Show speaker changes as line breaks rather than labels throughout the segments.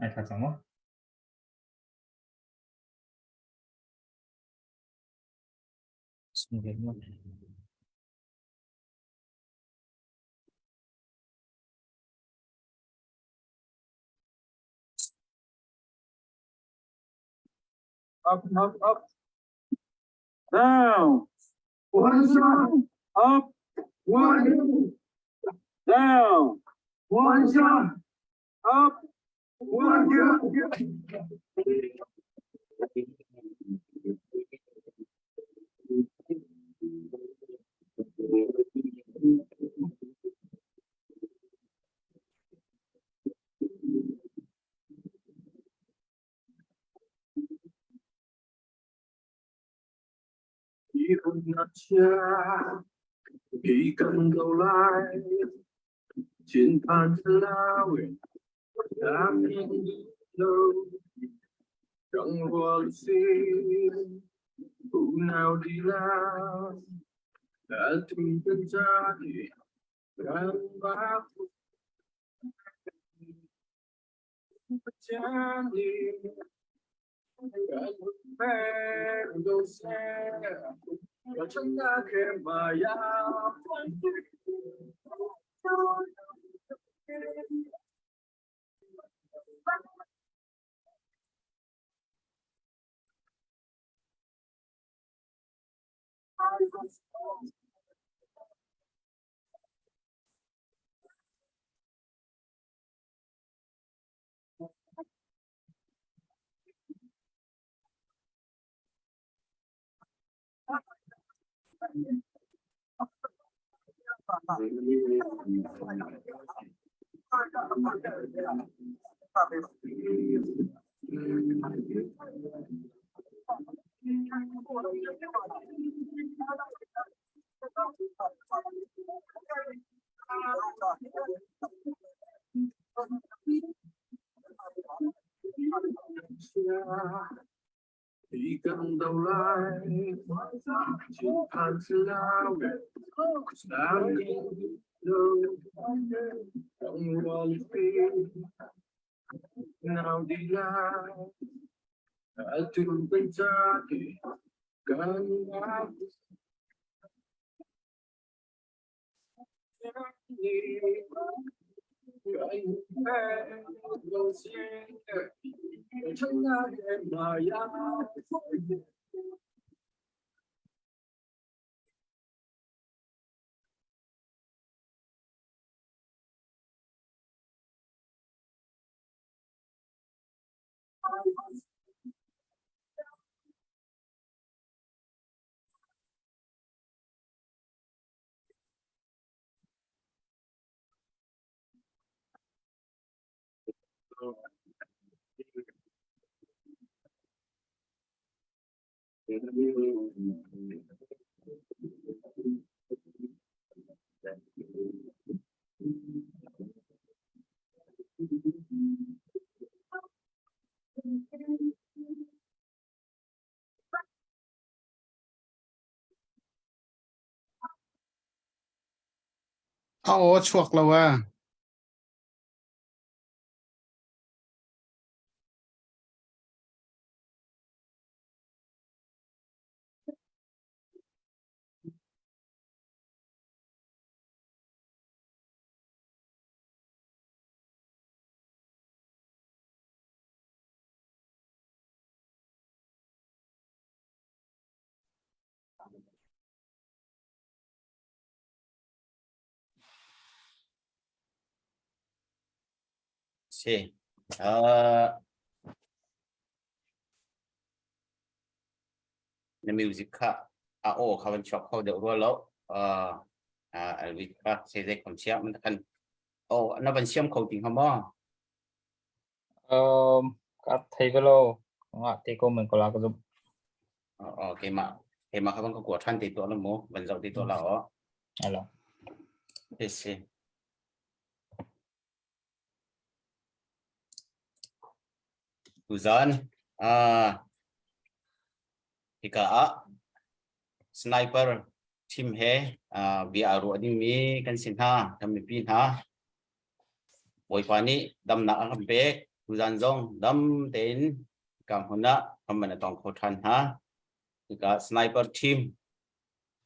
Ai tha cang maw? Sung ve maw?
Up, up, up. Down. One shot. Up. One. Down. One shot. Up. One shot.
A aw a chuak lo ee.
Si. Uh, na music kha a aw kha van chuak kho deuh rua lo. Uh, uh, Elvis kha se zai khom siam man kan oh na van siam kho ting ha mo.
Um, ka thei ve lo. Nga te ko men ko la ka zum.
Oh, keimah keimah kha van ka kua than te to la mo van zau te to la o.
Alo.
Si si. Tuzan uh, hika ah sniper team he uh, bia ruah dingmi kan si hna kan mipi hna Bawipa nih damnak a kan pek. Tuzan zong dam tein ka hmun ah kan van i tong kho ṭhan hna. Hika sniper team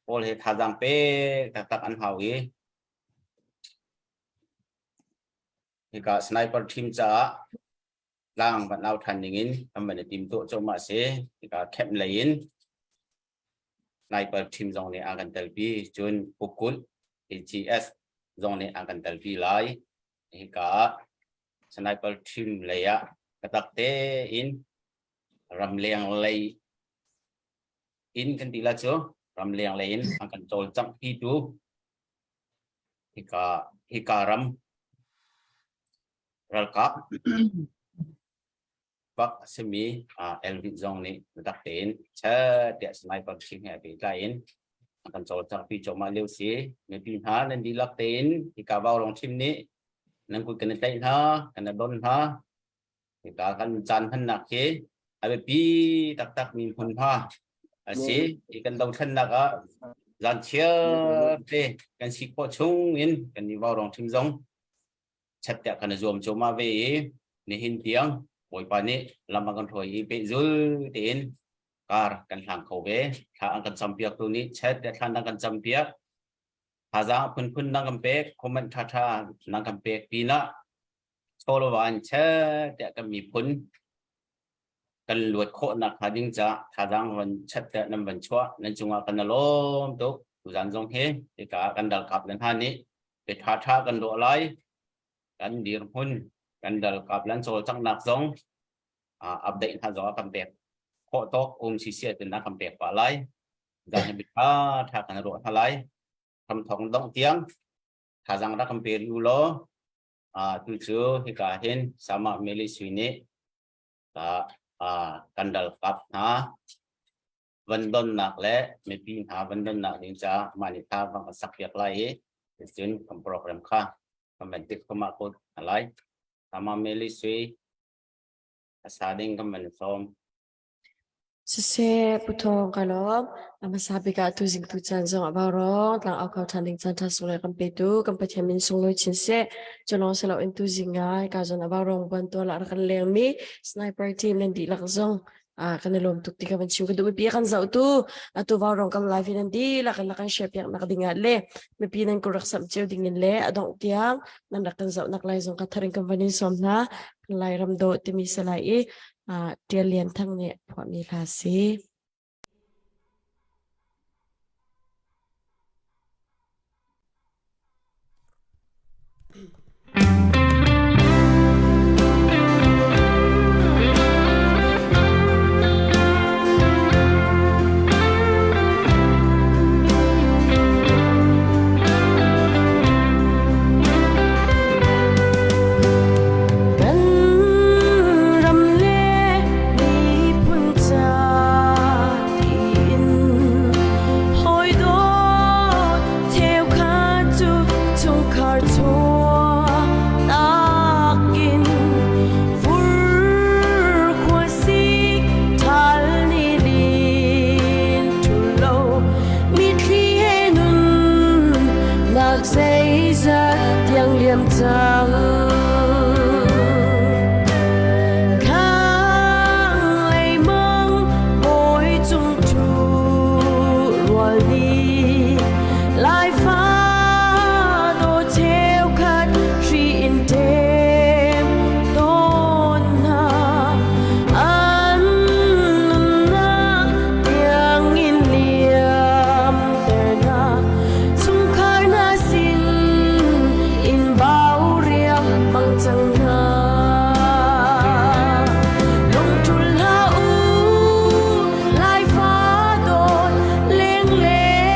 pawl he thazaang pek taktak an hau i hika sniper team caah tlang van au ṭhan dingin kan van i timtuah cuahmah a si. Hika camp lei in sniper team zong nih a kan telpi. Cun Pukulh AGS zong nih a kan telpi lai. Hika ah sniper team lei ah biatak tein ramleng lei in kan ti la cu ramleng lei in an kan cawlcangh tu hika hika ram ralkap bak a simi Elvin zong nih biatak tein chet tiah sniper team he pehtlai in an kan cawlcangh pi cuahmah lio si. Mipi hna nan dihlak tein hika Vaurawng team nih nan kut kan i tlaih hna, kan i don hna. Hika kan caan hmannak hi a biapi taktak mi hmunhma a si. Hi kan dothlennak ah zan chiar te kan si khawh chung in kan i Vaurawng team zong chat tiah kan i zuam cuahmah ve i nihin tiang Bawipa nih lam a kan hruai i pehzul tein kar kan hlang kho ve. Thla an kan campiak tu nih chat tiah thla nan kan campiak. Thazaang phunphun nan kan pek, comment ṭhaṭha nan kan pek pinah chawlwa in chat tiah kan miphun kan luat khawhnak hnga ding caah thazaang van chat tiah nan van chuah. Nan cungah kan i lawm tuk. Tuzaan zong hi hika kan ralkap le hna nih pe ṭhaṭha kan ruah lai. Kan dirhmun, kan ralkap lan cawlcanghnak zong update hna zong a kan pek khawh tawk um sisi tin a kan pek pah lai. Zan hi ṭha ṭha kan ruah hna lai. Ramthong dongh tiang thazaang rak kan pe rih u law tu cu hika hin Sama Meli Sui nih kan ralkap hna van donnak le mipi hna van donnak ding caah mah nih tha bang a sak piak lai i cun kan program kha kan van tik thoma ko hna lai. Sama Meli Sui a sa ding kan van sawm.
Siseh, Pu Thawng ka lawm. A hmasa bik ah tuzing tu caan zong a vaurawng tlang au kho ṭhan ding caan ṭha sung le kan petu kan Pathian min sunglawi chin seh. Cu lawng si loin tuzing ah ka zawn a vaurawng buan tual ah rak kan lengmi sniper team nan dihlak zong kan i lawm tuk ti ka van chim ka duh. Mipi kan zoh tu atu vaurawng kan live in nan dihlak in kan share piak nak ding ah le mipi nan ku rak samh cio ding in le a dongh tiang nan rak kan zoh nak lai zong ka tharin kan van in sawm hna. Lairam dawh timi salai i Ṭial Lian Thang nih phuahmi hla si. Kan ram le miphun ca tiin hawi dawt cheukhat cu chungkhar chuah nakin fur khuasik ṭhal ni lin ṭhul lo Mitthli he nunnak zeizat tiang liam cang. Khang leimang bawi cung ṭhu rual nih Laifa dawh cheukhat hri in ṭem tawn hna. An nunnak tiangin liamter hna. Chungkhar hna sin in bau riangmang cang hna. Lungṭul hlah u, Laifa dawt lengleng.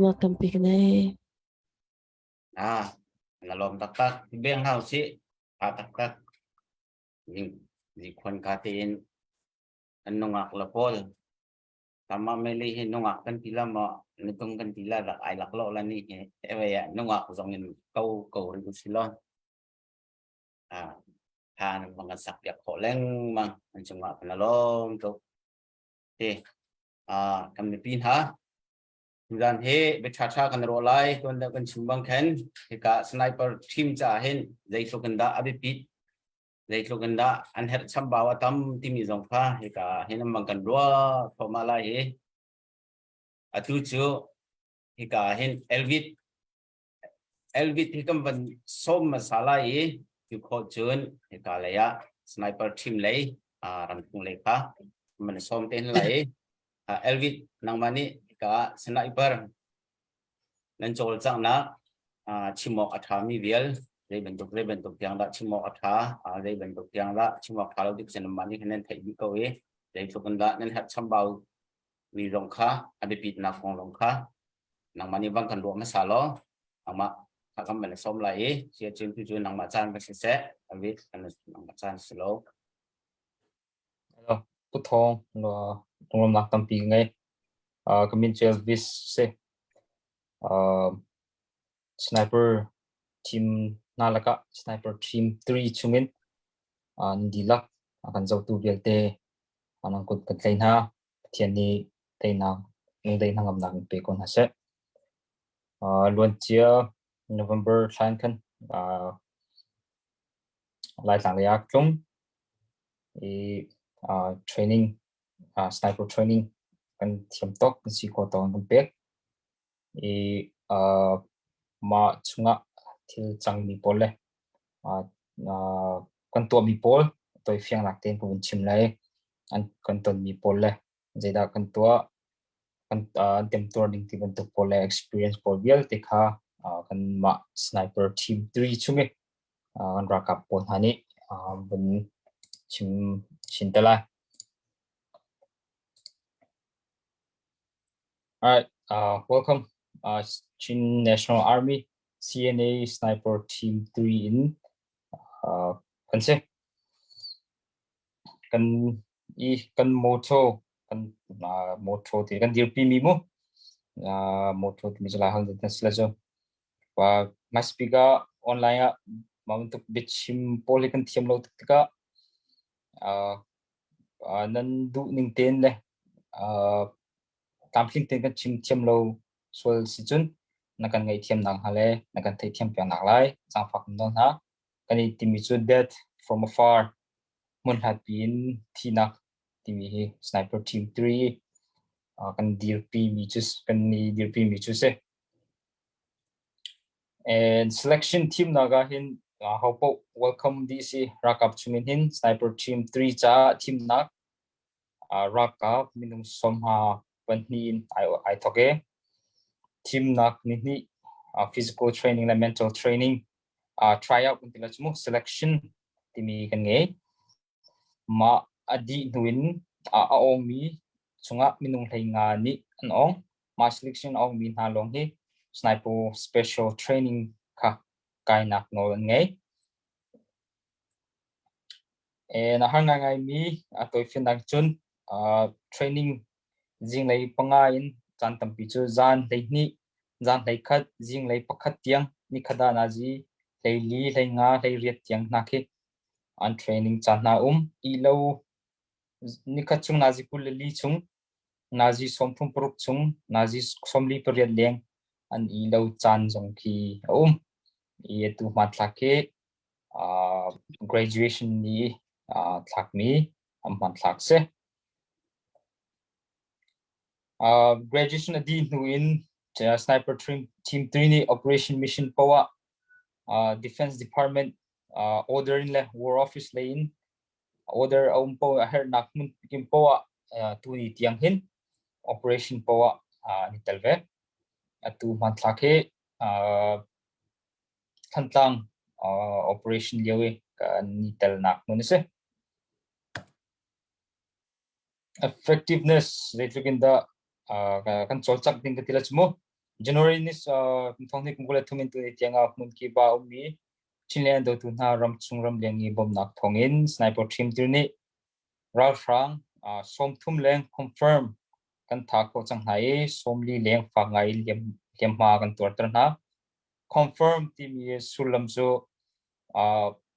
Lunglawmhnak tampi ka nei.
Ah, na lawm taktak. Beng hau si. A taktak. Ning ni khon ka tein an nungak la pawl. Tama meli hi nungak kan ti la ma nutung kan ti la rak ai lak lo la ni hi ewe ya nungak zong in ko ko ri si lo. Ah, tha nan bang kan sak piak khawh lengmang an cungah kan lawm tuk. Te ah kan mipi hna Tuzan hi bia ṭhaṭha kan ruah lai. Tuan deuh kan chim bang khan hika sniper team caah hin zeitluk in dah a biapit, zeitluk in dah an herh chambau a tam timi zong kha hika hin an bang kan ruah thluahmah lai i atu cu hika hin Elvit Elvit hi kan van sawm hmasa lai i cu khawh cun hika lei ah sniper team lei ramkhung lei kha man sawm te hin lai i Elvit nangmah nih hika ah sniper nan cawlcanghnak chim awk a ṭhami vial zei bantuk zei bantuk tiang dah chim awk a ṭha zei bantuk tiang dah chim awk ṭha lo tik cun nanmah nih khan nan theih dih ko i zeitluk in dah nan herh chambau mi zong kha a biapitnak kong zong kha nangmah nih van kan ruah hmasa law nangmah kha kan van sawm lai i sia cun tu cu nangmah caan va si seh Elvit nangmah caan si lo.
Hello, Pu Thawng, lunglawmhnak tampi ka ngei. Ka min cu Elvis si. Sniper team hna lakah Sniper Team 3 chungin nan dihlak a kan zohtu vialte nan kut kan tlaih hna. Pathian nih teinak, lungdai hnangamnak in pe ko hna seh. Luancia November thla in khan Laitlang lei ah ka tlung. I training sniper training kan thiam tuk kan si khawh tawk in kan pek i mah chungah thil cangmi pawl le kan tuahmi pawl tawifiangnak tein ka vun chim lai. An kan tonmi pawl le zeidah kan tuah kan an temtuar ning ti bantuk pawl le experience pawl vialte kha kanmah sniper team 3 chung i kan ralkap pawl hna nih vun chim chin te lai. All right, welcome Chin National Army CNA Sniper Team 3 in kan si. Kan i kan motto kan motto ti kan dirpi mi mu motto timi cu lai hal na si la cu. My speaker online ah mah bantuk biachim pawl hi kan thiam lo tuk tikah nan duh ning tein le tlamtling tein kan chim thiam lo sual si cun na kan ngaihthiam nak hnga le na kan theihthiam piak nak lai zaangfak in nawl hna. Kan i timi cu death from afar hmun hlat piin thihnak timi hi sniper team 3 kan dirpi mi cu kan i dirpi mi cu si. And selection thimnak ah hin ho paoh welcome dih si. Ralkap chungin hin sniper team 3 caah thimnak ralkap minung sawmha pahnih in ai thawk i thimnak nihnih physical training le mental training try out kan ti la cu selection timi kan ngei. Mah a dih hnu in a awngmi chungah minung 15 nih an awng. Mah selection a awngmi hna lawng hi sniper special training kha kainak nawl an ngei. And a har ngaingaimi a tawifiannak cun training zinglei panga in caan tampi cu zan 12, zan 11, zinglei pakhat tiang nikhat ah nazi 14, 15, 18 tiang hna khi an training caan hna um. Ih lo nikhat chung nazi 24 chung, nazi 36 chung, nazi 48 leng an ih lo caan zong khi a um. I atu hmanthlak khi graduation ni thlakmi an hmanthlak si. Graduation a dih hnu in Sniper Team 3 nih Operation Mission poah Defense Department order in le War Office lei in order a um poah a herhnak hmun kim poah tuni tiang hin operation poah an i tel ve. Atu hmanthlak hi Thantlang operation lio i kan i telnak hmun a si. Effectiveness zeitluk in dah kan cawlcangh ding ka ti la cu mu. January ni thong hnih kum 23 in tuni tiang ah hmun kip ah ummi Chinland dotu hna ramchung ramleng i bawmhnak thawngin sniper team tir nih ralhrang 30 leng confirm kan tha khawh cang hna i 40 leng fak ngai hliamhma kan tuarter hna. Confirm timi sullam cu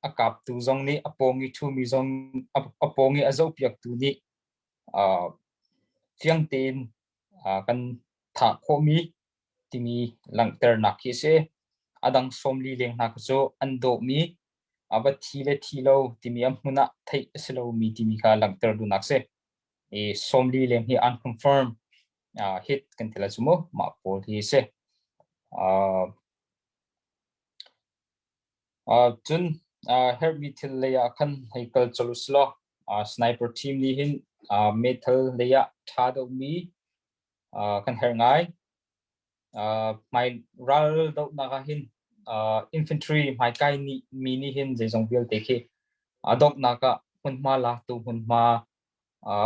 a kaptu zong nih a pawng i ṭhumi zong a pawng i a zohpiaktu nih fiang tein kan thah khawhmi timi langhternak khi a si. A dang 40 leng hna cu an dawhmi a va thi le thi lo timi a hmun ah theih a si lomi timi kha langhter duhnak a si. I 40 leng hi unconfirm hit kan ti lai cu mu mah pawl hi a si. Cun herhmi thil lei ah khan hei kal colh u silaw sniper team nih hin meithal lei ah ṭha deuhmi kan herh ngai. Hmai ral dohnak ah hin infantry hmaikai nih mi nih hin zeizong vialte khi a donghnak ah hmunhma laktu hmunhma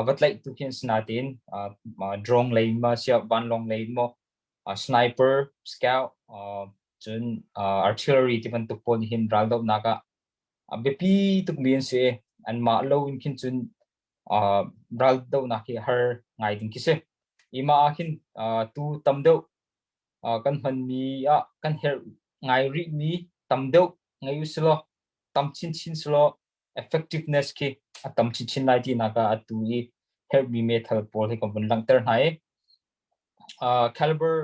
va tlaihtu khi an si nain drone lei ma siah vanlawng lei maw sniper, scout, cun artillery ti bantuk pawl nih hin raldohnak ah a biapi tukmi an si. Anmah lo in khin cun raldohnak hi har ngai ding khi si. I mah ah khin tu tam deuh kan hmanmi ah kan herh ngai rihmi tam deuh ngei u silaw tam chinchin silaw effectiveness khi a tam chinchin lai tinak ah atu i herhmi meithal pawl hi kan vun langhter hna i caliber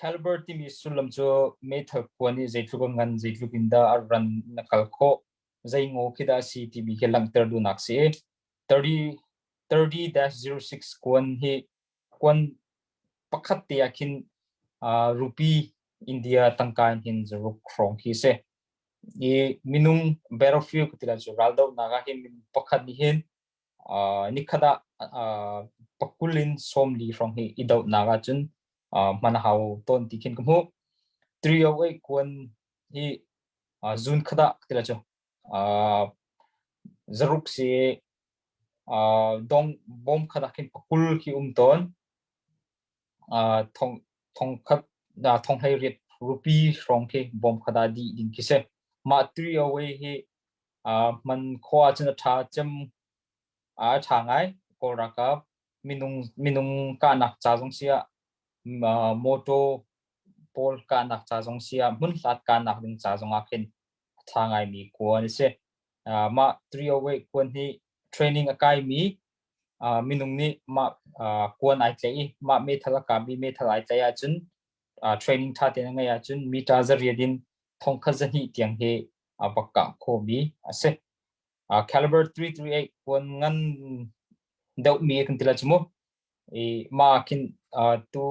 caliber timi sullam cu meithal kuan i zeitluk a ngan zeitluk in dah a ran na kal khawh zei ngaw khi dah a si timi khi langhter duhnak si. 30 30-06 kuan hi kuan pakhat te ah khin rupee India tangka in hin zaruk hrawng khi si. I minung battlefield ka ti lai cu raldohnak ah hin minung pakhat nih hin nikhat ah pakul in 40 hrawng hi i dohnak ahcun hman a hau tawn ti khin ka hmuh. 308 kuan hi zun khat ah ka ti lai cu zaruk si dong bawm khat ah khin pakul khi um tawn. Thong thong khat thong hlei riat rupee hrawng khi bawm khat ah dih ding khi si. Mah 308 hi hman khawh ahcun a ṭha cem a ṭha ngai. Kawl ralkap minung minung kahnak ca zong si ah motor pawl kahnak ca zong si ah hmunhlat kahnak ding ca zong ah khin a ṭha ngaimi kuan a si. Mah 308 kuan hi training a kaimi minung nih mah kuan ai tlaih i mah meithal a kapmi meithal ai tlaih ahcun training ṭha tein a ngeih ahcun meter 800 in 1200 tiang hi a va kah khawhmi a si. Caliber 338 kuan ngan deuhmi kan ti lai cu mu. I mah khin tu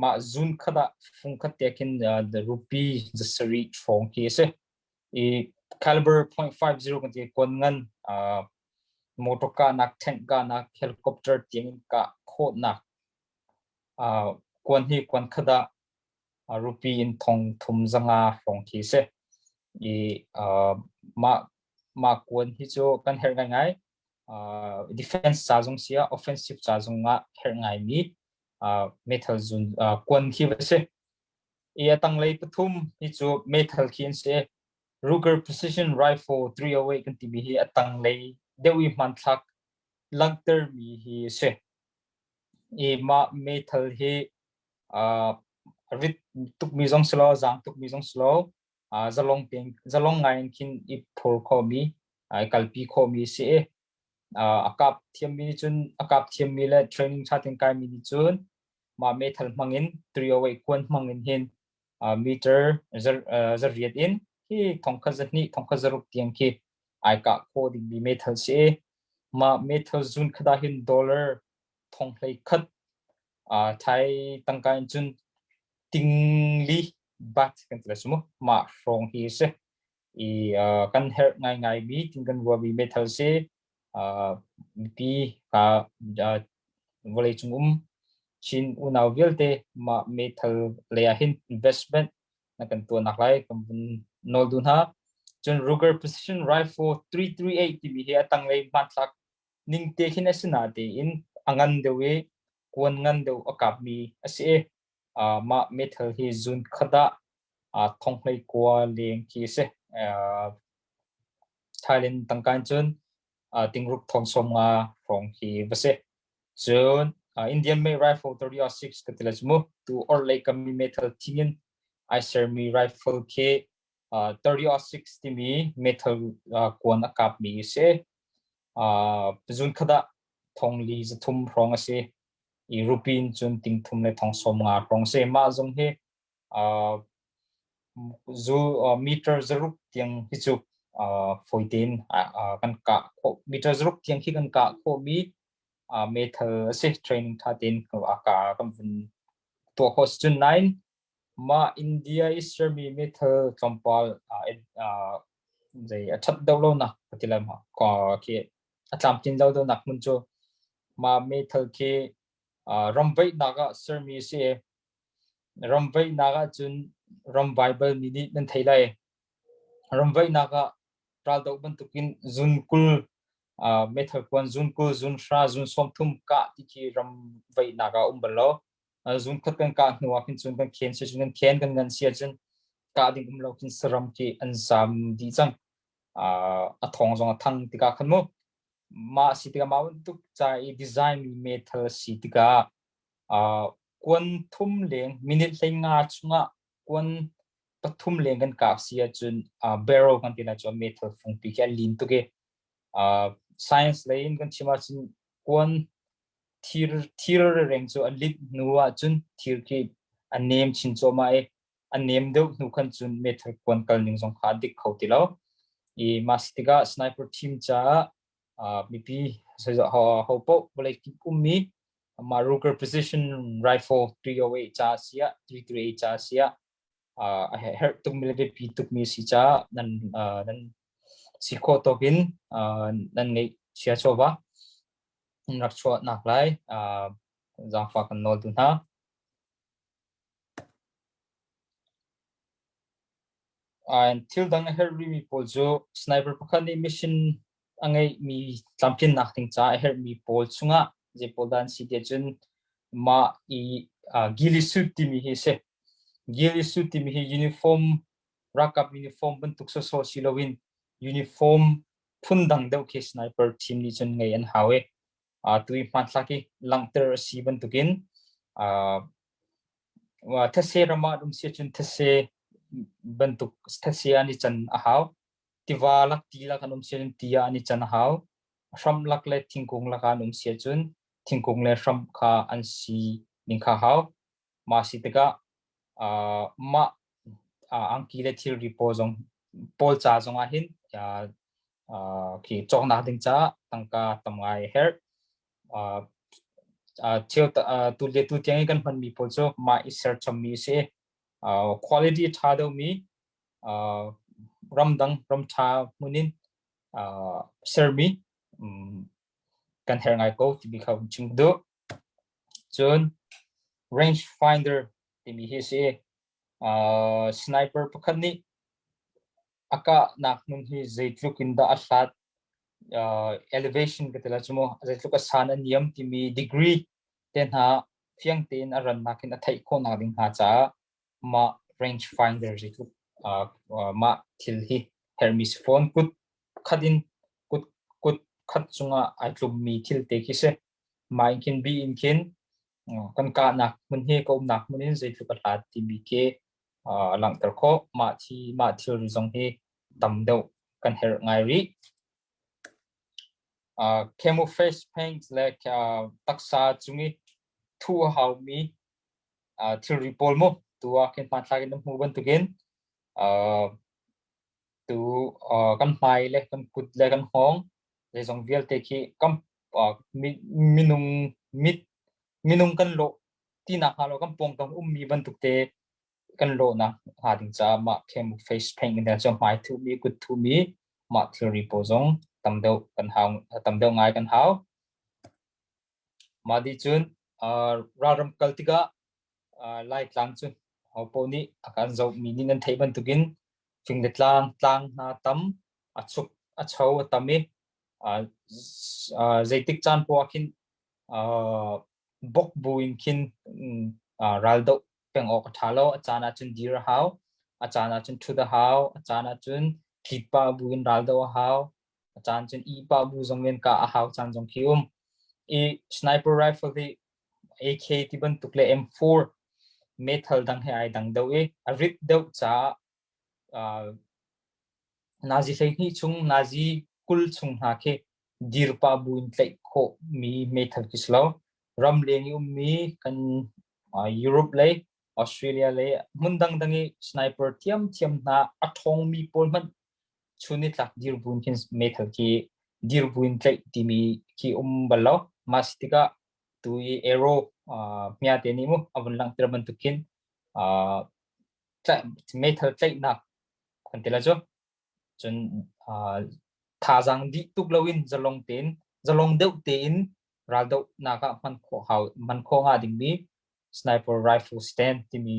mah zun khat ah fung khat te khin the rupee 700 hrawng khi a si. I caliber .50 kan ti kuan ngan motor kahnak, tank kahnak, helicopter tiang in kah khawhnak kuan hi kuan khat ah rupee in 3500 hrawng khi a si. I mah mah kuan hi cu kan herh ngaingai. Defense ca zong si ah offensive ca zong ah herh ngaimi meithal zun kuan khi va si. I a tanglei pathum hi cu meithal khi an si. Ruger Precision Rifle 308 kan timi hi a tanglei deuh i hmanthlak langhtermi hi a si. I mah meithal hi rit tukmi zong si lo, zaang tukmi zong si lo, zalong tein zalong ngai in khin i phur khawhmi, i kalpi khawhmi a si i a kap thiammi nih cun a kap thiammi le training ṭha tein kaimi nih cun mah meithal hmang in 308 kuan hmang in hin meter 800 in hi 1200 1600 tiang khi ai kah khawh dingmi meithal si i mah meithal zun khat ah hin dollar 11,000 Thai tangka in cun tingli baht kan ti lai cu mu mah hrawng hi a si i kan herh ngaingaimi tin kan ruahmi meithal si. Mipi ka vawleicung um Chin unau vialte mah meithal lei ah hin investment na kan tuahnak lai kan vun nawl duh hna. Cun Ruger Precision Rifle 338 timi hi a tanglei hmanthlak ning te khin a si natein a ngan deuh i. kuan ngan deuh a kapmi a si i mah meithal hi zun khat ah thonghlei kua leng khi a si. Thailand tangka in cun tingruk thong 50 hrawng khi va si. Cun Indian made rifle 30-06 ka ti lai cu mu. Tu orhlei kam i meithal thing in ai sermi rifle khi 30-06 timi meithal kuan a kapmi a si. Zun khat ah thong li 300 hrawng a si. I rupee in cun ting thum le thong 50 hrawng a si. Mah zong hi zu meter 600 tiang hi cu fawi tein kan kah khawh. Meter 600 tiang khi kan kah khawhmi meithal a si. Training ṭha tein kan vun tuah khawh si cun nain mah India i sermi meithal tlawmpal zei a ṭhat deuh lonak ka ti lai ma khi a tlamtlin lo deuhnak hmun cu mah meithal khi ramveihnak ah sermi a si i ramveihnak ahcun ram Bible mi nih nan thei lai. Ramveihnak ah raldoh bantukin zun 20 meithal kuan zun 20, zun 10, zun 30 kah ti khi ramveihnak ah a um bal lo. Zun khat kan kah hnu ah khin cun kan khen si cun kan khen kan ngan si ahcun kah ding um lo khin saram khi an zam dih cang. A thawng zong a thang tikah khan mu. Mah si tikah mah bantuk ca i design mi meithal si tikah kuan thum leng minute 15 chungah kuan pathum leng kan kah si ahcun barrel kan ti lai cu meithal fungpi khi a lin tuk i science lei in kan chim ahcun kuan thir thir reng cu a lit hnu ahcun thir khi a nem chin cuahmah i a nem deuh hnu khan cun meithal kuan kal ning zong kha a dik kho ti lo. I mah si tikah sniper team caah mipi ho paoh vawlei kip ummi mah Ruger Precision Rifle 308 ca si ah 338 ca si ah a herh tukmi le biapi tukmi si caah nan nan si khawh tawk in nan ngeih chia chawva nan rak chuahnak lai zaangfah kan nawl tu hna. Thil dang a herh rihmi pawl cu sniper pakhat nih mission a ngeihmi tlamtlinnak ding caah a herhmi pawl chungah zei pawl dah an si tiah cun mah i ghillie suit timi hi a si. Ghillie suit timi hi uniform ralkap uniform bantuk sawsawh si loin uniform phundang deuh khi sniper team nih cun ngei an hau i tu i hmanthlak i langhter a si bantukin these ram ah um si ahcun these bantuk these an i can a hau. Tiva lak ti lak an um si ahcun ti ah an i can a hau. Hramh lak le thingkung lak ah an um si ahcun thingkung le hramh kha an si ning kha hau. Mah si tikah mah angki le thilri pawl zong pawl ca zong ah hin khi cawknak ding caah tangka tam ngai a herh. Thil tu le tu tiang i kan hmanmi pawl cu mah i ser chommi a si. Quality ṭha deuhmi ramdang ram ṭha hmun in sermi kan herh ngai ko timi kha hun chim ka duh. Cun range finder timi hi a si. Sniper pakhat nih a kahnak hmun hi zeitluk in dah a hlat elevation ka ti lai cu mu zeitluk a san a niam timi degree te hna fiang tein a rannak in a theih khawhnak ding hna caah mah range finder zeitluk mah thil hi herhmi si fawn. Kut khat in kut kut khat cungah ai tlummi thil te khi si. Mah in khin bi in khin kan kahnak hmun hi ka umnak hmun in zeitluk a hlat timi khi a langhter khawh. Mah thi mah thilri zong hi tam deuh kan herh ngai rih. Camouflage paint le taksa cung i thuh a haumi thilri pawl mu tu ah khin hmanthlak in na hmuh bantukin tu kan hmai le kan kut le kan hngawng zeizong vialte khi kan minung mit minung kan lawh tinak hnga lo kan pawngkam ummi bantuk te kan lawhnak hnga ding caah mah camo face paint in cu hmai thuhmi kut thuhmi mah thilri pawl zong tam deuh kan hau tam deuh ngai kan hau. Mah dih cun ralram kal tikah Laitlang cu hopaoh nih a kan zohmi nih nan theih bantukin fing le tlang tlang hna tam a chuk a cho a tam i zeitik caan poah khin. Bok bu in khin raldoh peng awk a ṭha lo. A caan ahcun dir a hau, a caan ahcun ṭhut a hau, a caan ahcun tlik pah bu in raldoh a hau, a caan cun ih pah bu zong in kah a hau caan zong khi um. I sniper rifle hi AK ti bantuk le M4 meithal dang he ai dang deuh i a rit deuh caah nazi 12 chung, nazi 20 chung hna khi dir pah bu in tlaih khawh mi meithal khi si lo. Ramleng i ummi kan Europe lei, Australia lei hmun dangdang i sniper thiamthiam hna a ṭhawngmi pawl hmanh chun nitlak dir bu in khin meithal khi dir bu in tlaih timi khi um bal lo. Mah si tikah tu i arrow hmia te nih mu a vun langhter bantuk khin meithal tlaihnak kan ti la cu. Cun thazaang dih tuk loin zalong tein zalong deuh tein raldohnak ah hman khawh hau hman khawh hnga dingmi sniper rifle stand timi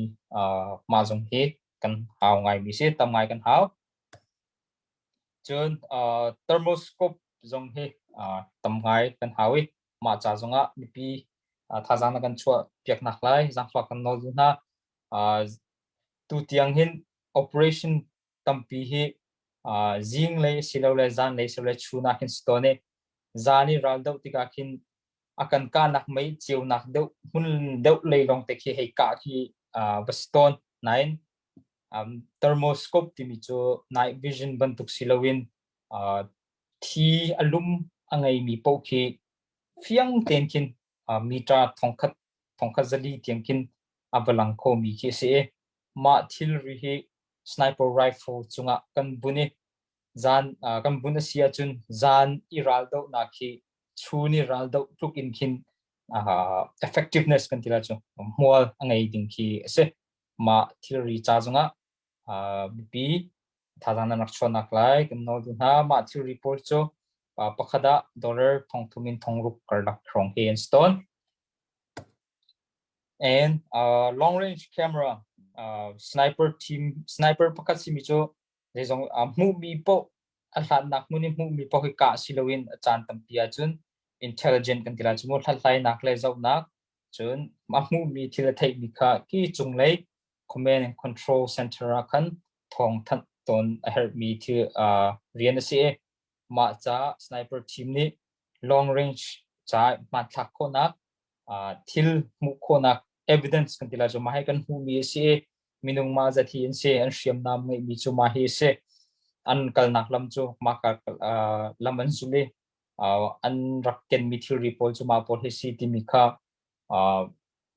mah zong hi kan hau ngaimi si tam ngai kan hau. Cun thermoscope zong hi tam ngai kan hau i mah ca zongah mipi thazaang na kan chuah piaknak lai zaangfah kan nawl duh hna. Tu tiang hin operation tampi hi zinglei asilole zanlei asilole chun ah khin si tawn i zan i raldoh tikah khin a kan kahnak mei ceunak deuh hmun deuh lei lawng te khi hei kah khi va si tawn. Nain thermoscope timi cu night vision bantuk si loin thi a lum a ngeimi paoh khi fiang tein khin meter thongkhat thongkhat zali tiang khin a va lang khomi khi a si i mah thilri hi sniper rifle cungah kan bun i zan kan bun a si ahcun zan i raldohnak hi chun i raldoh tluk in khin effectiveness kan ti lai cu hmual a ngei ding khi a si. Mah thilri ca zongah mipi thazaang nan rak chuahnak lai kan nawl duh hna. Mah thilri pawl cu pakhat ah dollar 3,000 in 6,000 karlak hrawng hi an si tawn. And long range camera sniper team sniper pakhat simi cu zeizong hmuhmi paoh a hlatnak hmun i hmuhmi paoh hi kah si loin a caan tampi ahcun intelligent kan ti lai cu mu hlathlainak le zohnak cun a hmuhmi thil a theihmi kha ki cunglei command and control center ah khan thawng thanh tawn a herhmi thil rian a si i mah ca sniper team nih long range ca hmanthlak khawhnak thil hmuh khawhnak evidence kan ti lai cu mah hi kan hmuhmi a si i minung mah zat hi an si an hriamnam ngeihmi cu mah hi a si an kalnak lam cu mah ka lam an zul i an rak kenmi thilri pawl cu mah pawl hi si timi kha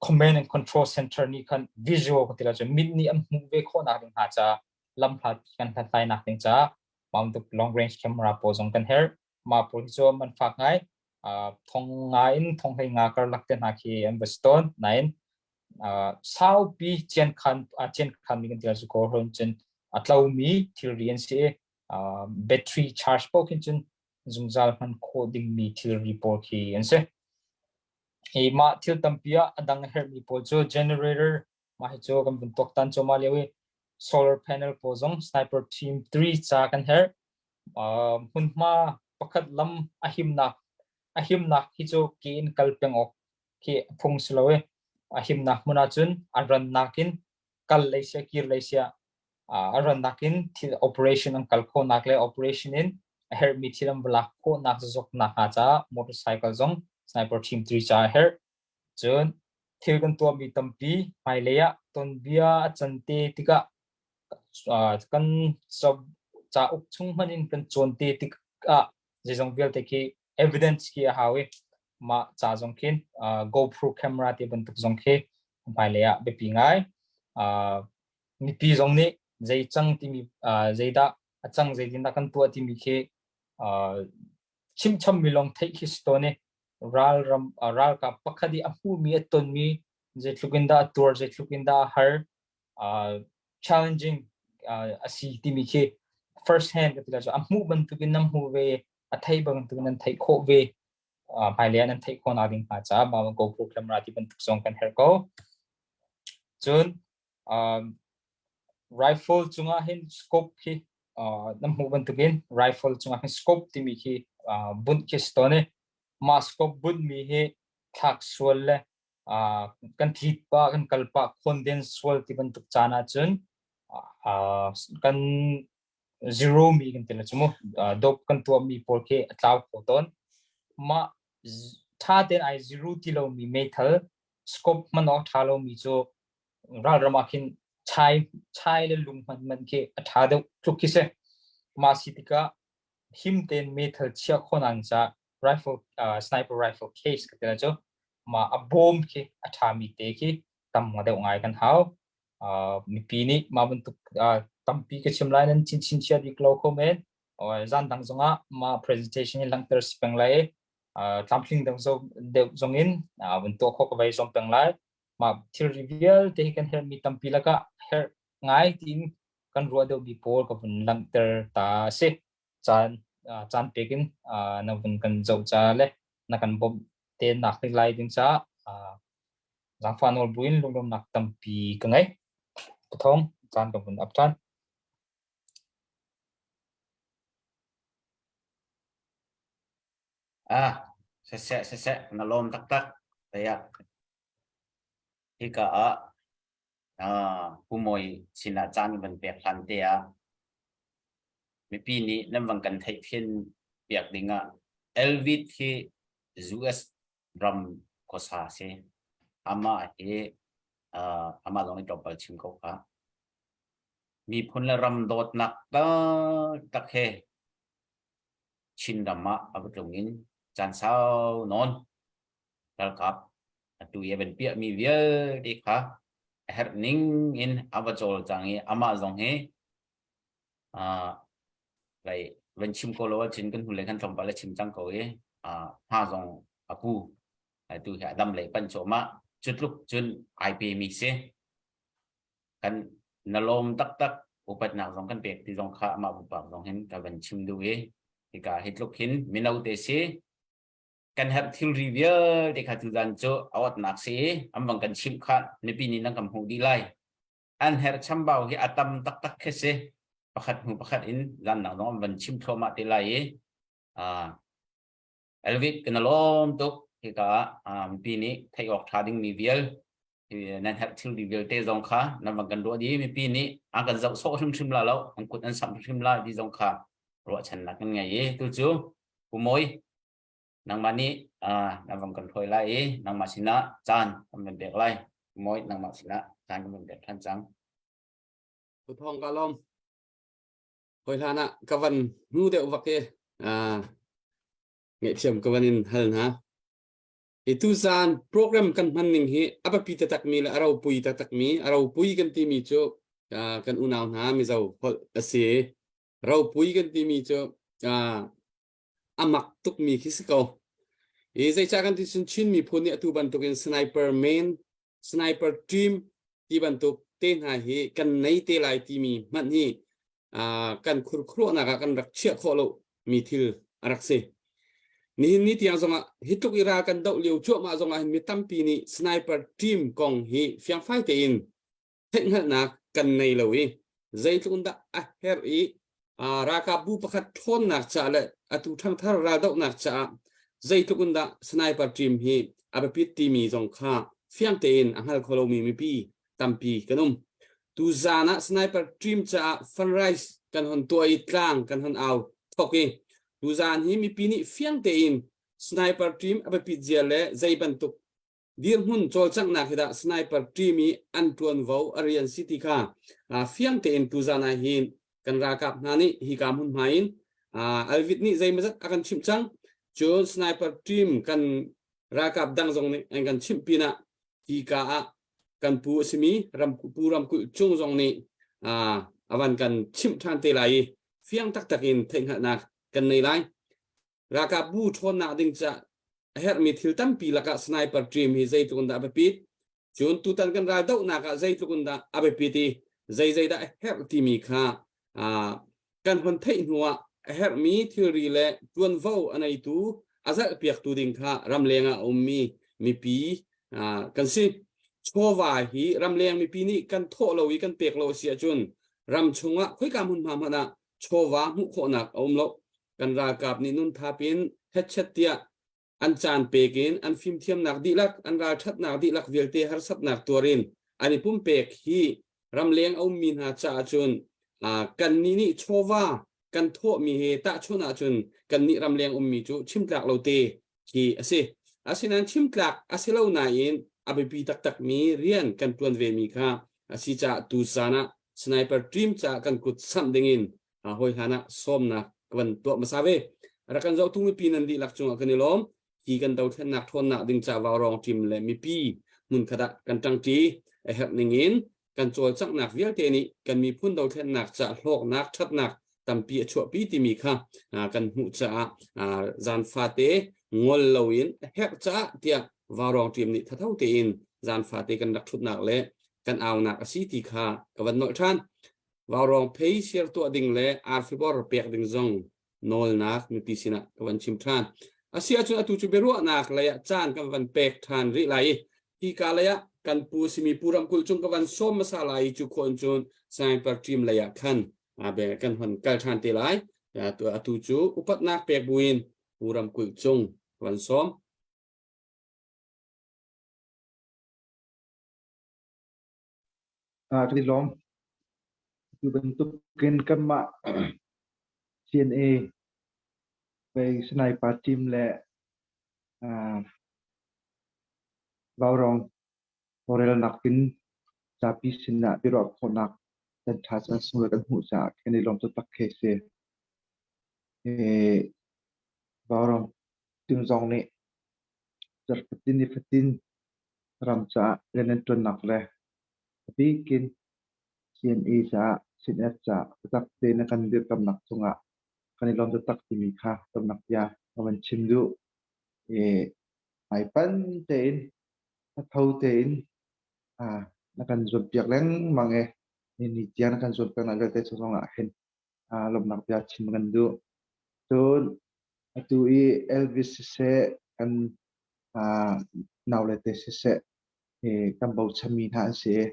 command and control center nih khan visual kan ti lai cu mit nih an hmuh ve khawhnak ding hna caah lam hlat kan hlathlainak ding caah mah long range camera pawl zong kan herh mah pawl hi cu man fak ngai thong nga in thong hlei nga karlak te hna khi an va si tawn nain saupi cian khan cian khan mi kan ti cu ko hron cun a tlomi thilri an si battery charge paoh khin cun zungzal hman khawh dingmi thilri pawl khi an si. Hi mah thil tampi ah a dang a herhmi pawl cu generator mah hi cu kan vun tuaktan cuahmah lio i solar panel pawl zong sniper team 3 ca kan herh. Hmunhma pakhat lam a himnak a himnak hi cu ke in kal peng awk khi a phung si lo i a himnak hmun ahcun a rannak in kal lei sia kir lei sia a rannak in thil operation an kal khawhnak le operation in a herhmi thil an va lak khawhnak zazoknak hnga caah motorcycle zong sniper team 3 ca a herh. Cun thil kan tuahmi tampi hmailei ah tonbia a can te tikah kan cauk chung hmanh in kan cawn te tikah zeizong vialte khi evidence khi a hau i mah ca zong khin GoPro camera te bantuk zong khi hmailei ah biapi ngai. Mipi zong nih zei cang timi zeidah a cang zeitindah kan tuah timi khi chimchammi lawng theih khi si tawn i ralram ralkap pakhat i a hmuhmi a tonmi zeitluk in dah a tuar zeitluk in dah a har challenging a si timi khi first hand ka ti lai cu a hmuh bantukin nan hmuh ve a theih bantukin nan theih khawh ve hmailei ah nan theih khawh nak ding hnga caah mah GoPro camera ti bantuk zong kan herh ko. Cun rifle cungah hin scope khi nan hmuh bantukin rifle cungah hin scope timi khi bunh khi si tawn i mah scope bunhmi hi thlak sual le. Kan thit pah, kan kal pah, khuanden sual ti bantuk caan ahcun kan zero mi kan ti la cu mu. Dop kan tuahmi pawl khi a tlau kho tawn. Mah ṭha tein ai zero ti lomi meithal scope hman awk ṭha lomi cu ralram ah khin chai chai le lung hman man khi a ṭha deuh tluk khi si. Mah si tikah him tein meithal chiah khawhnak caah rifle sniper rifle case ka ti la cu mah a bawm khi a ṭhami te khi tam deuh ngai kan hau. Mipi nih mah bantuk tampi ka chim lai nan chin chin chia bik lo kho men. Zan dang zongah mah presentation hi langhter si peng lai. Tlamtling deuh deuh zong in vun tuah khawh ka vai zuam peng lai. Mah thilri vialte hi kan herhmi tampi lakah herh ngai tiin kan ruah deuhmi pawl ka vun langhter ta a si. Caan caan pek in na vun kan zoh ca le na kan bawmh te nak lai ding caah zaangfah nawl buin lunglawmhnak tampi ka ngei. Pathawng caan ka vun ap ṭhan.
Ah, siseh siseh na lawm taktak. Tiah hika ah ah Pu Mawi sinah caan van pek hlan te ah mipi nih nan van kan theihfian piak ding ah Elvis hi US ram khuasa si. Amah hi uh, amah zong nih tlawmpal chim ko kha. Miphun le ram dawtnak taktak he Chinram ah a va tlung in caan sau nawn ralkap atu i a van piahmi vialte kha a herh ning in a va cawlcang i amah zong hi uh, lai van chim ko lo ahcun kan hnulei khan tlawmpal a chim cang ko i uh, hma zong a pu atu hi a dam lei panh cuahmah cu tluk cun ai pemi si kan na lawm taktak upatnak zong kan pek ti zong kha amah pupak zong hin ka van chim duh i hika hi tluk hin mino te si kan herh thilri vialte kha tuzan cu a awtnak si i an bang kan chimh kha mipi nih nan kan hmuh dih lai an herh chambau hi a tam taktak khi si pakhat hnu pakhat in zannak zong an van chim thluahmah te lai i Elvit kan lawm tuk hika ah mipi nih theih awk ṭha dingmi vial nan herh thilri vialte zong kha nan van kan ruah dih mipi nih an kan zoh sawh hrimhrim la lo an kut an samh hrimhrim la ti zong kha ruahchannak kan ngei i tu cu Pu Mawi nangmah nih na van kan hruai lai i nangmah sinah caan kan van pek lai Pu Mawi nangmah sinah caan kan van pek ṭhan cang.
Pu Thawng ka lawm. Hoi hlan ah ka van hnu deuh vak i ngaihthiam ka van in hal hna. Hi tuzaan program kan hman ning hi a biapi taktakmi le a ropui taktakmi, a ropui kan timi cu kan unau hna Mizo holh a si. Ropui kan timi cu a mak tukmi khi si ko. I zeicah kan ti cun Chin miphun nih atu bantukin sniper men, sniper team ti bantuk te hna hi kan nei te lai timi hmanh hi kan khurkhuruahnak ah kan rak chiah khawh lo mi thil a rak si. Nihin ni tiang zongah hi tluk i ral kan doh lio cuahmah zongah hin mi tampi nih sniper team kong hi fiangfai tein theihhngalhnak kan nei lo i zeitluk in dah a herh i ralkapbu pakhat ṭhawnnak caah le atu ṭhangthar raldohnak caah zeitluk in dah sniper team hi a biapit timi zong kha fiang tein a hngal kho lomi mipi tampi kan um. Tuzaan ah sniper team caah fundraise kan hon tuah i tlang kan hon au thok i tuzaan hi mipi nih fiang tein sniper team a biapit zia le zei bantuk dirhmun cawlcanghnak hi dah sniper team i an ṭuanvo a rian si ti kha fiang tein tuzaan ah hin kan ralkap hna nih hika hmunhma in Alvit nih zeimawzat a kan chimh cang. Cun sniper team kan ralkap dang zong nih an kan chimh pinah hika ah kan pu a simi ram pu ramkulh cung zong nih a van kan chimh ṭhan te lai i fiang taktak in theihhngalhnak kan nei lai. Ralkap bu ṭhawnnak ding caah a herhmi thil tampi lakah sniper team hi zeitluk in dah a biapit? Cun tutan kan raldohnak ah zeitluk in dah a biapit i zeizei dah a herh timi kha kan hon theih hnuah a herhmi thilri le ṭuanvo a neitu a zalhpiaktu ding kha ramleng ah a ummi mipi kan si. Chawva hi ramleng mipi nih kan thawh lo i kan pek lo a si ahcun ram chungah khoika hmunhma hmanh ah chawva hmuh khawhnak a um lo. Kan ralkap nih nun thap in hetchet tiah An caan pek in an fimthiamnak dihlak, an ralṭhatnak dihlak vialte harsatnak tuar in an i pumpek hi ramleng a ummi hna caah cun kannih nih chawva kan thawhmi he tahchunh ahcun kannih ramleng ummi cu chimtlak lo te khi a si. Asinain chimtlak a si lo nain a biapi taktakmi rian kan ṭuan vemi kha a si caah tu zan ah sniper team caah kan kut samh dingin hawi hlan ah sawmnak ka van tuah hmasa ve. Rak kan zohtu mipi nan dihlak cungah kan i lawm. Hi kan dothlennak ṭhawnnak ding ca vaurawng team le mipi hmunkhat ah kan ṭangṭi a herh ningin kan cawlcanghnak vialte nih kan miphun dothlennak ca hlawknak ṭhatnak tampi a chuahpi timi kha kan hmuh caah zan fate ngol loin a herh caah tiah vaurawng team nih thatho tein zan fate kan rak ṭhutnak le kan aunak a si ti kha ka van nolh ṭhan. Vaurawng phei share tuah ding le arfibor pek ding zong nawlnak mipi sinah ka van chim ṭhan. Asi ahcun atu cu biaruahnak lei ah caan kan van pek ṭhan rih lai i hi ka lei ah kan pu simi Pu Ramkulh cung ka van sawm hmasa lai i cu khawh in cun Sniper team lei ah khan kan hon kal ṭhan te lai. Atu cu upatnak pek buin Pu Ramkulh cung ka van sawm.
Kan i lawm. Atu bantukin kanmah CNA pei Sniper team le Vaurawng tawlrelnak in zapi sinah biaruah khawhnak caan ṭha caan sunglawi kan hmuh caah kan i lawm taktak khi a si. Vaurawng team zong nih zarhfatin ni fatin ram caah rian an ṭuannak le a bik in CNA caah CNF caah biatak tein a kan dirkamnak cungah kan i lawm taktak timi kha tamnak bia ka van chim duh. I hmaipanh tein a tho tein na kan zuampiak lengmang i ni tiang na kan zuampiaknak vialte chung zongah hin lawmhnak bia chim kan duh. Cun atu i Elvis siseh kan naule te siseh kan bochanmi hna an si i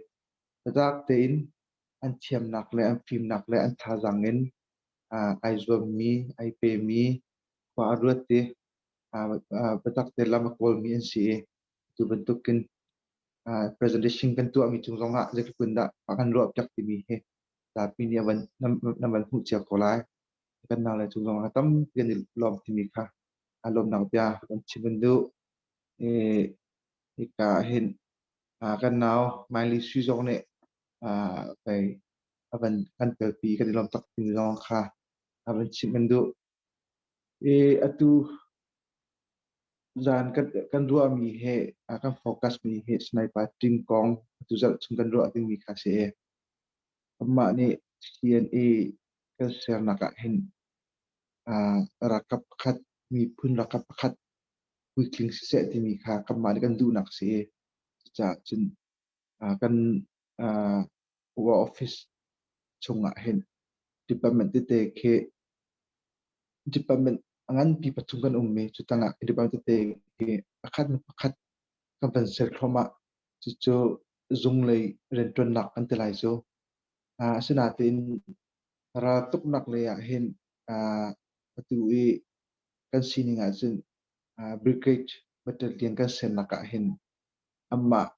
biatak tein an thiamnak le an fimnak le an thazaang in ai zuammi, ai pemi, khua a ruat i biatak te lam a kawlmi an si i tu bantukin presentation kan tuahmi cung zongah zeitluk in dah kan ruahpiak timi hi zapi nih nan van hmuh cio ko lai. Kan naule cung zongah tampi kan i lawm timi kha a lawmnak bia kan chim kan duh. Hika hin kan nau Miley Sui zong nih pei a van kan telpi kan i lawm tak timi zong kha a van chimh kan duh. I atu zan kan ruahmi he kan focus mi hi sniper team kong atu zarh chung kan ruah dingmi kha si. Amah nih CNA kan sernak ah hin ralkap pakhat miphun ralkap pakhat puitling siseh timi kha kanmah nih kan duhnak a si i cucaah cun kan war office chungah hin department tete khi department a nganpi pathum kan um i cu tangah department tete khi pakhat hnu pakhat kan van ser thluahmah. Cucu zunglei rianṭuannak kan ti lai cu. Asinain raltuknak lei ah hin atu i kan sining ahcun brigade battalion kan sernak ah hin amah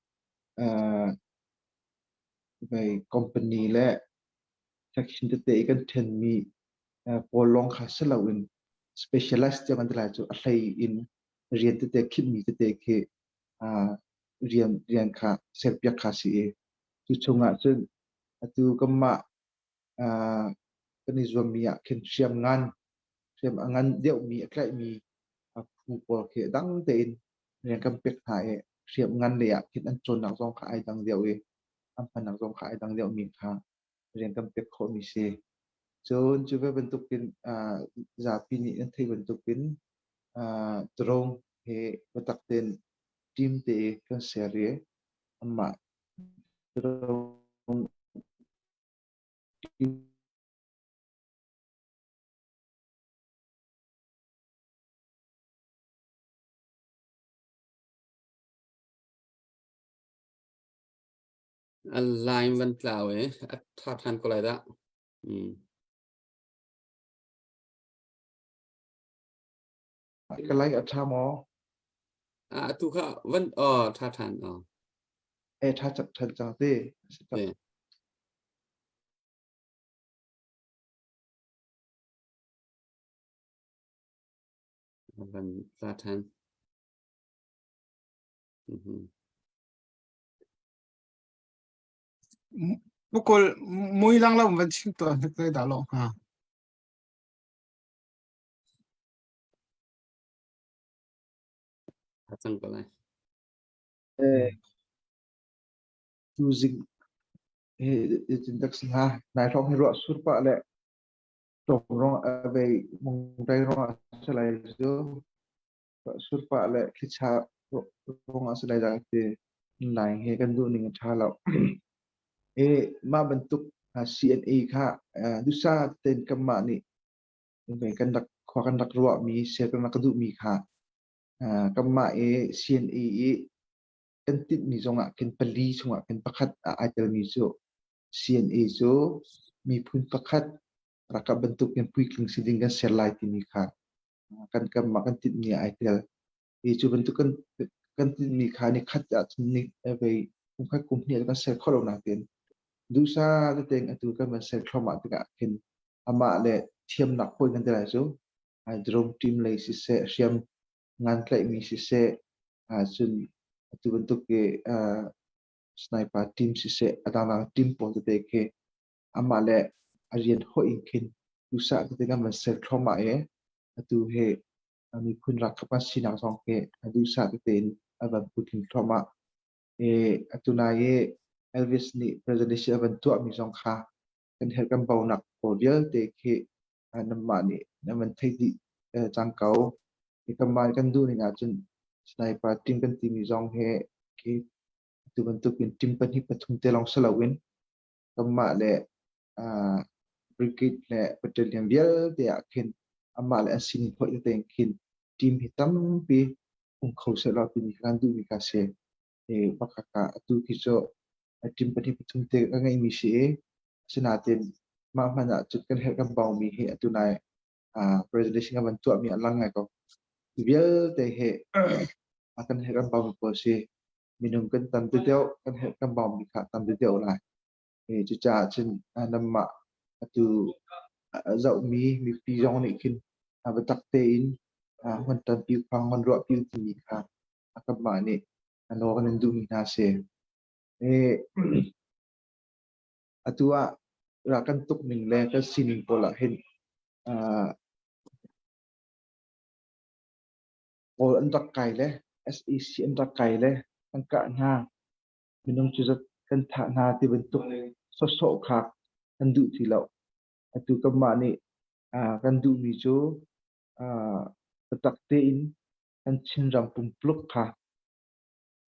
company le section tete i kan ṭhenmi pawl lawng kha si loin specialized tiang kan ti lai cu a hlei in rian tete khimmi tete khi rian rian kha serpiak kha si i cu chungah cun atu kanmah kan i zuammi ah khin hriamngan hriam a ngan deuhmi a tlaihmi phu pawl khi a dang tein rian kan pek hna i hriamngan lei ah khin an cawnnak zong kha ai dang deuh i an hmannak zong kha ai dang deuhmi kha rian kan pek khawhmi si. Cun cu ve bantukin zapi nih an theih bantukin drone he biatak tein team te kan ser i anmah drone
A line van tlau i a ṭha ṭhan ko lai dah.
Ka lai a ṭha maw?
Ah atu kha van oh tha than oh.
E tha chak than chang te.
Van tla than. Mhm.
Bukul mui lang lo van chim tuah hnek zei dah lo hnga.
A cang ko lai.
Eh, tu zing he tin dak sin ha nai thong hi ruah sur pa le tong rong a vei mong dai rong a salai zu sur pa le thlicha rong a salai da ti nai he kan duh ning a tha lo e ma bantuk CNA kha dusa ten kamma nih kan rak khua kan rak ruahmi ser kan rak duhmi kha kanmah i CNA i kan tinhmi zongah khin pali chungah khin pakhat ah ai telmi cu CNA cu miphun pakhat ralkap bantukin puitling si ding kan ser lai timi kha kan kanmah kan tinhmi ah ai tel. Hi cu bantuk kan kan tinhmi kha ni khat ahcun ni vei kum khat kum hnih ah kan ser kho lo nakin duhsah tein atu kan van ser thluahmah tikah khin amah le thiamnak hawi kan ti lai cu drone team lei siseh hriam ngan tlaihmi siseh cun atu bantuk i sniper team siseh a dangdang team pawl tete khi amah le a rian hawih in khin duhsah tete kan van ser thluahmah i atu hi miphun ralkap kan sinak zong hi a duhsah tete in a van puitling thluahmah. I atu nai i Elvis nih presentation a van tuahmi zong kha kan herh kan baunak pawl vialte khi nanmah nih nan van theih dih cang ko. Hi kanmah kan duh ning ahcun sniper team kan timi zong hi khi atu bantukin team pahnih pathum te lawng si loin kanmah le brigade le battalion vialte ah khin amah le an sining hoih tete in khin team hi tampi um kho sehlaw timi kan duhmi kha si. Pakhat ah atu khi cu team pahnih pathum te ka ngeihmi si i asinain mah hmanh ah cun kan herh kan baumi hi atu nai presentation kan van tuahmi a lang ngai ko. Hi vialte hi a kan herh kan baumi pawl si. Minung kan tam ti deuh, kan herh kan baumi kha tam ti deuh lai. Cucaah cun nanmah atu zohmi mipi zong nih khin biatak tein hman ṭanpi phang hman ruahpi timi kha kanmah nih nawl kan in duhmi hna si. Atu ah rak kan tuk ning le kan sining pawl ah hin Kawl an rak kai le sac an rak kai le an kah hna. Minung cu zat kan thah hna ti bantuk sawsawh kha kan duh ti lo. Atu kanmah nih kan duhmi cu biatak tein kan Chinram pumpuluk kha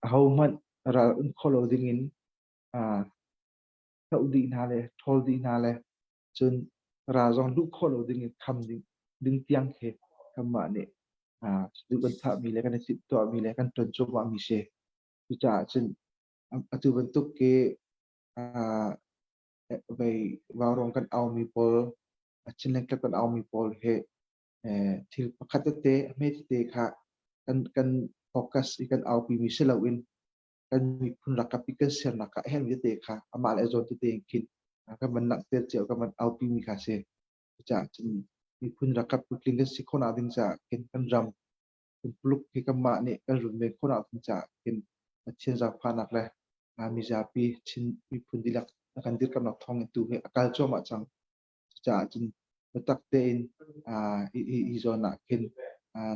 ahohmanh ral um kho lo dingin hloh dih hna le ṭhawl dih hna le cun ral zong luh khawh lo ding in kham ding, ding tiang khi kanmah nih duh kan thahmi le kan i timhtuahmi le kan ṭuan cuahmahmi si. Cucaah cun atu bantuk khi vei vaurawng kan aumi pawl, Chinland Club kan aumi pawl hi thil pakhat tete, hme tete kha kan kan focus i kan aupimi si loin kan miphun ralkap i kan sernak ah herhmi tete kha amah le a zawn tete in khin kan van langhter cio kan van aupimi kha si. Cucaah cun miphun ralkap puitling kan si khawhnak ding caah khin kan ram pumpuluk hi kanmah nih kan runven khawhnak ding caah khin Pathian zaangfahnak le mizapi Chin miphun dihlak a kan dirkamnak thawng in tu hi a kal cuahmah cang. Cucaah cun biatak tein hi zawn ah khin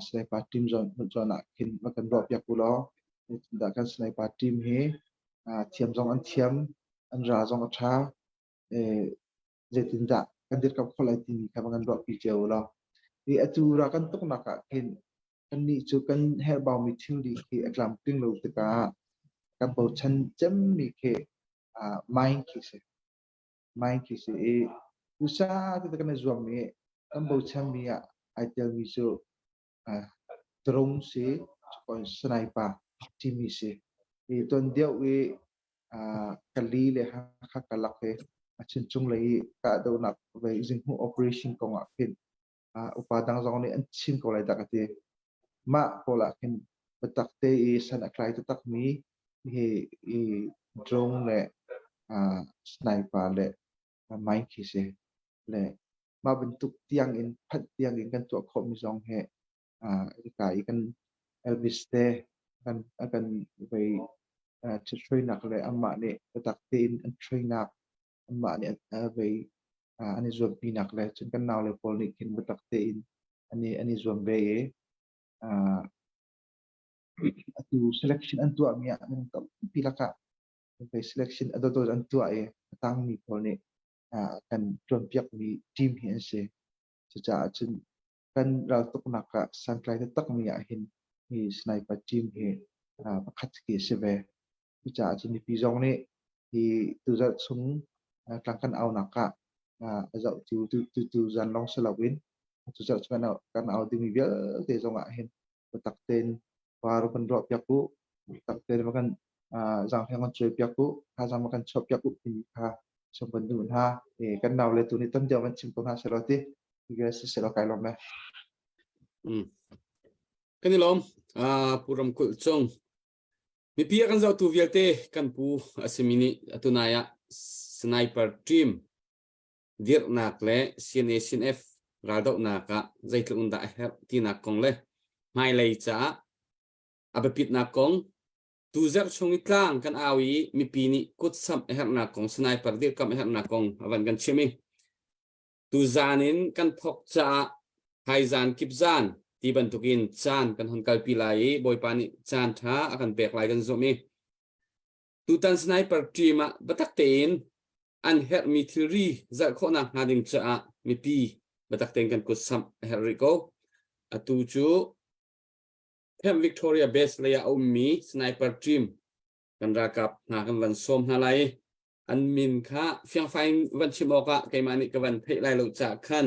sniper team zawn ah khin va kan ruahpiak u law zeitindah kan sniper team hi thiam zong an thiam, an ra zong a ṭha, zeitindah kan dirkamh khawh lai timi kha va kan ruahpi cio u law. Hi atu ra kan tuknak ah khin kannih cu kan herhbaumi thilri khi a tlamtling lo tikah kan bochan cemmi khi mine khi si. Mine khi si i usa te kan i zuam i kan bochanmi ah ai telmi cu drone si, sniper timi si. I ton deuh i Kali le Hakha kalak hi a chincung lei i kahdohnak vei zinghmuh operation kong ah khin upa dang zong nih an chim ko lai dah ka ti. Mah pawl ah khin. Biatak te i san a tlai taktakmi hi i drone le sniper le mine khi si. Le mah bantuk tiang in phanh tiang in kan tuah khawhmi zong hi hika i kan Elvis te kan a kan vei ṭhithruainak le amah nih biatak tein an train-nak anmah nih a vei an i zuampinak le cun kan naule pawl nih khin biatak tein an i zuam ve i atu selection an tuahmi ah minung tampi lakah vei selection a dawdawt an tuah i a tangmi pawl nih kan ṭuanpiakmi team hi an si. Cucaah cun kan raltuknak ah santlai taktakmi ah hin hi sniper team hi pakhat khi a si ve. Cucaah cun mipi zong nih hi tuzarh chung tlang kan aunak ah a zohtu tu zan lawng si loin tuzarh chung kan au dingmi vialte zong ah hin biatak tein var kan ruah piak u, biatak tein va kan zaanghleng kan cuai piak u, thazaang va kan chuah piak u timi kha sawm kan duh hna. Kan nau le tu nih tam deuh van chim ko hna selaw ti. Siselaw kai lawm e.
Kan i lawm. Pu Ramkulh Cung. Mipi a kan zohtu vialte kan pu a simi nih atunai ah sniper team dirhnak le CNA CNF raldohnak ah zeitluk in dah a herh tinak kong le hmailei caah a biapitnak kong tuzarh chung i tlang kan au i mipi nih kutsamh a herhnak kong sniper dirhkamh a herhnak kong a van kan chim i Tuzaan in kan thawk caah haizaan kipzaan ti bantukin caan kan hon kalpi lai i Bawipa nih caan ṭha a kan pek lai kan zumh i tutan sniper team ah biatak tein an herhmi thilri zalh khawhnak hnga ding caah mipi biatak tein kan kut samh a herh rih ko. Atu cu Camp Victoria Base lei ah a ummi sniper team kan ralkap hna kan van sawm hna lai i an min kha fiangfai in van chim awkah keimah nih ka van theih lai lo caah khan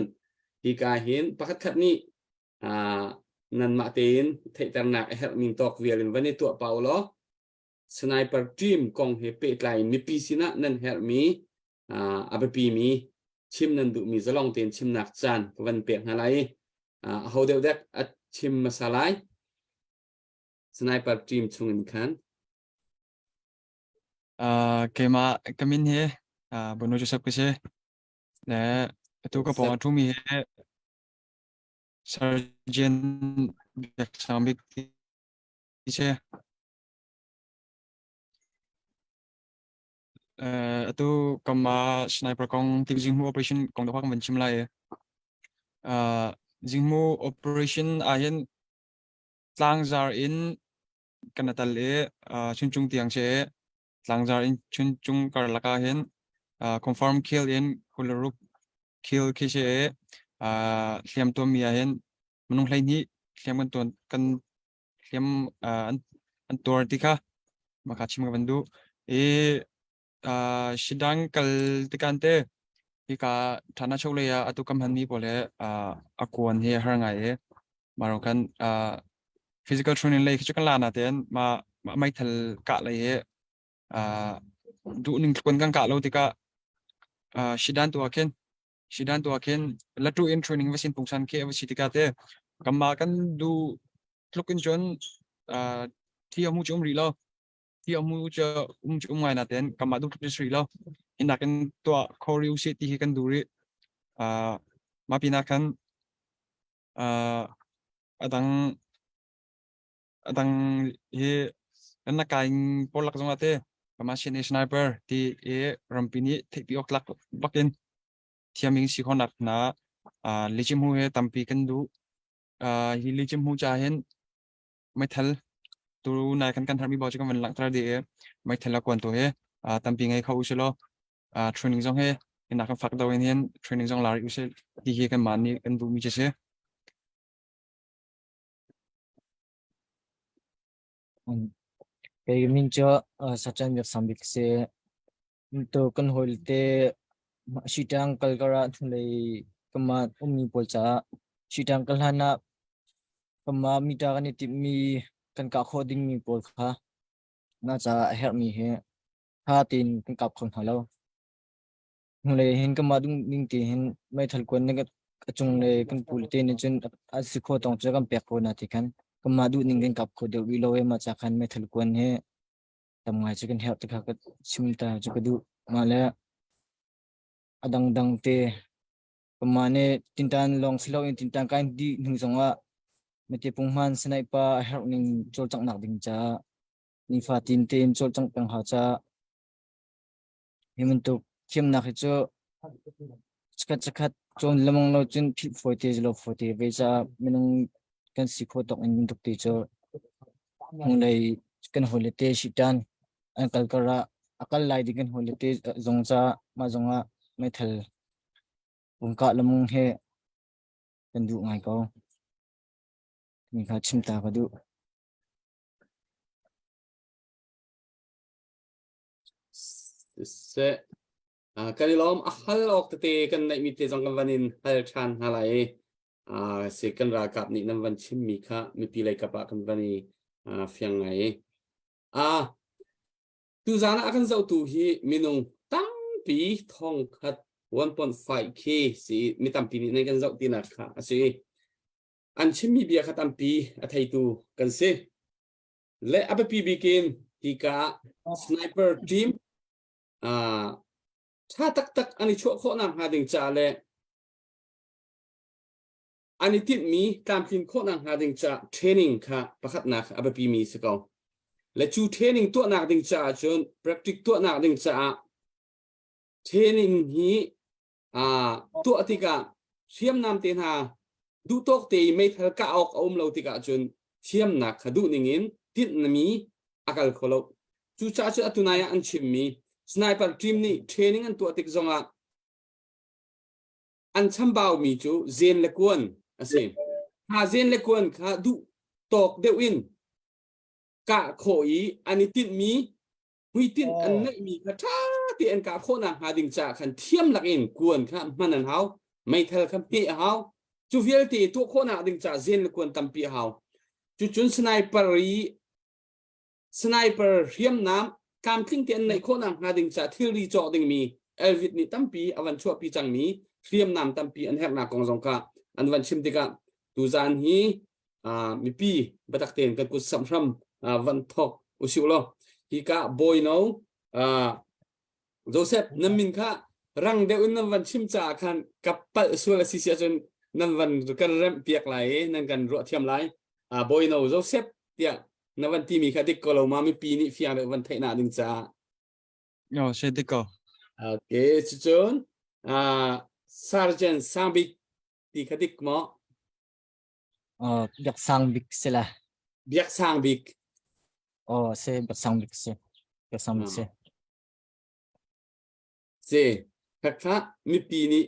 hika hin pakhat khat nih nanmah tein theihternak a herh ning tawk vial in van i tuah pau law sniper team kong he pehtlai in mipi sinah nan herhmi a biapimi chim nan duhmi zalong tein chimnak caan ka van pek hna lai i aho deuh dek a chim hmasa lai sniper team chungin khan
Keimah ka min hi Bono Joseph ka si. Le atu ka pawng a ṭhumi hi Sergeant Biak Sang Bik ti si. Atu kanmah sniper kong tik Zinghmuh operation kong deuh kha kan van chim lai. Zinghmuh operation ahhin tlangzar in kan a tal i chuncung tiang si tlangzar in chuncung karlak ah hin confirm kill in kularuk kill khi si hliam tuammi ah hin minung 12 hliam kan tuan kan hliam an tuar ti kha maka chim ka van duh i Shidang kal tikan te hika thana chok lei ah atu kam hanmi pawl he a kuan hi a har ngai i maro kan physical training lei khi cu kan la na ten ma meithal kah lei hi duh ning tlukin kan kah lo tikah shidan tu ah khin shidan tu ah khin latu in training va sin pungsan khi va si tikah te kamma kan du tlukin cun thi amu chu um rih lo ti amu cu um cu um ngai na ten kamah du tluk sri lo hinak in tuah khori u si ti hi kan du ri ma pina khan adang adang hi kan na kain polak zong ate kama sin sniper ti e rampi ni theihpi ok tlak bakin thiaming si khonak na lichim hu he tampi kan du hi lichim hu cha hin meithal tu nai kan kan harmi bo chu kan van langhter dih i meithal a kuan tu hi tampi ngei kho usih law training zong hi ina kan fak do in hin training zong lari usih ti hi kan mah nih kan duhmi cu si.
Kei min cu Sachan Biak Sambik si. Tu kan hawi te Shitang kalkar ah hnulei kanmah ummi pawl caah Shitang kal hlan ah kanmah mita kan i timhmi kan kah khawh dingmi pawl kha na caah a herhmi hi ṭha tein kan kap kho hna lo. Hnulei hin kanmah ning te hin meithal kuan nih a cunglei kan pu te nih cun a si khawh tawng cu kan pek ko hna ti khan.
Kanmah duh ning kan kap kho deuh rih lo i mah ca khan meithal kuan hi tam ngai cu kan herh ti kha ka chim ta cu ka duh. Mah le a dangdang te kanmah nih tintan lawng si loin tintan kai dih hnu zongah mate punghman sanaih pa a herh ning cawlcanghnak ding caah nifatin tein cawlcangh peng hau caah hi bantuk thiamnak hi cu chikkhat chikkhat cawn lengmang lo cun philh fawi te lo fawi te ve caah minung kan si khawh tawk in bantuk te cu hnulei kan hawile te sitan an kal kar ah a kal lai ding kan hawile te zong caah mah zong ah meithal pungkah lengmang he kan duh ngai ko. Mi kha chim ta ka duh.
Siseh, kan i lawm a hal awk tete kan neihmi te zong kan van in hal ṭhan hna lai i si kan ralkap nih nan van chimmi kha mipi lei kap ah kan van i fiang ngai i tuzaan ah a kan zohtu hi minung tampi thong khat 1.5 k si mi tampi nih nan kan zoh tinak kha a si an chimmi bia kha tampi a theitu kan si Le a biapi bik in hika sniper team ṭha taktak an i chuah khawh nakhnga ding caah le an i tinhmi tlamtlin khawh nakhnga ding caah training kha pakhatnak a biapimi si ko. Le cu training tuahnak ding caah cun practice tuahnak ding caah training hi tuah tikah hriamnam te hna duhtawk te i meithal kah awk a um lo tikah cun thiamnak kha duh ningin tinhmi a kal kho lo. Cucaah cun atu nai ah an chimmi sniper team nih training an tuah tik zongah an chambaumi cu zen le kuan a si. Kha zen le kuan kha duh tawk deuh in kah khawh i an i tinhmi hmuitinh an ngeihmi kha ṭha te an kah khawh nakhnga ding caah khan thiam lakin kuan kha hman an hau meithal kha hmeh a hau cu vialte tuah khawhnak ding caah zen le kuan tampi a hau cucun sniper i sniper hriamnam tlamtling te an neih khawh nakhnga ding caah thilri cawk dingmi Elvid nih tampi a van chuahpi cangmi hriamnam tampi an herhnak kong zong kha an van chim tikah tuzaan hi mipi biatak tein kan kut samh hram van thok usih law hika bawino Joseph nan min kha rang deuh in nan van chim caah khan ka palh sual a si si ahcun nan van kan remh piak lai i nan kan ruah thiam lai bawino Joseph tiah na van timi kha dik ko lo ma mipi nih fiang deuh van theih nak ding caah
No, she dik ko.
Okay, cucun Sergeant Sangbik ti kha dik maw?
Biak sang bik si la.
Biak sang bik.
Oh, si biak sang bik si. Biak sang bik si.
Si. Khakha mipi nih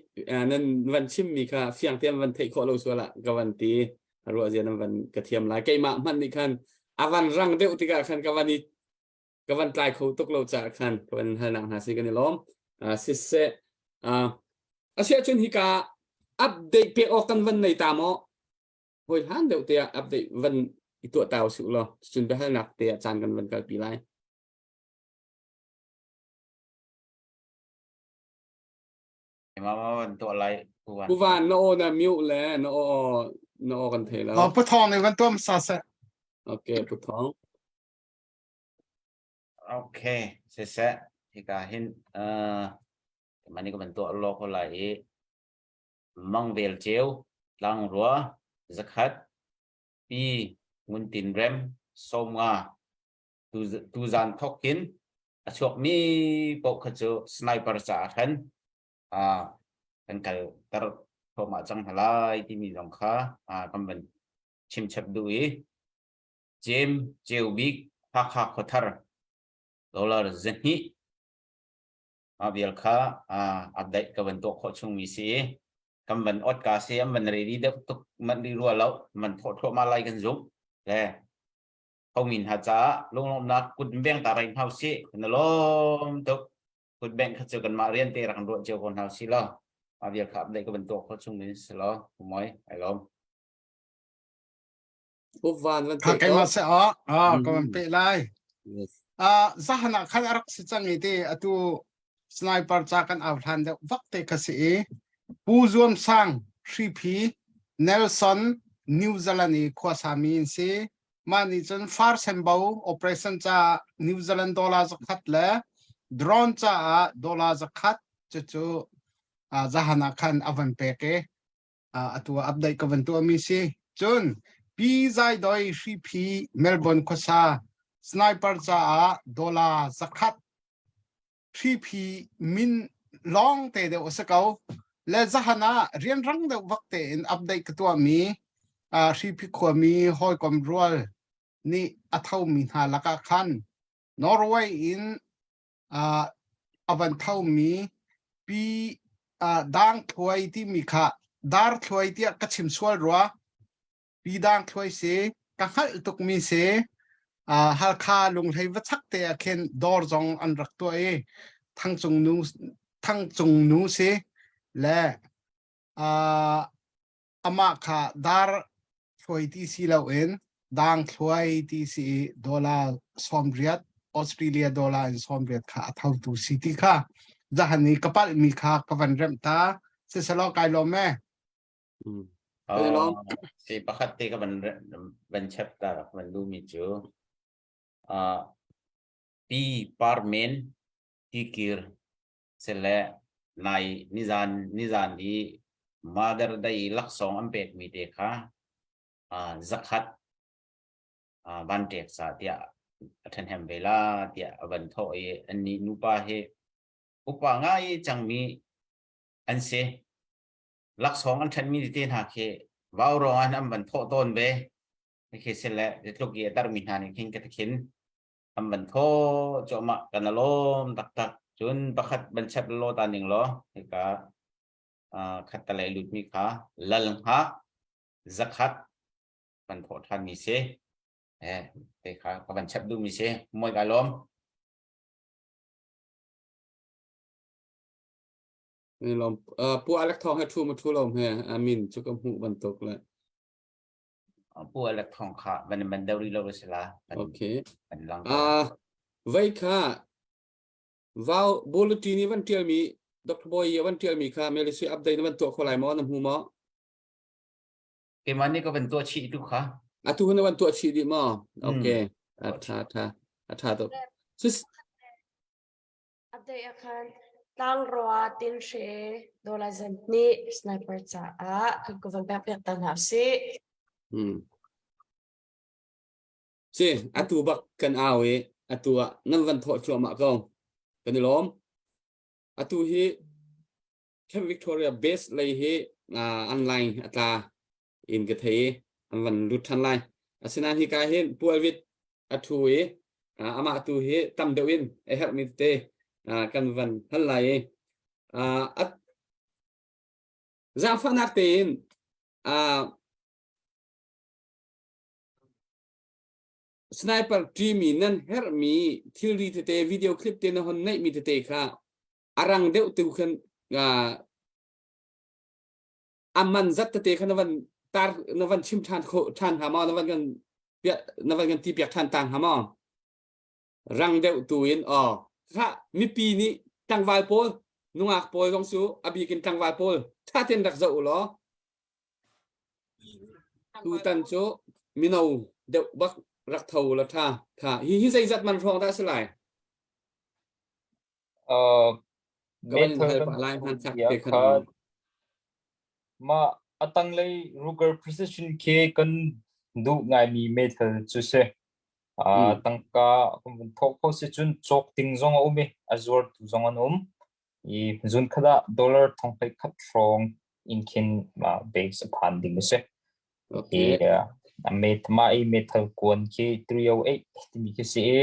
nan van chimmi kha fiang te an van theih khawh lo sual ah ka van ti ruah zia nan van ka thiam lai keimah hmanh nih khan a van rang deuh tikah khan ka van i ka van tlai kho tuk lo caah khan ka van halnak hna si kan i lawm siseh asiah cun hika update pek awk kan van nei ta maw hoi hlan deuh te ah update van i tuah ta usih law cun biahalnak te ah caan kan van kalpi lai
Mama van tuah lai
Pu Van na aw na mute le na aw na aw kan thei lo.
Pu Thawng nih van tuam sa seh.
Okay, Pu Thawng.
Okay, siseh hika hin uh, mani ka ban tuah lo ko lai i mangvel ceu tlangrua zakhat pi ngun tin rem somnga tu tu zan thok hin a chuak mi poh kha cu sniper ca ah khan uh, kan kal ter thoma cang halai timi zong kha uh, kan van chim chap duh i Cem Ceu Bik Hakha Khuathar dollar 200 mah vial kha update ka van tuah khawh chungmi si i kan van ot ka si an van ready deuh tuk man ri rua lo man thawh thluahmah lai kan zumh le homin ha caah lunglawmhnak kut beng ta rai hau si kan lawm tuk kut beng kha cu kanmah rian te rak ruah cio ko hna si lo mah vial kha update ka van tuah khawh chungmi si lo moi ai lawm
Van van
Kha keimah se ah ah ka van pe lai. Ah zahan ah khan a rak si cang i te atu sniper ca kan au hlan deuh vak te kha si i Pu Zuam Sang Hriphi Nelson New Zealand i khuasami an si. Mah nih cun far senbo operation caah New Zealand dollar zakhat le drone caah dollar zakhat cucu zahan ah khan a van pek i atu ah update ka van tuahmi si. Cun Pi Zai Doi Hriphi Melbourne khuasa sniper caah dollar zakhat hriphi min lawng te deuh a si ko. Le zahan ah rianrang deuh vak tein update ka tuahmi hriphi khuami hawikom rual nih a thomi hna lakah khan Norway in a van thomi pi Dang Thluai timi kha Dar Thluai tiah ka chim sual rua. Pi Dang Thluai si ka hngalh tukmi si. Halkha Lunghlei va chak te ah khin dawr zong an rak tuah i Thangcung nu Thangcung nu si le amah kha dar thluai ti si loin dang thluai ti si i dollar 80 Australia dollar in 80 kha a thotu si ti kha zahan i ka palhmi kha ka van remh ta siselaw kai lawm e.
Si pakhat te ka van van chep ta van duhmi cu pi parmen tikir Sile nai nizan nizan i Mother Day laksawng an pekmi te kha zakhat van ṭek sa tiah a ṭhahnem ve la tiah a van thawh i annih nupa hi upa ngai cangmi an si. Laksawng an ṭhenmi tete hna khi vaurawng ah an van thawh tawn ve. Khi sile tluk i a tarmi hna nih khin ka tikhin an van thaw cuahmah kan alawm taktak cun pakhat van chep law ta ning law hika khat talei lutmi kha lal hnga zakhat van thawh than mi si eh te kha ka van chep duh mi si moi ka lawm
Lom pu Alec Thong he thu ma thu lom he amin chu ka hmuh bantuk le
Pu Alec Thong kha van man deuh rih lo si la.
Okay. Ah vei kha vau bulletin ni van tial mi Dr. Boy van tial mi kha Melisi update na van tuah kho lai maw na hmu maw?
Keimah nih ka van tuah chih tu kha.
Atu na van tuah chih dih maw? Okay. A tha tha. A tha tuk. Sis
Update ah khan tlangrua tinhre dollar zan hnih sniper caah kan ka van pek piak ta hna usih.
Hmm. Si, atu bak kan au i atu ah nan van thawh cuahmah ko. Kan i lawm. Atu hi Camp Victoria base lei hi uh, online a tla in ka thei i an van lut ṭhan lai. Asinain hika hin Pu Alvit a ṭhu i amah tu hi tam deuh in a herhmi tete kan van hal lai i zaangfahnak tein sniper ṭimi nan herhmi thilri tete video clip te na hon neihmi tete kha a rang deuh tu khan a man zat tete kha na van tar na van chim ṭhan kho ṭhan hnga maw na van kan na van kan ti piak ṭhan ta hnga maw rang deuh tu in aw kha mipi nih tlangval pawl nungak pawl zong cu a bik in tlangval pawl ṭha tein rak zoh u law tutan cu mino deuh bak rak tho la ṭha kha hi hi zeizat man hrawng dah si lai Ka van in hal pah lai hmanthlak te khan.
Mah a tanglei Ruger Precision khi kan duh ngaimi meithal cu si. Tangka kan vun thawk kho si cun cawk ding zong a um i a zuartu zong an um. I zun khat ah dollar thong hlei khat hrawng in khin base a phan ding a si.
Okay.
Mah i meithal kuan khi 308 timi khi si i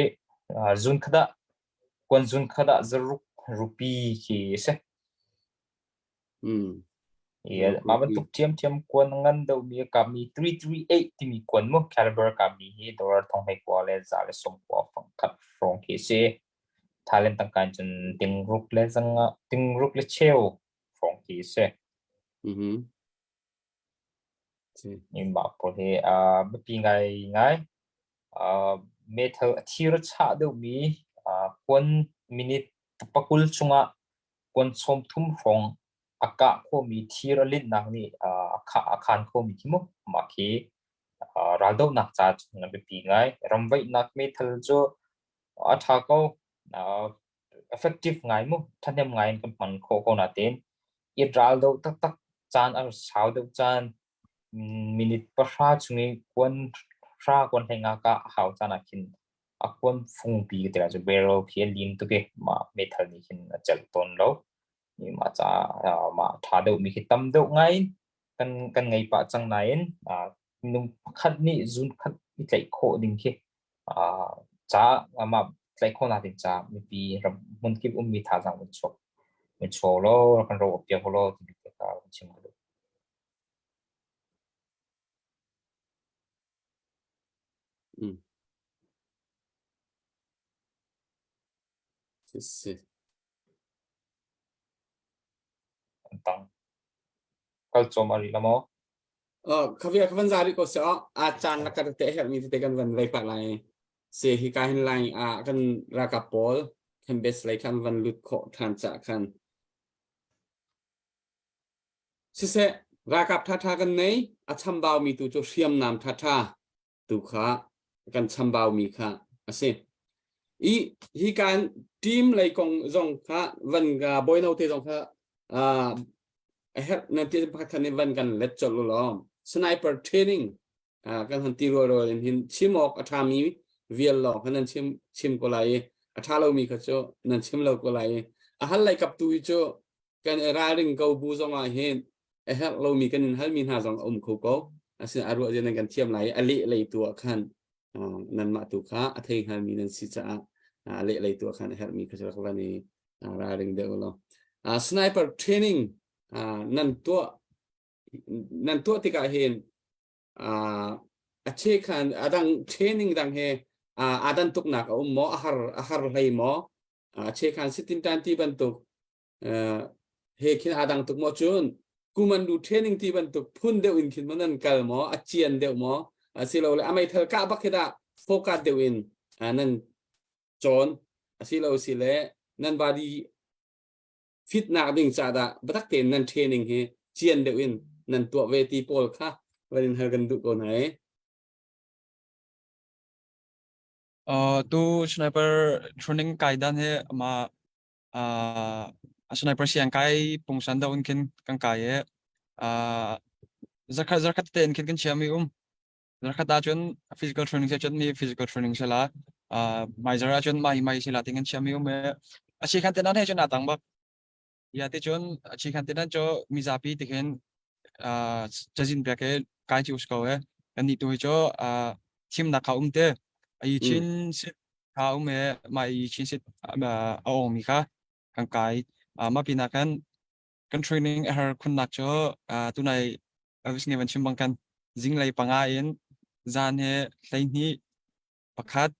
zun khat ah Kuanzun khat ah zaruk rupi khi a si. Mah bantuk ṭhiamṭhiam kuan ngan deuhmi a kapmi 338 timi kuan mu caliber a kapmi hi dollar thong hlei kua le za le sawm kua fang khat hrawng khi a si. Thailand tangka in cun tingruk le zanga tingruk le cheu hrawng khi a si. Mah pawl hi biapi ngaingai. Meithal a thir a chah deuhmi kuan minute pakul chungah kuan sawmthum hrawng a kah khawhmi thir a linhnak nih a a khan khomi khi mu mah khi raldohnak ca cun a biapi ngai. Ramvaihnak meithal cu a ṭha ko, effective ngai mu, ṭhahnem ngai in kan hman khawh ko natein i raldoh taktak caan a sau deuh caan minute pahra chung i kuan hra kuan hlei nga ka hau caan ah khin a kuan fungpi te cu barrel khi a lim tuk i mah meithal nih khin a celh tawn lo. Mah caah mah ṭha deuhmi khi tam deuh ngai in kan kan ngei pah cang nain minung pakhat nih zun khat i tlaih khawh ding khi ca mah tlaih khawhnak ding caah mipi ram hmunkip ummi thazaang kan chuak kan chuak law kan ro piak law timi te kha kan chim ka duh.
Mm. Si si.
An tang. Kal cawm a rih la maw?
Uh, khavia khavan zari ko se a chan la kar te her mi te kan van lei pa lai se hi ka hin lai a kan rakap pawl kan bes lei khan van lut kho than cha khan siseh ralkap ṭhaṭha kan nei a chambau mi tu cu hriamnam ṭhaṭha tu kha kan chambau mi kha a si. I hi kan team lei kong zong kha van bawino te zong kha a herh nan ti pakhat khan in van kan let colh u law sniper training kan han ti rual in hin chim awk a ṭhami vial lawng kha nan chim chim ko lai i a ṭha lomi kha cu nan chim lo ko lai i a hal lei kap tu hi cu kan i ralring ko bu zong ah hin a herh lomi kan in halmi hna zong a um kho ko asinain a ruah zia nan kan thiam lai i a leh lei tu ah khan nanmah tu kha a thei hngalmi nan si caah a leh lei tu ah khan a herhmi kha cu rak van i ralring deuh law sniper training nan tuah nan tuah tikah hin a che khan a dang training dang he aa dan tuknak a um maw a har a har hlei maw a che khan sitin tan ti bantuk he khin aa dang tuk maw cun kumandu training ti bantuk phun deuh in khin maw nan kal maw a cian deuh maw asilole a meithal kah bak khi dah focus deuh in nan cawn asilo sile nan body fit nak ding ca dah biatak tein nan training hi cian deuh in nan tuah ve ti pawl kha van in hal kan duh ko hna i
Uh, tu sniper training kai dan he ma uh, sniper siang kai pungsan da un khin kan kai e uh, zarkhat zarkhat te in khin kan chiami um zarkhat ah cun physical training se cun mi physical training se la uh, mai zara cun mai mai se la ting kan chiami um e a chi khan te nan he cun atang bak ya te cun a chi khan te nan cho mizapi ti khin uh, cazin pek e kai chi us ko e kan ni tu hi cho uh, thimnak kha um te ai chin kha um e ma i chin sit a ong mi kha kan kai ma pina kan kan training a har khun nak cho tunai Elvis nge van chim bang kan zinglei panga in zan he hleihnih pakhat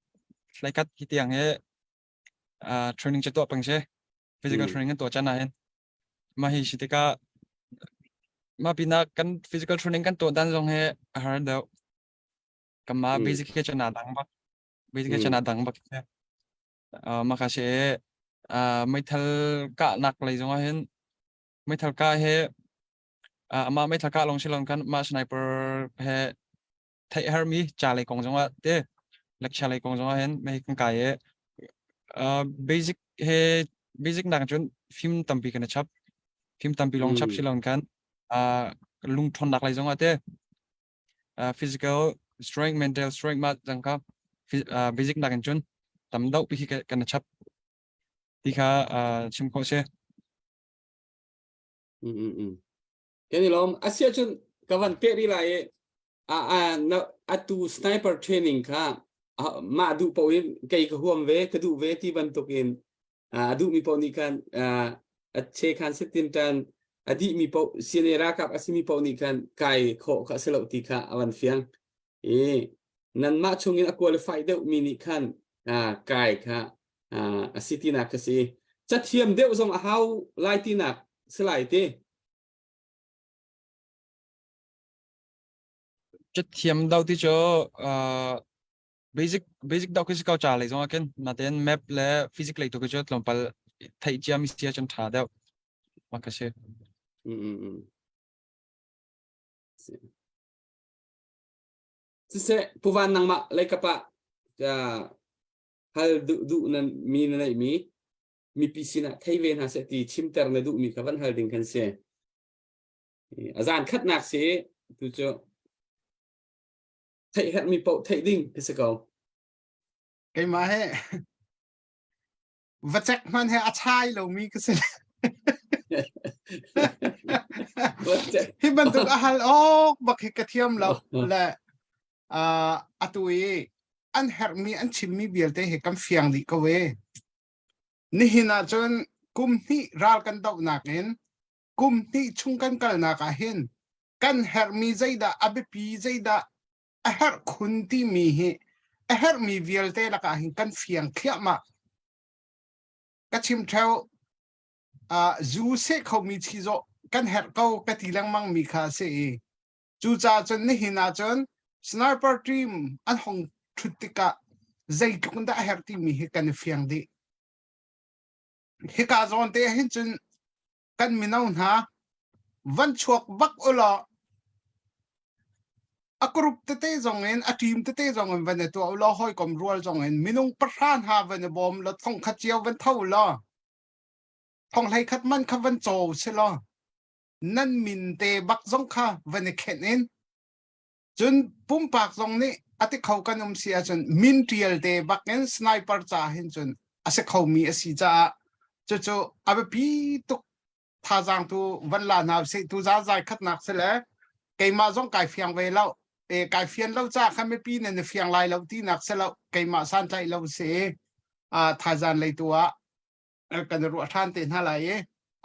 hleikat hi tiang he training che tuah pang she physical training kan tuah chan ah hin ma hi si tikah ma pina kan physical training kan tuah dan zong he a har deuh kama basic he chana dang bak basic he chana dang bak ma kha she meithal kah nak lei zong ah hin meithal kah he amah meithal kah lawng si lo kan mah sniper he theih harmi ca lei kong zong ah te lecture lei kong zong ah hin mei kan kai i basic he basic nak cun fim tampi kan i chap fim tampi lawng chap si lo kan lungṭhawnnak lei zong ah te physical strength mental strength ma zang kha basic nak in cun tam deuh pi khi kan i chap ti kha chim khawh si.
Kan i lawm. Asia cun ka van peh rih lai i a a na atu sniper training kha mah duh paoh in kei ka huam ve ka duh ve ti bantuk in a duhmi paoh nih khan a che khan sitin tan a dihmi paoh CNA ralkap a simi paoh nih khan kai khawh kha a si lo ti kha a van fiang i nanmah chungin a qualify deuhmi nih khan kai kha a si tinak ka si cathiam deuh zong a hau lai tinak si lai te
Cathiam dau ti cu basic basic dau khi si ko ca lei zong ah khin natein map le physics lei tu khi cu tlawmpal theih cia mi sia cun tha deuh ma ka si.
Mm, mm, mm. Siseh Puvan nangmah leikap ah hal duh duh na mi na neih mi mipi sinah thei ve hna seh ti chimter na duh mi kha van hal ding kan si. A zan khatnak si tu cu theih herhmi paoh theih ding ti si ko.
Keimah he va cek hman he a chai lomi ka si. Hi bantuk a hal awk bak hi ka thiam lo le atu i an herhmi an chimmi vialte hi kan fiang dih ko e. Nihin ah cun kum hnih ral kan dohnak in kum hnih chung kan kalnak ah hin kan herhmi zeidah a biapi zeidah a herh khun timi hi a herhmi vialte lakah hin kan fiang thliahmah. Ka chim theo uh, zu seh khomi chizawh kan herh ko ka ti lengmang mi kha a si i cucaah cun nihin ah cun sniper team an hong ṭhut tikah zeitluk in dah a herh timi hi kan i fiang dih. Hika zawn te hin cun kan mino hna van chuak bak ulaw a group tete zong in a team tete zong in van i tuah ulaw hawikom rual zong in minung pahra hna van i bawm law thong khat cio van tho law thong hlei khat man kha van caw si law nan min te bak zong kha van i khenh in cun pumpak zong nih a ti kho kan um si ahcun min ṭial te bak in sniper ca hin cun a si khomi a si caah cucu a biapi tuk thazaang tu van la hna usih tu zazai khatnak si le keimah zong kai fiang ve lo e kai fian lo ca kha mipi nan i fiang lai lo tinak si lo keimah santlaih lo si a thaizan lei tu ah kan ruah ṭhan te hna lai i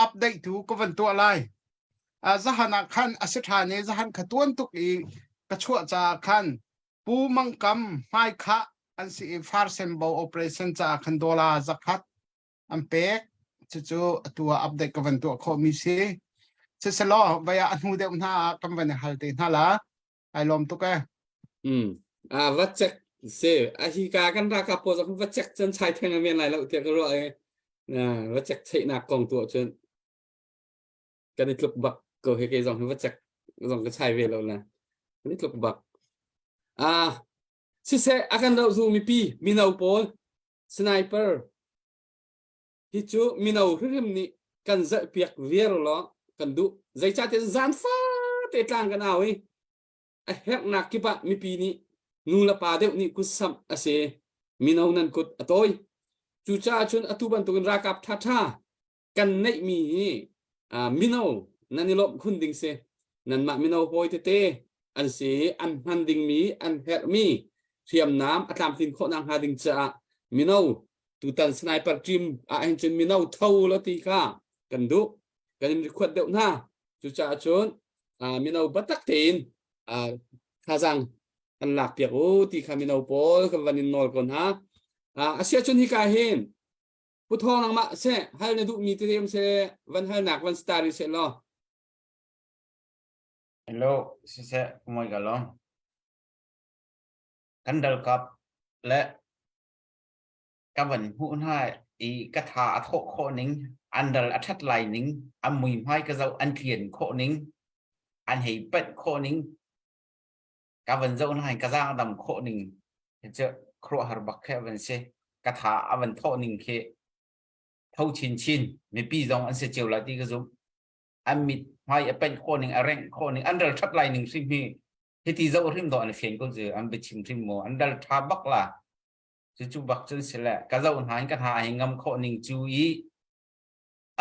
update tu ka van tuah lai. Zahan ah khan a si ṭhan i zahan kha tuan tuk i ka chuah caah khan Pu Mangkam hmai khah an si i Farsembo operation caah khan dollar zakhat an pek. Cucu atu ah update ka van tuah khawhmi si. Siselaw vai ah a hnu deuh hna ah kan van i hal te hna la. Ai lawm tuk e.
Mm. A va check se a hi ka kan ra ka po zong va check chan chai theng a men lai lo tiah ka ruah e. Na va check theihnak kong tu ahcun kan i tluk bak ko he ke zong hi va check zong ka chai ve lo na. Kan i tluk bak. Ah siseh a kan ro zu mipi mino pawl sniper hi cu mino hrimhrim nih kan zalhpiak viar law kan duh zeicahtiah zan fate tlang kan au i a herhnak kip ah mipi nih nu le pa deuh nih kut samh a si mino nan kut a tawi cucaah cun atu bantukin ralkap ṭhaṭha kan neihmi hi mino nan i lawmh khun ding si nanmah mino hawi tete an si an hman dingmi an herhmi hriamnam a tlamtlin khawhnak hnga ding caah mino tutan sniper team ah hin cun mino tho lo ti kha kan duh kan in request deuh hna cucaah cun mino batak tein thazaang kan lak piak u ti kha mino pawl kan van in nawl ko hna asia cun hika hin Pu Thawng nangmah seh hal na duhmi tete um seh van halnak van star i seh law.
Hello, siseh kumoi ka long. Kan ralkap le ka van hmuh hna i ka tha a thawh khawh ning, an ral a ṭhat lai ning, an muihmai ka zoh an tlian khawh ning, an hei panh khawh ning, ka van zoh hna hin ka zaang dam khawh ning hi cu khuaruahhar bak khi a van si. Ka tha a van thawh ning khi tho chinchin mipi zong an si cio lai ti ka zumh. An mit hmai a panh khawh ning, a rengh khawh ning, an ral ṭhat lai ning hrim hi hiti zoh hrim dawh an fian ko cu an biachim hrim maw an ral ṭha bak la. Cucu bak cun si le ka zoh hna in ka hna a ngam khawh ning cu i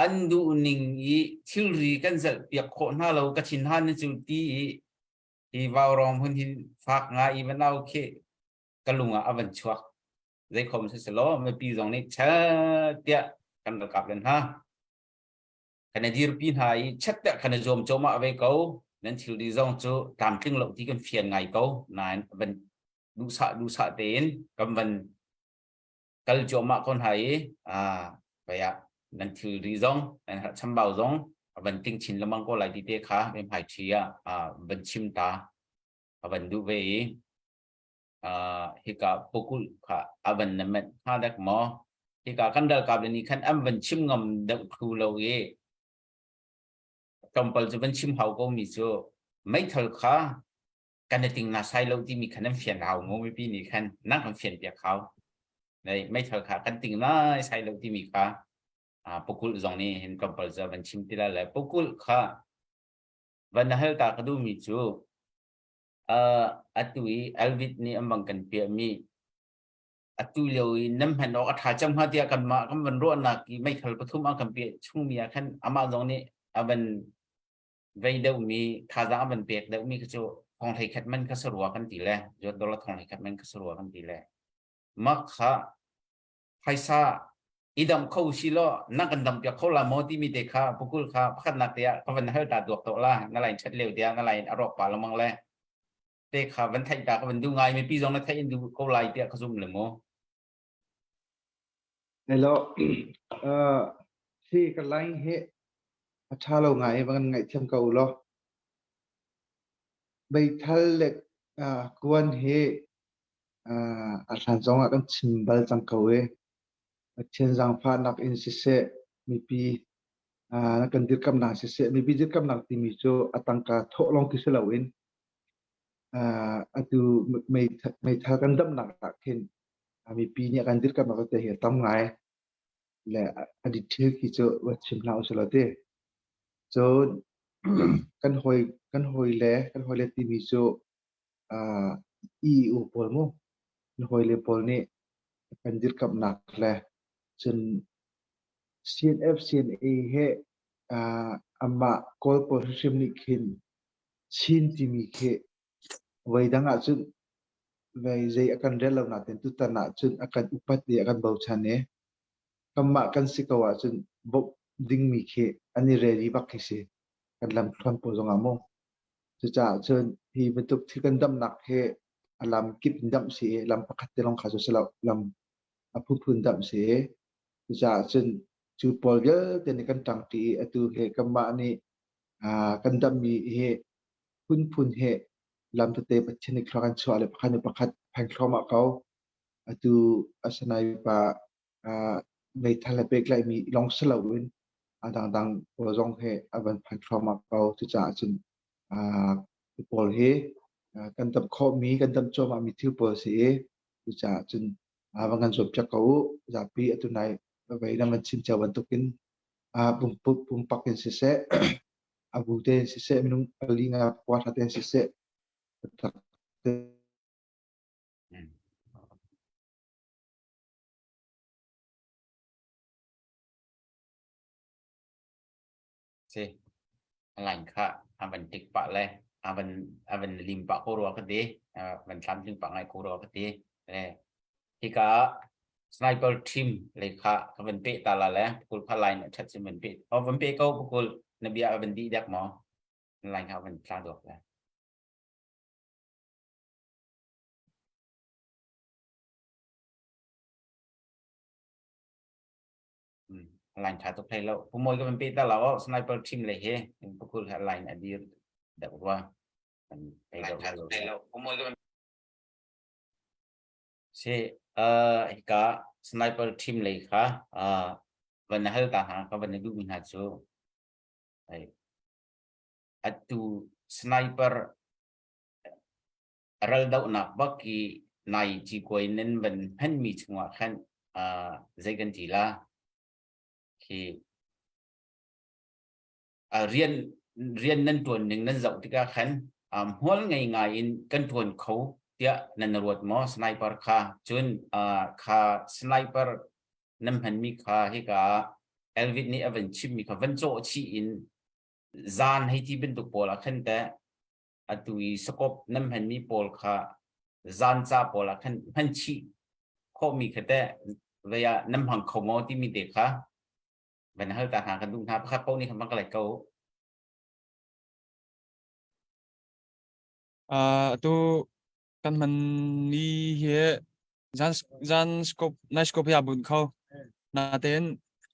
an duh ning i thilri kan zalh piak khawh hna lo ka thin han cu ti i hi vaurawng hmun hin fak nga i van au khi ka lung ah a van chuak zeikhom si selaw mipi zong nih chat tiah kan ralkap len hna kan i dirpi hna i chat tiah kan i zuam cawmah ve ko nan thilri zong cu tlamtling lo ti kan fian ngai ko nain van duhsah duhsah tein kan van kal cuahmah ko hna i ah nan thilri zong nan herh chambau zong a van ting chin lengmang ko lai ti te kha me hmai ṭhi ah van chim ta a van duh ve i hika pukul kha a van na menh hnga dek maw hika kan ralkap le nih khan an van chim ngam deuh thlu lo i tlawmpal cu van chim hau ko mi cu. Meithal kha kan i ting na sai lo timi khan nan fian hau mu mipi nih khan nan kan fian piak hau. Meithal kha kan ting lai sai lo timi kha pukulh zong nih hin tlawmpal cu van chim ti la le pukulh kha van hal ta ka duhmi cu atu i Elvit nih an bang kan piahmi atu lio i nan hman awk a ṭha cang hnga tiah kanmah kan van ruahnak i meithal pathum a kan piah chungmi ah khan amah zong nih a van vei deuhmi thazaang a van pek deuhmi kha cu thong hlei khat man kha sarua kan ti le zuat dollar thong hlei khat man kha sarua kan ti le mah kha phaisa i dam kho si law na kan dam piak kho la maw timi te kha pukul kha pakhatnak te ah ka van hal ta duak to la na lain chat leo tiah na lain a rawk pa lengmang le te kha van theih ta ka van duh ngai mipi zong na theih in duh ko lai tiah ka zum le mu
Hello. Uh, si ka line hi a ṭha lo ngai va kan ngaihthiam ko law. Meithal le uh, kuan hi uh, a hlan zong ah kan chim bal cang ko i Pathian zaangfahnak in siseh mipi uh, kan dirkamnak siseh mipi dirkamnak timi cu a tangka thawh lawng khi si loin uh, atu meithal kan damnak ah khin mipi nih kan dirkamnak te hi a tam ngai le a detail khi cu va chim hlah usih law ti. Cun kan hawi kan hawi le kan hawi le timi cu uh, EU pawl mu kan hawi le pawl nih kan dirkamnak le cun CNF CNA he uh, amah Kawl pawl hrimhrim nih khin Chin timi khi voi dang ahcun vei zei a kan rel lo nain tutan ahcun a kan upat i a kan bochan i kanmah kan si ko ahcun bawmh dingmi khi an i ready bak khi si kan lamthluan pawl zongah mu. Cucaah cun hi bantuk thil kan damnak hi a lam kip in damh si i lam pakhat te lawng kha cu si lo lam a phunphun damh si i cucaah cun cu pawl vialte nih kan ṭangṭi i atu hi kanmah nih kan dammi hi phunphun he lam tete Pathian nih thluak an chuah le pakhat le pakhat pheng thluahmah ko. Atu a sanai pa meithal he pehtlaihmi lawng si loin a dangdang pawl zong he a van phan thluahmah ko. Cucaah cun hi pawl hi kan dam khawhmi, kan dam cuahmahmi thil pawl a si i cucaah cun van kan zuampiak ko u. Zapi atu nai vei nan van chim cio bantukin pumpak in siseh, a bu tein siseh, minung pali nga pakua hra tein siseh,
Si line kha a van tik pah le a van a van lim pah ko rua ka ti van tlamtling pah ngai ko rua ka ti le hika sniper team le kha ka van pe ta la le pukul kha line a that sin van pe o van pe ko pukul na bia a van di dek maw line kha van tla dok le Line tha tuk hlei lo. Pumoi ka van pe ta lo sniper team le he pukul ha line a dir deuh rua. Kan pe deuh lo. Pumoi ka van Si uh hika sniper team lei kha uh van hal ta hna ka van duh mi hna cu ai atu sniper ral dohnak bak i nai cikuai nan van hmanmi chungah khan uh, zei kan ti la khi uh, rian rian nan tuan ning nan zoh tikah khan um, hmual ngei ngai in kan tuan kho tiah nan ruat maw sniper kha cun uh, kha sniper nan hmanmi kha hika Elvin nih a van chimmi kha van cawh chih in zan hei ti bantuk pawl ah khan teh atu i sakop nan hmanmi pawl kha zan ca pawl ah khan hman chih khawhmi kha teh vei ah nan hmang kho maw timi te kha van hal ta hna kan duh hna pakhat paoh nih khan van ka let ko.
Uh, atu kan hmanmi hi zan zan scope night scope hi a bunh kho. Natein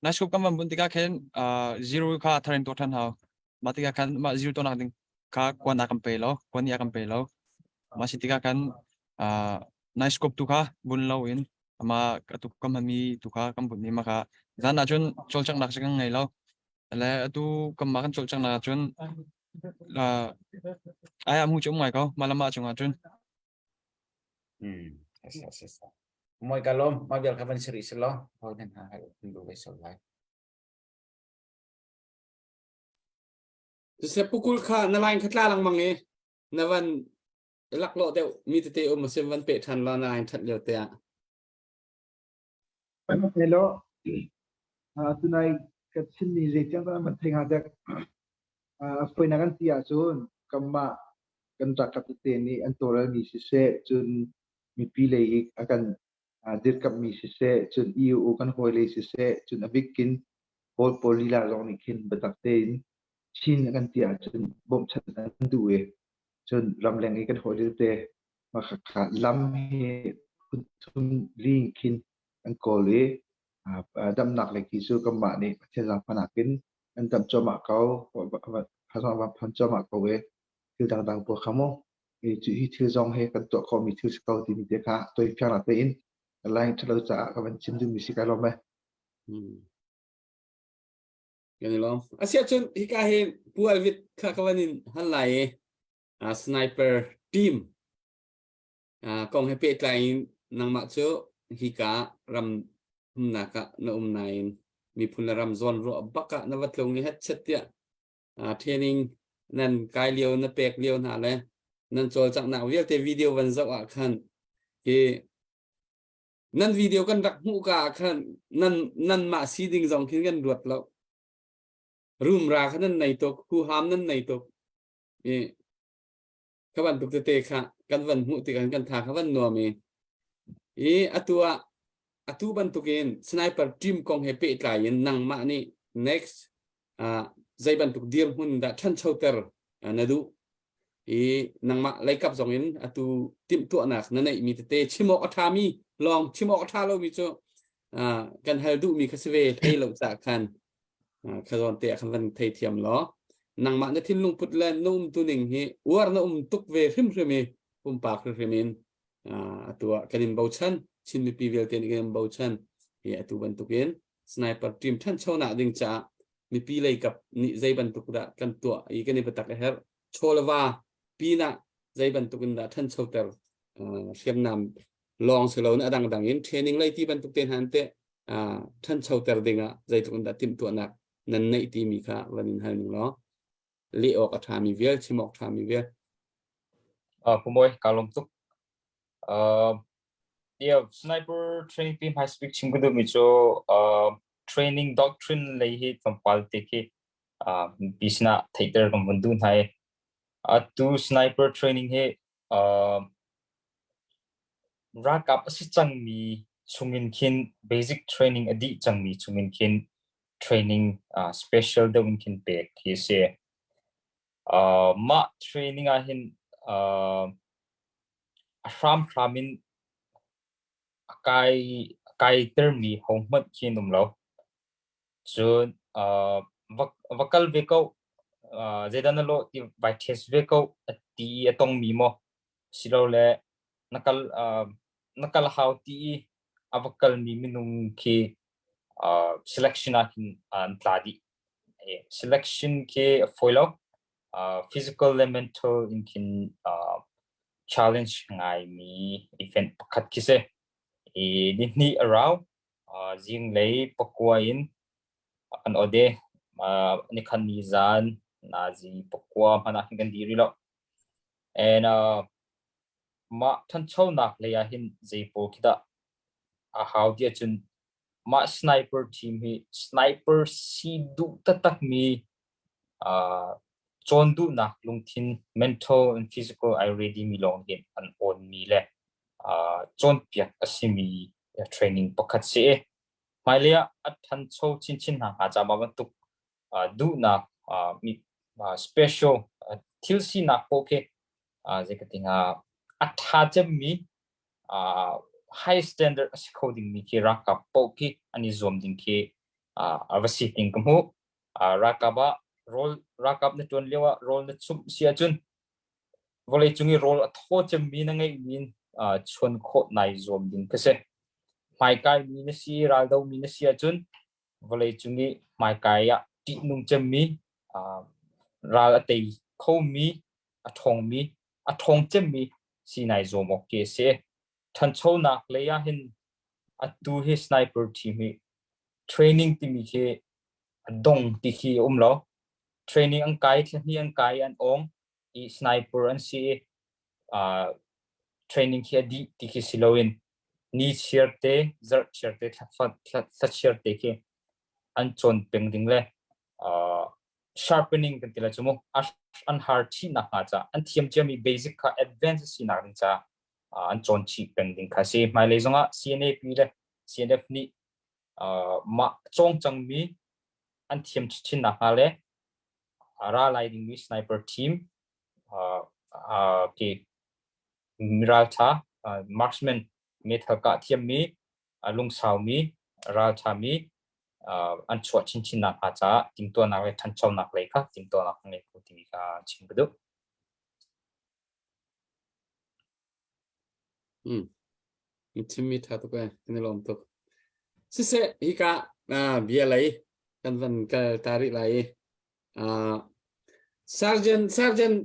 night scope kan van bunh tikah khin uh, zero kha thar in tuah ṭhan hau. Mah tikah khan mah zero tuahnak ding kha kuan a kan pe lo, kuan nih a kan pe lo. Mah si tikah khan uh, night scope tu kha bun lo in ama atu kan hmanmi tu kha kan bunh i mah kha zan ahcun cawlcanghnak cu kan ngei lo. Le atu kanmah kan cawlcanghnak ahcun. Ai ah mu cu um ngai ko mah le mah cungah cun.
Hmm. Yes, yes, yes. Moi ka lom, ma bial ka van siri silo. Hoi nan ha hai lu ve so lai.
Siseh pukul kha na line kha tla lengmang i na van laklawh deuh mi tete um a sim van peh ṭhan la na line ṭhat lio te ah.
Hello. Tunai ka chimmi zeitiang dah man thei hnga dek. Foinak kan ti ahcun kanmah kan ralkap tete nih an tawlrelmi siseh, cun mipi lei i a kan dirkamhmi siseh, cun EU kan hawilei siseh, cun a bikin Kawl pawl lila zong nih khin biatak tein Chin a kan ti ahcun bawmhchanh an duh i cun ramleng i kan hawile tete mah khakha lam hi phun thum li khin an kawl i damnak lei khi cu kanmah nih Pathian zaangfahnak in an damh cuahmah ko, phan cuahmah ko i thil dangdang pawl kha mu hi thil zong hi kan tuah khawhmi thil si ko timi te kha toifiangnak tein line ṭhalo caah ka van chim duhmi si kai lawm e.
Kan i lawm. Asiahcun hika hi Pu Alvit kha ka van in hal lai i sniper team kong he pehtlai in nangmah cu hika ram umnak ah na um nain miphun le ram zawn ruah bak ah na va tlung i hetchet tiah training nan kai lio na pek lio hna le nan cawlcanghnak vialte video van zoh ah khan hi nan video kan rak hmuh ka ah khan nan nan mah si ding zong khin kan ruat lo rumra kha nan nei tuk huham nan nei tuk i kha bantuk tete kha kan van hmuh tikah kan tha kha van nuam i i atu ah atu bantukin sniper team kong he pehtlai in nangmah nih next uh, zei bantuk dirhmun dah ṭhanchoter na duh i nangmah leikap zong in atu timhtuahnak na neihmi tete chim awk a ṭhami lawng chim awk a ṭha lomi cu kan hal duhmi kha si ve thei lo cah khan kha zawn te ah khan van thei thiam law nangmah na thinlung put le na um tu ning hi uar na um tuk ve hrimhrim i pumpak hrimhrim in atu ah kan in bochan Chin mipi vialte nih kan in bochan hi atu bantukin sniper team ṭhanchonak ding caah mipi lei kap nih zei bantuk dah kan tuah i kan i biatak a herh chawleva pinah zei bantuk in dah ṭhanchoter hriamnam lawng si lo na a dangdang in training lei ti bantuk te hna te ṭhanchoter dingah zeitluk in dah timhtuahnak nan neih timi kha van in hal ning law leh awk a ṭhami vial chim awk ṭhami vial
Pu Mawi ka lawm tuk yeah sniper training pi hmai speak chim ka duhmi cu training doctrine lei hi tlawmpal te khi mipi sinah theihter kan vun duh hna i atu sniper training hi Ralkap a si cangmi chungin khin basic training a dih cangmi chungin khin training special deuh in khin pek khi a si. Mah training ah hin a hramhram in a kai a kaitermi hohmanh khi an um lo. Cun va kal ve ko, zeidah na lawh ti vai test ve ko a ti i a tongmi maw silole na kal na kal hau ti i a va kalmi minung khi selection ah khin an tla dih. Selection khi a fawi lo. Physical le mental in khin challenge ngaimi event pakhat khi si. I nihnih a rau. Zinglei pakua in kan ode. Nikhat ni zan nazi pakua hmanh ah khin kan dih rih lo. And mah ṭhanchonak lei ah hin zei pawl khi dah a hau ti ahcun mah sniper team hi sniper si duh taktakmi cawn duhnak lungthin mental and physical ai ready mi lawng hin an awnmi le cawnpiak a simi training pakhat si i hmailei ah a ṭhancho chinchin hna hnga caah mah bantuk duhnak special thil sinak paoh khi zei ka ti hnga a ṭha cemmi high standard a si kho dingmi khi ralkap paoh khi an i zuam ding khi a va si ting ka hmuh. Ralkap ah rawl ralkap na ṭuan lio ah rawl na chumh si ahcun vawleicung i rawl a thaw cemmi na ngeihmi in chuan khawh nai zuam ding ka si. Hmaikai mi na si, raldomi na si ahcun vawleicung i hmaikai ah ṭihnung cemmi. Ral a tei khomi, a ṭhawngmi, a ṭhawng cemmi si nai zuam awk khi a si. Ṭhanchonak lei ah hin atu hi sniper team hi training timi khi a dong ti khi a um lo. Training an kai, thlahnih an kai, an awng i sniper an si i uh, training khi a dih ti khi si loin ni chiar te, zarh chiar te, thla chiar te khi an cawn peng ding le uh, sharpening kan ti lai cu mu an har chih nak hnga ca an thiam ciami basic kha advance si nak ding ca an cawn chih peng ding kha si hmailei zongah CNAP le CNF nih mah cawng cangmi an thiam chin nak hnga le ra lai dingmi sniper team ke miraltha marksman meithal kah thiammi lungsaumi ralthami an chuah chinchin nak hnga caah timtuahnak le ṭhanchonak lei kha timtuahnak ngei ko timi kha chim ka duh.
Mm. Chimmi ṭha tuk ee, kan i lawm tuk. Siseh, hika bia lei kan van kal ta rih lai i Sergeant Sergeant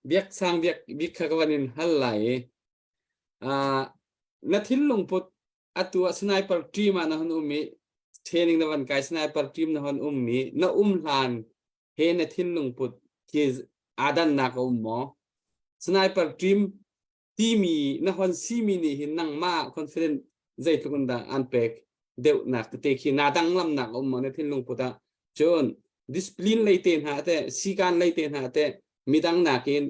Biak Sang Biak bik kha ka van in hal lai i na thinlung put atu ah sniper team ah na hon um i training na van kai sniper team na hon um i na um hlan he na thinlung put khi aa dannak a um maw sniper team timi na hon simi nih hin nangmah confident zeitluk in dah an pek deuhnak tete khi na danglamnak a um maw na thinlung put ah cun discipline lei te hna te sikan lei te hna te midang nakin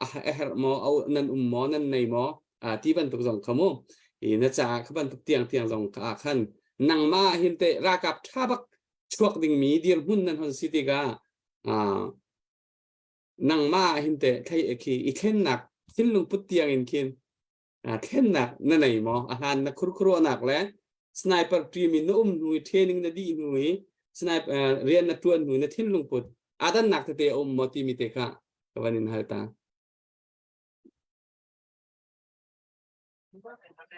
a herh maw nan um maw nan nei maw ti bantuk zong kha mu i na caah kha bantuk tiang tiang zong kha khan nangmah hin te ralkap tha bak chuak dingmi dirhmun nan hon si tikah nangmah hin te thlei khi i thlennak thinlung put tiang in khin thlennak na nei maw a hlan na khurkhuruahnak le sniper team in na um hnu i training na dih hnu i sniper rian na tuan hnu na thinlung put adannak tete a um maw timi te kha ka van in hal ta.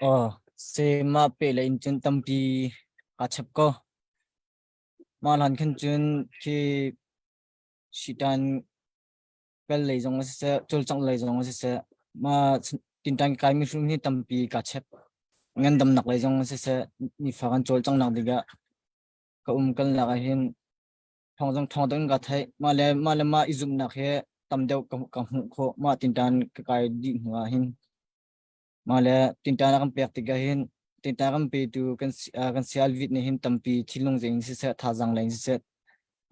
Oh, se ma pe le in cun tampi aa chap ko. Ma hlan khan cun khi shitan kal lei zong siseh, cawlcangh lei zong siseh, ma tinṭan kai mi hrum hi tampi ka chep. Ngandamnak lei zong siseh, nifa kan cawlcanghnak dingah ka um kalnak ah hin thawng zong thawng deuh in ka theih. Mah le mah le mah i zumhnak hi tam deuh ka, ka hmuh khawh. Mah tinṭan ka kai dih hnu ah hin mah le tinṭan a kan pek tikah hin tinṭan kan petu kan kan sial vit nih hin tampi thinlung zein siseh, thazaang lei in siseh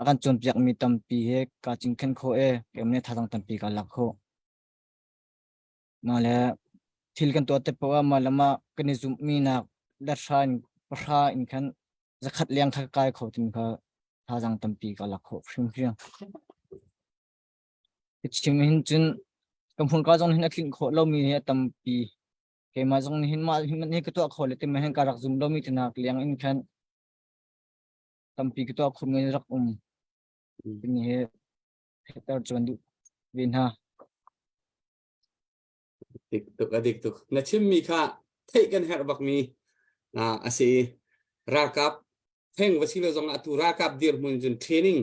a kan cawnpiakmi tampi he kaa cinken khawh i keimah nih thazaang tampi kaa lak khawh. Mah le thil kan tuah tik paoh ah mah le mah kan i zumhmi nak lethra in pahra in khan zakhat leng kha kai kho timi kha thazaang tampi ka lak khawh hrimhrim. Ka chim hin cun ka hmurka zong hin a tlinh khawh lomi hi a tampi. Keimah zong nih hin mah hi ka tuah kho le timi hin ka rak zum lomi tinak leng in khan tampi ka tuah khawh mi rak um. Timi hi theihter cuan duh ve hna.
Dik tuk a dik tuk. Na chimmi kha theih kan herh bakmi a si. Ralkap theng va si lo zong atu ralkap dirhmun cun training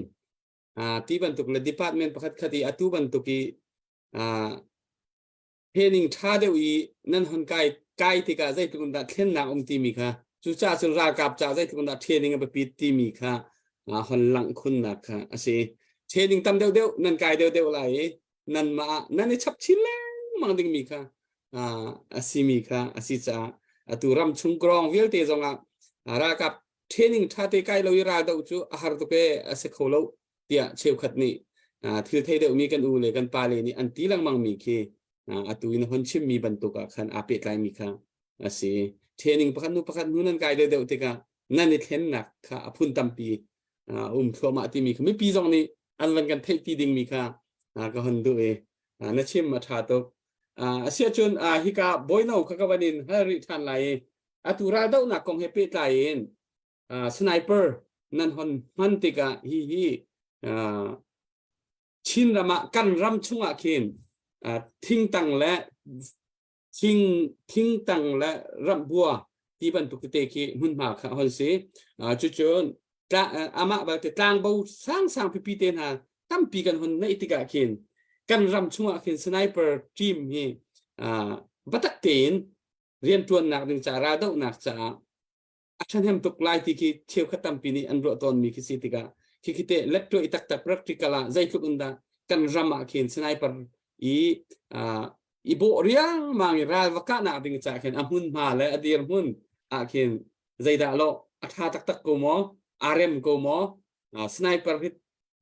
ti bantuk le department pakhat khat i atu bantuk i training ṭha deuh i nan hon kai kai tikah zeitluk in dah thlennak um timi kha cucaah cun ralkap caah zeitluk in dah training a biapit timi kha hon langh khunnak kha a si. Training tam deuhdeuh nan kai deuhdeuh lai i nanmah ah nan i chap chin lengmang dingmi kha a simi kha a si caah atu ram chung krawng vialte zongah ralkap training ṭha te kai lo i ral doh cu a har tuk e a si kho lo tiah cheukhat nih thil thei deuhmi kan u le kan pa le nih an ti lengmang mi khi atu in hon chimmi bantuk ah khan aa pehtlaimi kha a si. Training pakhat hnu pakhat hnu nan kai deuhdeuh tikah nan i thlennak kha a phun tampi um thluahmah timi kha mipi zong nih an van kan theihpi dingmi kha ka hon duh i na chim a ṭha tuk. Asiahcun hika bawino kha ka van in hal rih ṭhan lai i atu raldohnak kong he pehtlai in sniper nan hon hman tikah hi hi Chin ram ah kan ram chungah khin thingtang le thing thingtang le ramhbua ti bantuk tete khi hmunhma kha hon si. Cucun amah balte tlangbo sangsang pipi te hna. Tampi kan hun neih tikah khin kan ram chungah khin sniper team hi batak tein rianṭuannak ding caah raldohnak caah a ṭhahnem tuk lai ti khi cheukhat tampi nih an ruah tawnmi khi si tikah khi khi te lettuah i taktak practical ah zeitluk in dah kan ram ah khin sniper i i bawh riangmang i ral va kahnak ding caah khin a hmunhma le a dirhmun ah khin zeidah lo a ṭha taktak ko maw aa rem ko maw sniper hi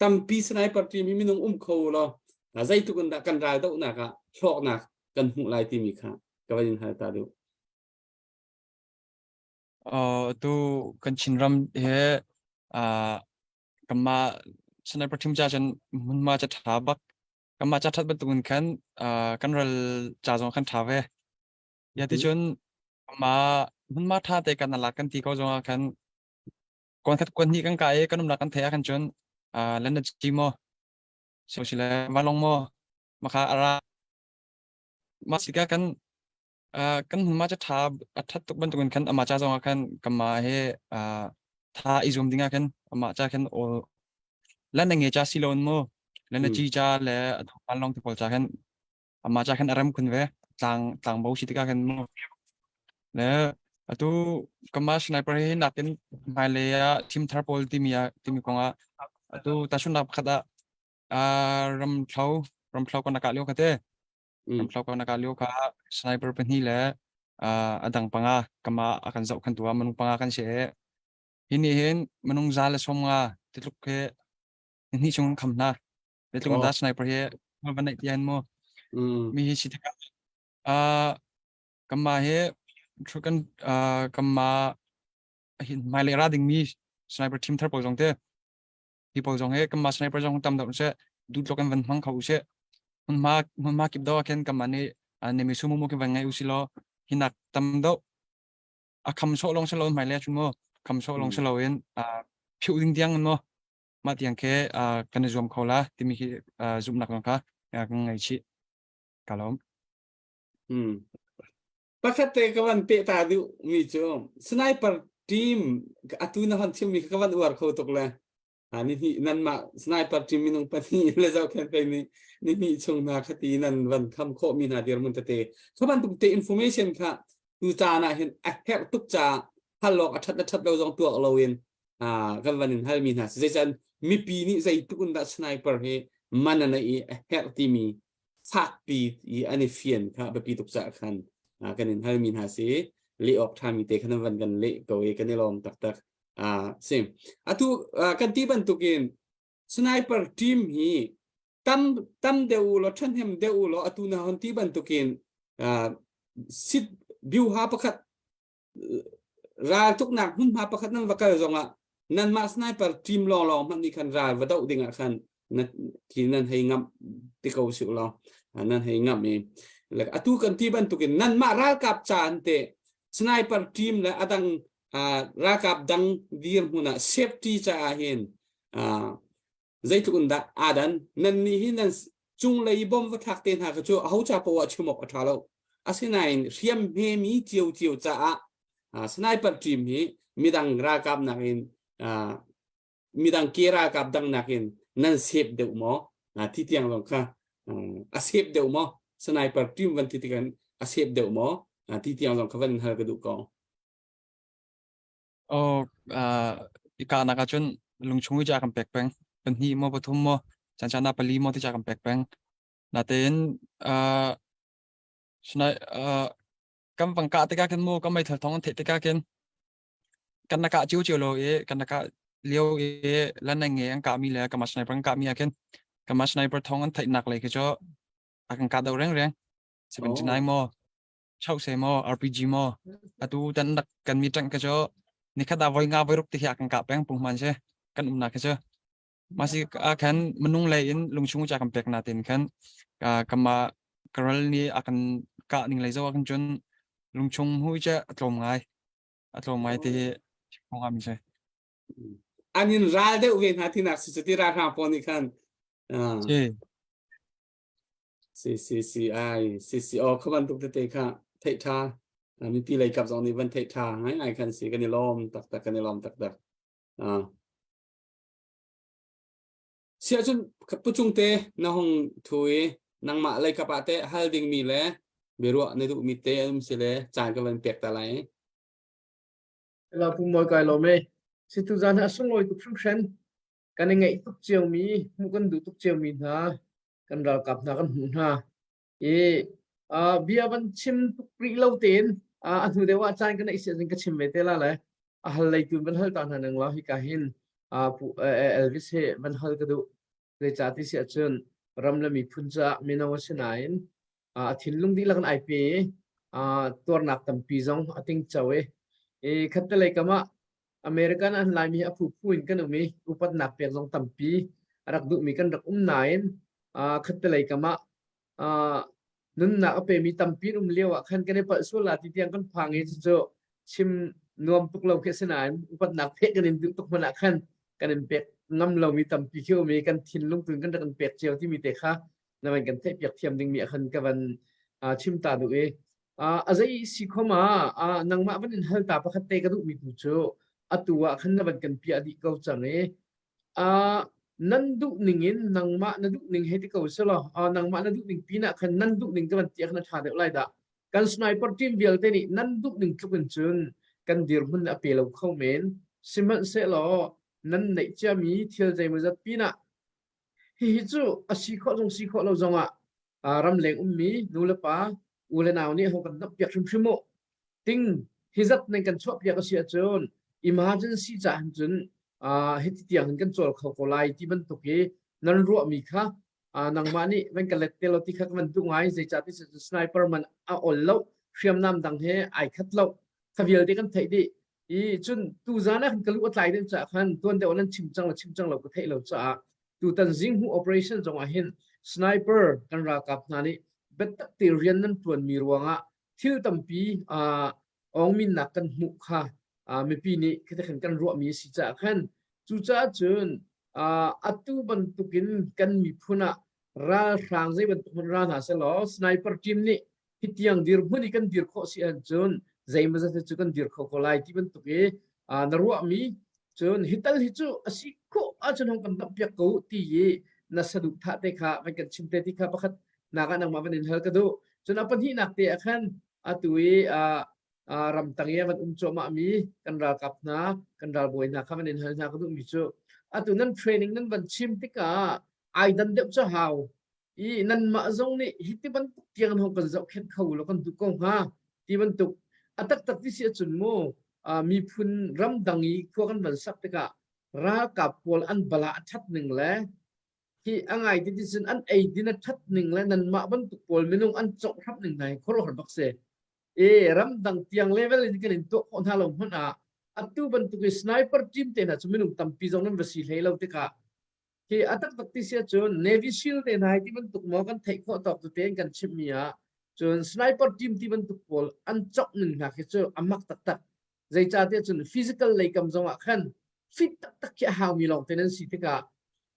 tampi sniper team hi minung um kho law zeitluk in dah kan ral dohnak ah hlawknak kan hmuh lai timi kha ka van in hal ta duh.
Tu kan Chinram he kanmah sniper team ca cun hmunhma ca ṭha bak kanmah ca ṭhat bantukin khan kan ral ca zong khan ṭha ve. Ya ti cun kanmah hmunhma ṭha te kan alak kan ti ko zong ah khan kuan khat kuan hnih kan kai i kan umnak kan theih ah khan cun lan na ci maw sile vanlawng maw makha ara mah sika kan kan hmunhma cu ṭha a ṭhat tuk bantukin khan amah ca zongah khan kanmah he tha i zuam dingah khan amah ca khan aw lan na nge ca si loin mu lan na ci ca le a thawngpang lawng te pawl ca khan amah ca khan a rem khun ve tlang tlangbo si tikah khan mu le atu kanmah sniper hi nakin hmailei ah thim thar pawl timi ah timi kongah atu tahchunhnak pakhat ah ramthlo ramthlo kan kah lio kha te Ramthlo ko na ka lio kha sniper pahnih le a dang panga kama a kan zoh khan tu ah minung panga kan si hi nih hin minung za le som nga titluk he ni chung kham hna titluk da sniper he van neih tian mu mi hi si tikah kama he kan kama hmailei ra ding mi sniper team thar pawl zong te hi pawl zong hi kanmah sniper zong tam deuh seh duhtlok in van hmang kho usih hmunhma hmunhma kip deuh ah khin kanmah nih nemi sumu mu khin van ngei usih law hinak tam deuh a kham sawh lawng si lo hmailei ahcun mu kham sawh lawng si loin phiuh ding tiang in mu mah tiang khi kan i zuam kho la timi khi zumhnak zong kha kan ngei chih ka lawm.
Hmm. Pakhat te ka van peh ta duh mi cu sniper team atu na hon chim mi ka van uar kho tuk le ni hnih nan mah sniper team minung pahnih le zohkhen pei nih ni hnih chung hna khati nan van kham khawh mi hna dirhmun tete kha bantuk te information kha tu caan ah hin a herh tuk ca hal awk a that le that lo zong tuak lo in kan van in hal mi hna zeican mipi nih zeitluk in dah sniper hi man an i a herh timi fakpi i an i fian kha biapi tuk caah khan kan in halmi hna si leh awk ṭhami te khan van kan leh ko i kan i lawm taktak si atu kan ti bantukin sniper team hi tam tam deuh u law ṭhahnem deuh u law atu na hon ti bantukin sit biuha pakhat raltuknak hmunhma pakhat nan va kal zongah nanmah sniper team lawnglawng hmanh nih khan ral va doh dingah khan na khi nan hei ngamh ti ko si law nan hei ngamh i atu kan ti bantukin nanmah ralkap ca an te sniper team le adang ralkap dang dirhmun ah safety caah hin zeitluk in dah aa dan nan nih hi nan cunglei bom va thlak te hna kha cu aho ca poah chim awk a ṭha lo asinain hriam hmemi ciocio caah sniper team hi midang ralkap nakin midang ke ralkap dang nakin nan sep deuh maw ti tiang zong kha a sep deuh maw sniper team van ti tikan a sep deuh maw ti tiang zong kha van hal ka duh ko
Oh, uh, i kahnak ahcun lungchung i ca kan pek peng. Pahnih maw, pathum maw, caan caan ah pali maw ti ca kan pek peng. Natein uh, sinai uh, kan vang kah tikah khin mu kan meithal thawng an theih tikah khin kan na kah cio cio lo i kan na kah lio i lan na nge an kah mi le kama sniper an kah mi ah khin kama sniper thawng an theih nak lei khi cu a kan kah deuh reng reng 79 maw chause maw RPG maw atu tan rak kan mi tang ka cu nikhat ah voi nga voi ruk ti hi a kan kah peng punghman si kan umnak khi cu masi a khan minung lei in lungchung cha kan pek na tin khan kama karal ni a kan kah ning lei zo kan cun lungchung hui che a tlawm ngai a tlawm ngai ti hi kong ami si
an in ral deuh ve hna tinak si cu ti ralhrang pawl nih khan
si
Si si si ai si si aw kha bantuk tete kha theih tha mipi lei kap zong nih van theih tha ngai ngai khan si kan i lawm taktak kan i lawm taktak. Siahcun pucung te na hung thu i nangmah lei kap ah teh hal dingmi le biaruah na duhmi te um si le caan ka van pek ta lai.
Hello, Pu Mawi kai lawm e. Situ zan hi a sunglawi tuk hringhran. Kan i ngaih tuk ciomi, hmuh kan duh tuk ciomi hna, kan ralkap hna kan hmuh hna. I bia van chim tuk rih lo tein a hnu deuh ah caan ka neih si ahcun ka chim ve te la le a hal lei tu van hal ta hna ning law hika hin Pu Elvis he van hal ka duh. Zeicah ti si ahcun ram le miphun caah mino a si nain a thinlung dihlak in ai pe i tuarnak tampi zong a tingco i i khattelei kam ah American an Laimi a phuphu in kan um i upatnak pek zong tampi a rak duhmi kan rak um nain khattelei kam ah nunnak a pemi tampi an um lio ah khan kan i palh sual la ti tiang kan phang i cucu chim nuam tuk lo khi a si nain upatnak pek kan in duh tuk hmanh ah khan kan in pek ngam lomi tampi khi um i kan thinlung tun kan rak in pek cio timi te kha na van kan theih piak thiam dingmi ah khan ka van chim ta duh i a zei si khom ah nangmah van in hal ta pakhat te ka duhmi tu cu atu ah khan na van kan piah dih ko cang i nan duh ning in nangmah na duh ning hei ti ko selaw nangmah na duh ning pinah khan nan duh ning ka van ti ah khan a ṭha deuh lai dah. Kan sniper team vialte nih nan duh ning tluk in cun kan dirhmun a pe lo kho men. Sihmanhsehlaw nan neih ciami thil zeimawzat pinah hihi cu a si khawh zong si khawh lo zongah ramleng ummi nu le pa u le nau nih ho kan dampiak hrimhrim u ting hi zat nan kan chuahpiak a si ahcun emergency ca hin cun hiti tiang hin kan cawl kho ko lai ti bantuk hi nan ruahmi kha nangmah nih van ka let te lo ti kha ka van duh ngai. Zeicah ti sniper man a ol lo, hriamnam dang he ai khat lo kha vialte kan theih dih i cun tu zan ah khan ka lu a tlai deuh caah khan tuan deuh nan chim cang lo chim cang lo ka theih lo caah tutan zinghu operation zong ah hin sniper kan ralkap hna nih biatak te rian nan tuanmi ruangah thil tampi awngminnak kan hmuh kha mipi nih khitakhin kan ruahmi a si caah khan cucaah cun atu bantukin kan miphun ah ralhrang zei bantuk hmanh ra hna selaw sniper team nih hi tiang dirhmun i kan dir khawh si ahcun zeimawzat hi cu kan dir kho ko lai ti bantuk i na ruahmi cun hi tal hi cu a si khawh ahcun hong kan damh piak ko ti i na saduhthah te kha van kan chim te ti kha pakhat nak ah nangmah van in hal ka duh. Cun a pahnihnak te ah khan atu i ramtang i van um cuahmah mi kan ralkap hna kan ralbawi hna kha van in hal hna ka duhmi cu atu nan training nan van chim tikah ai dan deuh cu hau i nanmah zong nih hi ti bantuk tiang hong kan zohkhenh kho law kan duh ko hnga ti bantuk a taktak ti si ahcun mu miphun ramdang i khua kan van sak tikah ralkap pawl an bala a ṭhat ning le hi a ngai ti ti cun an ei din a ṭhat ning le nanmah bantuk pawl minung an conghramh ning hna hi khuaruahhar bak si. E ramdang tiang level in kan in tuah khawh hna lo hmanh ah atu bantuk i sniper team te hna cu minung tampi zong nan va si hlei lo tikah hi a taktak ti si ahcun Navy SEAL te hna hi ti bantuk maw kan theih khawh tawk tete in kan chimmi ah cun sniper team ti bantuk pawl an cawk ning hna khi cu a mak taktak. Zeicahtiah cun physical lei kam zong ah khan fit taktak khi a haumi lawng te nan si tikah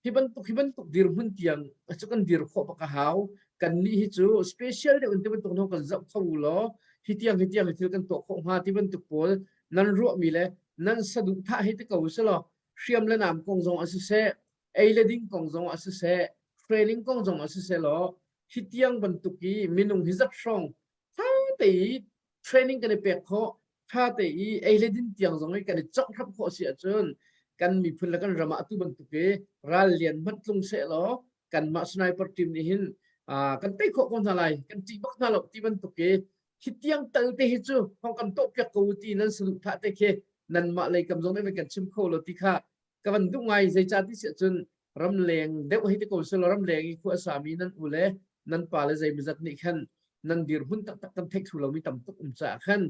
hi bantuk dirhmun tiang cu kan dir khawh bak a hau. Kan nih hi cu special deuh in ti bantuk hong kan zoh kho u law hi tiang hi tiang hi thil kan tuah khawh hnga ti bantuk pawl nan ruahmi le nan saduhthah hi ti ko selaw hriam le nam kong zong a siseh, ei le ding kong zong a siseh, training kong zong a siseh law hi tiang bantuk i minung hi zat hrawng tha te i training kan i pek khawh, tha te i ei le din tiang zong i kan i conghramh khawh si ahcun kan miphun le kan ram ah atu bantuk i ral lian hmanh tlung seh law kanmah sniper team nih hin kan tei khawh ko hna lai, kan ṭih bak hna lo ti bantuk i hi tiang tal te hi cu hong kan tuah piak ko ti nan saduhthah te khi nanmah lei kam zong nih kan chim kho lo ti kha ka van duh ngai. Zeicah ti si ahcun ramleng deuh hei ti ko selaw ramleng i khua a sami nan u le nan pa le zeimawzat nih khan nan dirhmun taktak kan theih thlu lomi tam tuk um caah khan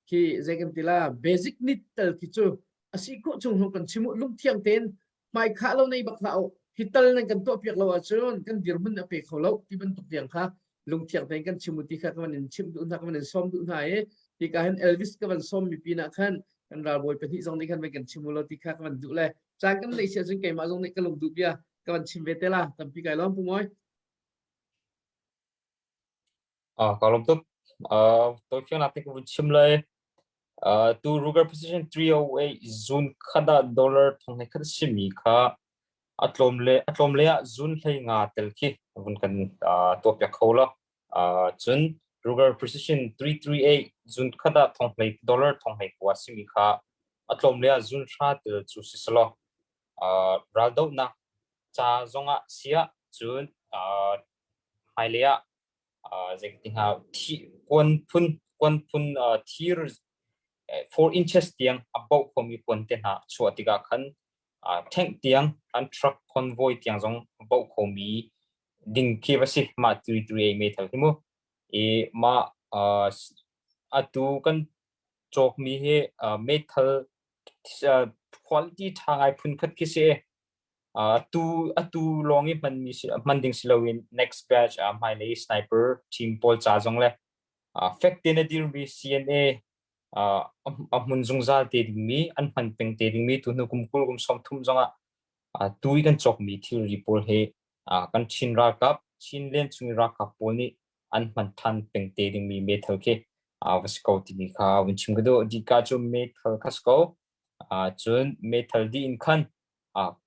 khi zei kan ti la basic need tal khi cu a si khawh chung hong kan chim u, lungthiang tein hmai khah lo nei bak hlah u, hi tal nan kan tuah piak lo ahcun kan dirhmun a pe kho lo ti bantuk tiang kha lungthiang tein kan chim u ti kha ka van in chimh duh hna, ka van in sawm duh hna i hika hin Elvis ka van sawm mi pinah khan kan ralbawi pahnih zong nih khan van kan chim u law ti kha ka van duh le caan kan neih si ahcun keimah zong nih ka lung duh bia ka van chim ve te la. Tampi kai lawm, Pu Mawi.
Ah, ka lawm tuk. Uh, tawifiangnak te ka vun chim lai. Uh, tu Ruger Precision 308 zun khada dollar thong he khat simi kha. A tlawm le a tlawm le ah zun hlei nga tel khi vun kan tuahpiak kho law cun Ruger Precision 338 zun khat ah thong hlei dollar thong hlei kua simi kha a tlawm le ah zun hra tel cu si selaw raldohnak ca zongah siah cun hmailei ah zei hnga thi kuan phun kuan phun thir 4 inches tiang a boh khomi kuan te hna chuah tikah khan tank tiang an truck convoy tiang zong boh khomi ding khi va si mah 338 meithal hi mu i mah atu kan cawkmi hi meithal quality ṭha ngai phun khat khi si. Atu atu lawng i hmanmi si hman ding si loin next batch ah hmailei sniper team pawl ca zong le fek tein a dirmi CNA a hmun zungzal te dingmi an hman peng te dingmi tu hnu kum 20 kum 30 zongah tu i kan cawkmi thilri pawl hi kan Chin ralkap Chinland chung i ralkap pawl nih an hman than peng te dingmi meithal khi va si ko timi kha vun chim ka duh. Dika cu meithal kha si ko. Cun meithal dih in khan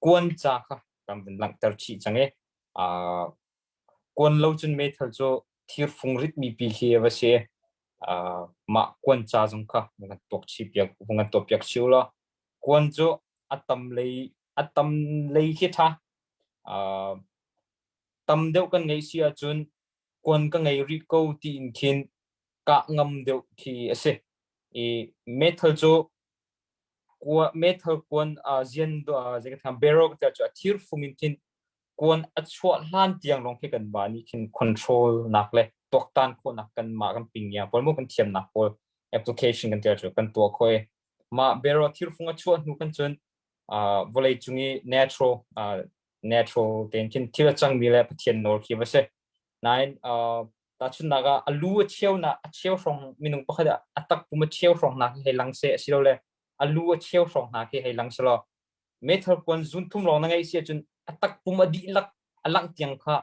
kuan ca kha kan vun langhter chih cang i kuan lo cun meithal cu thirfung ritmi pi khi a va si. Mah kuan ca zong kha vun kan tuak chih piak vun kan tuah piak chih u law kuan cu a tam lei a tam lei khi ṭha. Tam deuh kan ngeih si ahcun kuan ka ngei rih ko tiin khin kah ngam deuh khi a si. I meithal cu meithal kuan zian barrel cu a thir fung in khin kuan a chuah hlan tiang lawng khi kan mah nih khin control nak le tuaktan khawhnak kan mah kan pingia pawl mu kan thiamnak pawl application kan tial cu kan tuah khawh i mah barrel thir fung a chuah hnu kan cun vawlei cung i natural natural tein khin thil a cangmi le Pathian nawl khi va si. Nain tahchunhnak ah a lu a cheu na a cheu hrawng minung pakhat a takpum a cheu hrawng hna khi hei lang seh asilole a lu a cheu hrawng hna khi hei lang selaw meithal kuan zun thum lawng na ngeih si ahcun a takpum a dihlak a langh tiang kha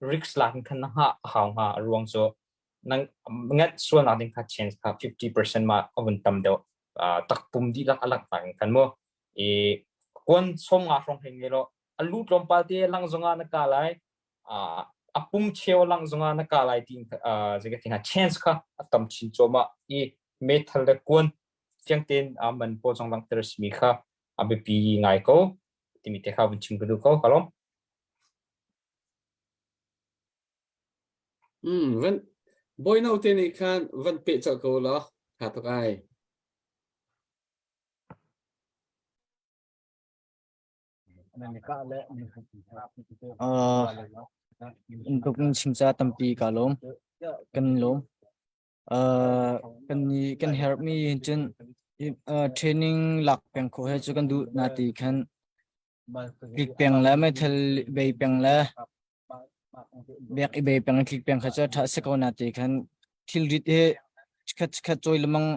risk lak in khan na hngah a hau hnga. A ruang cu nang ngat sualnak ding kha chance kha 50% ma a vun tam deuh takpum dihlak a langh in khan mu i kuan som nga hrawng hei ngei law a lu tlawmpal te lang zongah na ka lai a pum cheu lang zongah na ka lai ti zei chance kha a tam chin cuahmah i meithal le kuan fiang tein man pawl zong langhter simi kha a biapi ngai ko timi te kha vun chim ka duh ko ka lawm.
Van bawino te nih khan van peh colh ko law tha tuk ai.
Uh, Tuk in chim ca tampi ka lawm. Kan lawm. Uh, kan ni kan herh mi cun uh, training lak peng kho he cu kan duh na ti khan tlik peng le meithal bei peng le Bek i bei peng tlik peng kha cu ṭha si ko na ti khan thilrit hi khat khat cawi lengmang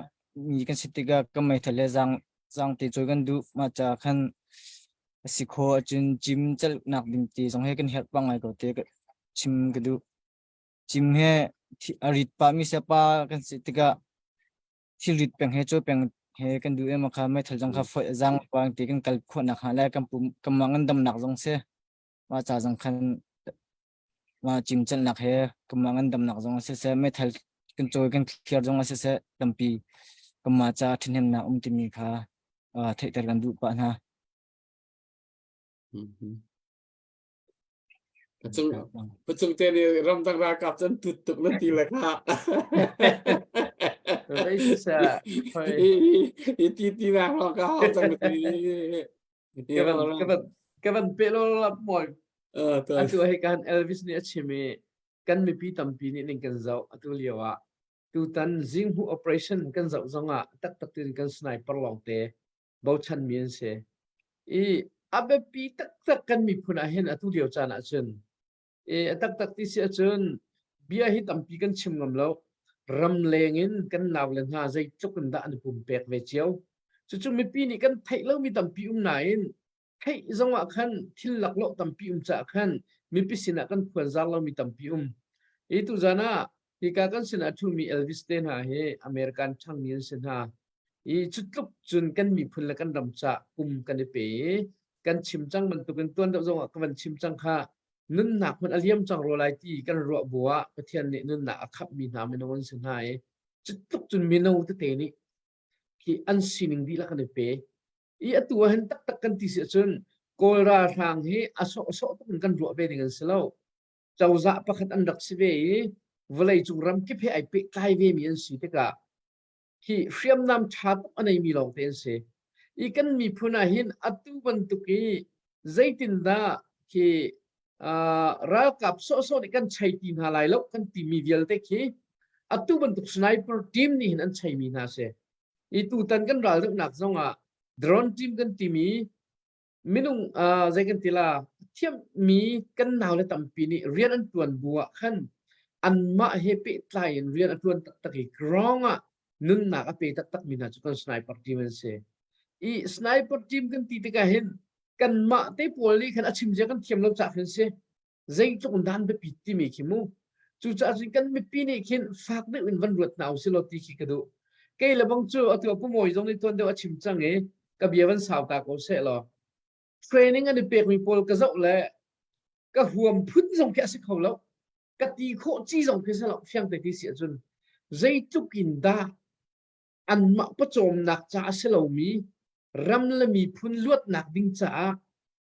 mi kan si tikah kan meithal le zaang zaang te cawi kan duh mah ca khan a si khawh ahcun cim celhnak ding ti zong hi kan herh pah ngai ko ti ka chim ka duh. Cim he a rit pah mi siapa kan si tikah thilrit peng he cawi peng he kan duh i mah kha meithal zong kha foih zaang pang ti kan kal khawh nakhnga le kan pum kan mah ngandamnak zong si. Mah ca zong khan mah cimcannak he kanmah ngandamnak zong siseh meithal kan cawi kan thliar zong siseh tampi kanmah ca ṭhahnemnak um timi kha theihter kan duh pah hna.
Pacung pacung te nih ramdang ralkap cu an tut tuk na ti le kha. I ti ti nak lawng ka hau cang na ti.
Ka van ka van ka van pe lo la mawi. Atu hi kan Elvis nih a chim i kan mipi tampi nih ning kan zoh atu lio ah tutan zinghu operation kan zoh zong ah taktak tin kan sniper lawng te bochan mi an si. I a biapi taktak kan miphun ah hin atu lio caan ah cun I a taktak ti si ahcun bia hi tampi kan chim ngam lo. Ramleng in kan naule hna zeitluk in dah an i pumpek ve cio. Cucu mipi nih kan theih lomi tampi um nain theih zong ah khan thil laklawh tampi um caah khan mipi sinah kan phuanzar lomi tampi um. I tuzan ah hika kan sinah a ṭhumi Elvis te hna hi American ṭhangmi an si hna. I cu tluk cun kan miphun le kan ram caah kum kan i pe i. Kan chim cang bantukin tuan deuh zongah ka van chim cang kha nunnak hmanh a liam cang rua lai ti kan ruah bu ah Pathian nih nunnak a khamhmi hna minung an si hna i cu tluk cun mino tete nih khi an sining dihlak an i pe. I atu ah hin taktak kan ti si ahcun Kawl ralhrang hi a sawhsawh tuk in kan ruah ve ding an si lo. Cozah pakhat an rak si ve i vawleicung ramkip he ai pehtlai ve mi an si tikah hi hriamnam ṭha tuk a neimi lawngte an si. I kan miphun ah hin atu bantuk i zeitindah khi uh, ralkap sawhsawh nih kan chei ti hna lai lo kan timi vialte khi atu bantuk sniper team nih hin an cheimi hna si. I tutan kan raldohnak zongah drone team kan timi minung uh, zei kan ti la thiammi kan naule tampi nih rian an tuan bu ah khan anmah he pehtlai in rian a tuan taktak i ground ah nunnak a pe taktak mi hna cu kan sniper team an si. I sniper team kan ti tikah hin kanmah te pawl nih khan a chim zia kan thiam lo cah khin si. Zeitluk in dan biapi timi khi mu. Cucaah cun kan mipi nih khin fak deuh in van ruat hna usih law ti khi ka duh. Kei le bang cu atu a Pu Mawi zong nih tuan deuh a chim cang i ka bia van sau ta ko seh law training an i pekmi pawl ka zoh le ka huam phun zong khi a si kho lo. Ka ti khawh ci zong khi si lo fiang te ti si ahcun zeitluk in dah anmah pawcawmnak ca a si lomi ram le miphun luatnak ding caah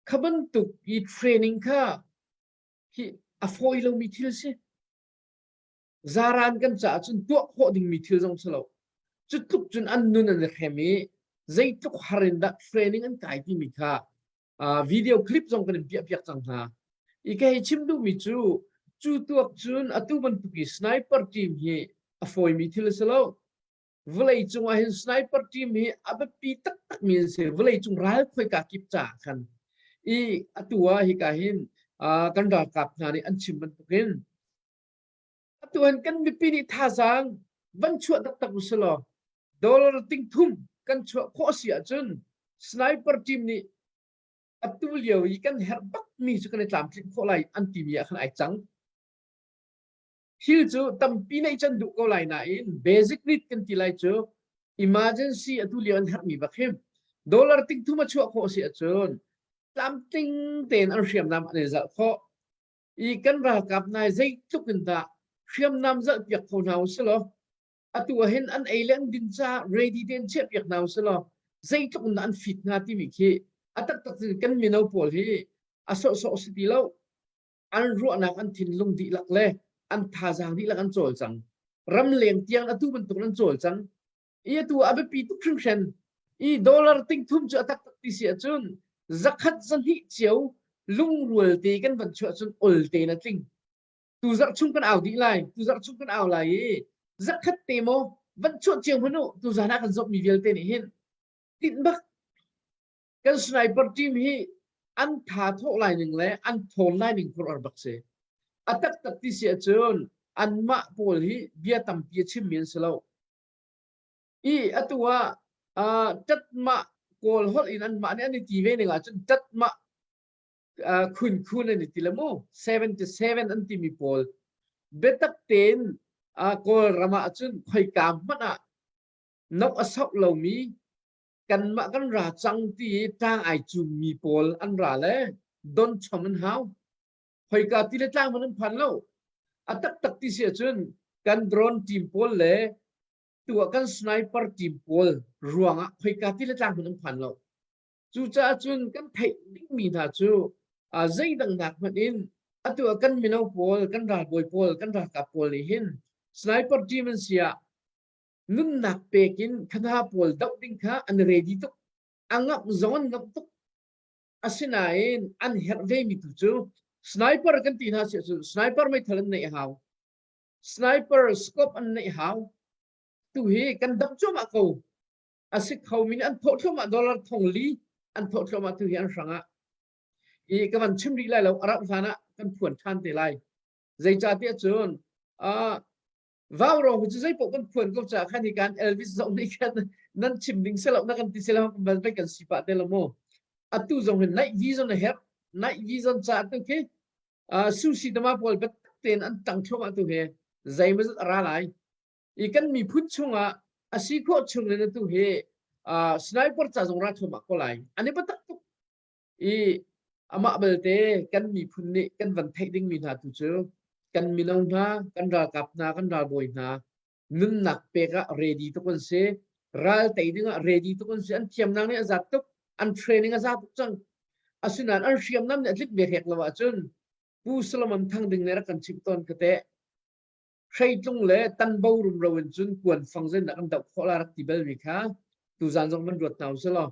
kha bantuk i training kha hi a fawi lomi thil si. Zaran kan caah cun tuah khawh dingmi thil zong si lo. Cu tluk cun an nun an i hrem i zeitluk har in dah training an kai timi kha uh, video clip zong kan in piah piak cang hna. I ka hei chim duhmi cu cu tuak cun atu bantuk i sniper team hi a fawimi thil a si lo. Vawlei cung ah hin sniper team hi a biapi taktakmi an si. Vawlei cung ral khoika kip caah khan. I atu ah hika hin uh, kan ralkap hna nih an chim bantukin atu hin kan mipi nih thazaang van chuah taktak u silaw dollar ting thum kan chuah khawh si ahcun sniper team nih atu lio i kan herh bakmi cu kan i tlamtlinh khawh lai an timi ah khan ai cang. Thil cu tampi neih can duh ko lai nain basic need kan ti lai cu emergency atu lio an herhmi bak hi dollar ting thum a chuah khawh si ahcun tlamtling tein an hriamnam an i zalh khawh i kan ralkap nai zeitluk in dah hriamnam zalh piak kho hna usih law atu ah hin an ei le an din caah ready tein chiah piak hna usih law zeitluk in dah an fit hnga timi khi a taktak kan mino pawl hi a sawhsawh si ti lo an ruahnak an thinlung dihlak le an thazaang dihlak an cawlcang ramleng tiang atu bantuk an cawlcang i atu a biapi tuk hringhran i dollar ting thum cu a taktak ti si ahcun zakhat zahnih cio lungrual te kan van chuah cun ol te na tling tu zarh chung kan au dih lai tu zarh chung kan au lai i zakhat te maw van chuah cio hmanh u tu zan ah kan zoh mi vialte nih hin tinh bak kan sniper team hi an tha thawh lai ning le an thawn lai ning khur bak si a taktak ti si ahcun anmah pawl hi bia tampi a chimmi an si lo i atu ah uh, tatmah kawl holh in anmah nih an i ti ve ning ahcun tatmah uh, khun khun an i ti le mu 77 an timi pawl biatak tein uh, kawl ram ah cun khoika hmanh ah nok a sauh lomi kanmah kan ra cang ti i tlang ai cummi pawl an ra le don chom an hau khoika ti le tlang man an phan lo a taktak ti si ahcun kan drone team pawl le tu ah kan sniper team pawl ruangah khoika ti le tlang man an phan lo cucaah cun kan theih dingmi hna cu zeidang nak hmanh in atu ah kan mino pawl kan ralbawi pawl kan ralkap pawl nih hin sniper team an si ah nunnak pek in kha pawl doh ding kha an ready tuk a ngamh zong an ngamh tuk asinain an herh ve mi tu cu sniper kan ti hna si ahcun sniper meithal an neih hau sniper scope an neih hau tu hi kan dam cuahmah ko a si kho mi nih an thawh thluahmah dollar thong li an thawh thluahmah tu hi an hrangah i ka van chim rih lai lo a rauh hlan ah kan phuan ṭhan te lai zeicahtiah cun uh, Vaurawng cu zei paoh kan phuan ko caah khan hi kan Elvis zong nih khan nan chim ding si lo na kan ti si lo ban pei kan si pah te lo mu atu zong hin night vision a herh night vision ca tu khi sushi tama pawl bet tein an tang thluahmah tu he zeimazat a ra lai i kan miphun chungah a si khawh chung in atu hi sniper ca zong ra thluahmah ko lai an i patak tuk. I amah belte kan miphun nih kan van theih dingmi hna tu cu kan mino hna, kan ralkap hna, kan ralbawi hna nunnak pek ah ready tuk an si. Ral tei ding ah ready tuk an si. An thiamnak nih a zat tuk. An training a za tuk cang. Asinain an hriamnam nih a tlik ve hrek lo ahcun Pu Solomon Thang Ding nih rak kan chimh tawn ka teh. Hreitlung le tanbo rumro in cun kuanfang zeidah kan doh khawh la rak ti balmi kha tuzan zong van ruat hna usih law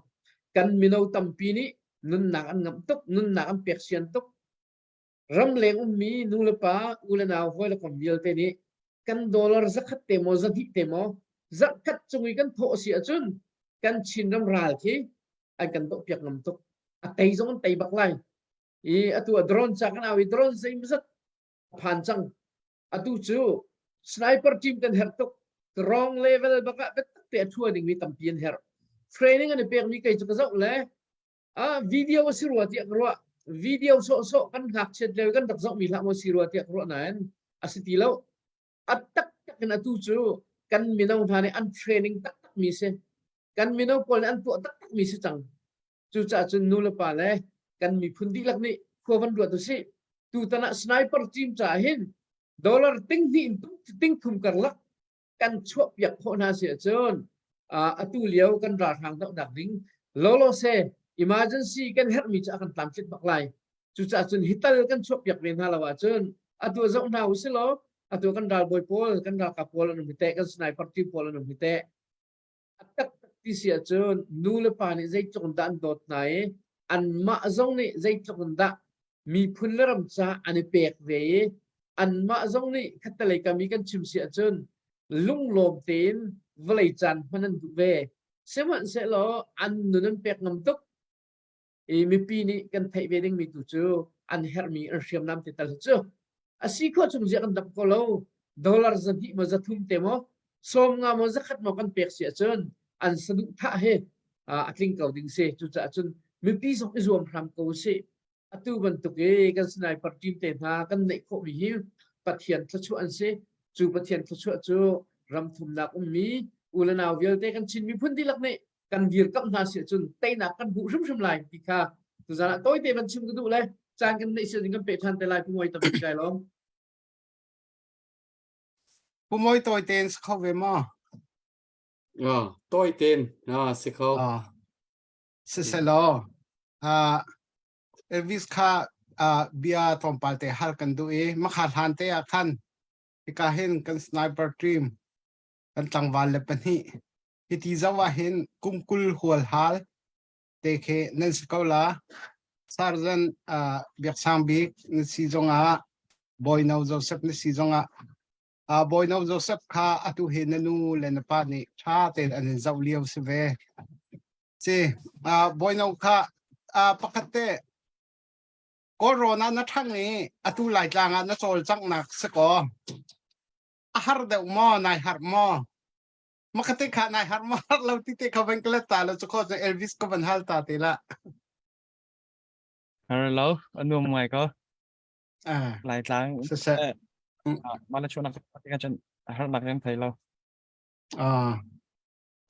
kan mino tampi nih nunnak an ngamh tuk nunnak an pek sian tuk ramleng ummi nu le pa u le nau hawi le kom vialte nih kan dollar zakhat te maw zahnih te maw zarhkhat cung i kan thawh si ahcun kan Chinram ral khi an kan doh piak ngam tuk a tei zong an tei bak lai i atu a drone ca kan au i drone zeimazat phan cang atu cu sniper team kan herh tuk wrong level bak ah biatak te a thua dingmi tampi an herh training an i pekmi kei cu ka zoh le ah video a si rua tiah ka ruah video sawhsawh kan ngakchiat lio kan rak zohmi hlah maw si rua tiah ka ruah nain a si ti lo a taktak in atu cu kan mino hna nih an training taktak mi si kan mino pawl nih an tuah taktak mi si cang Cucaah cun nu le pa le kan miphun dihlak nih khua van ruat usih. Tutan ah sniper team caah hin dollar ting hnih in ting thum karlak kan chuah piak khawh hna si ahcun atu lio kan ralhrang dohnak ding lolo se emergency kan herhmi cu a kan tlamtlit bak lai. Cucaah cun hital kan chuah piak ve hna lo ahcun atu zoh hna usih law atu kan ralbawi pawl kan ralkap pawl an um hi teh kan sniper team pawl an um hi teh A taktak ti si ahcun nu le pa nih zeitluk in dah an dawt hna i anmah zong nih zeitluk in dah miphun le ram caah an i pek ve i anmah zong nih khattelei kam i kan chim si ahcun lunglawm tein vawlei caan hman an duh ve. Sihmanhsehlaw an nun an pek ngam tuk. I mipi nih kan theih ve dingmi tu cu an herhmi an hriamnam te tal hi cu a si khawh chung zia kan dap ko lo dollar zahnih maw zathum te maw 50 maw zakhat maw kan pek si ahcun an saduhthah he a tling ko ding si cucaah cun mipi zong i zuam hram ko usih atu bantuk i kan sniper team te hna kan neih khawhmi hi Pathian thluachuah an si cu Pathian thluachuah cu ram thumnak ummi u le nau vialte kan Chin miphun dihlak nih kan dirkamh hna si ahcun teinak kan hmuh hrimhrim lai ti kha tuzan ah tawite van chim ka duh le caan kan neih sian kan peh ṭhan te lai Pu Mawi tampi kai lawm.
Pu Mawi tawi tein si kho ve maw?
Ah, tawi tein ah si kho.
Ah, siselaw ah Elvis kha ah bia tlawmpal te hal kan duh i makha hlan te ah khan hika hin kan sniper team kan tlangval le pahnih Hiti zoh ah hin kum 20 hual hal te khi nan si ko la. Sergeant uh, Biak Sang Bik na si zongah Bawino Joseph na si zongah uh, Bawino Joseph kha atu hi na nu le na pa nih ṭha tein an in zoh lio si ve. Si, uh, Bawino kha uh, pakhat te Kawlrawn ah na ṭhang i atu Laitlang ah na cawlcanghnak si kaw a har deuh maw nai harh maw Makate kha nai har ma har lo ti te kha van ka let ta lo chu kho chu Elvis ka van hal ta te la.
Har lo anuam ngai ko.
Ah.
Laitlang.
Siseh.
Mah le chuahnak ka cun harnak kan thei lo.
Ah.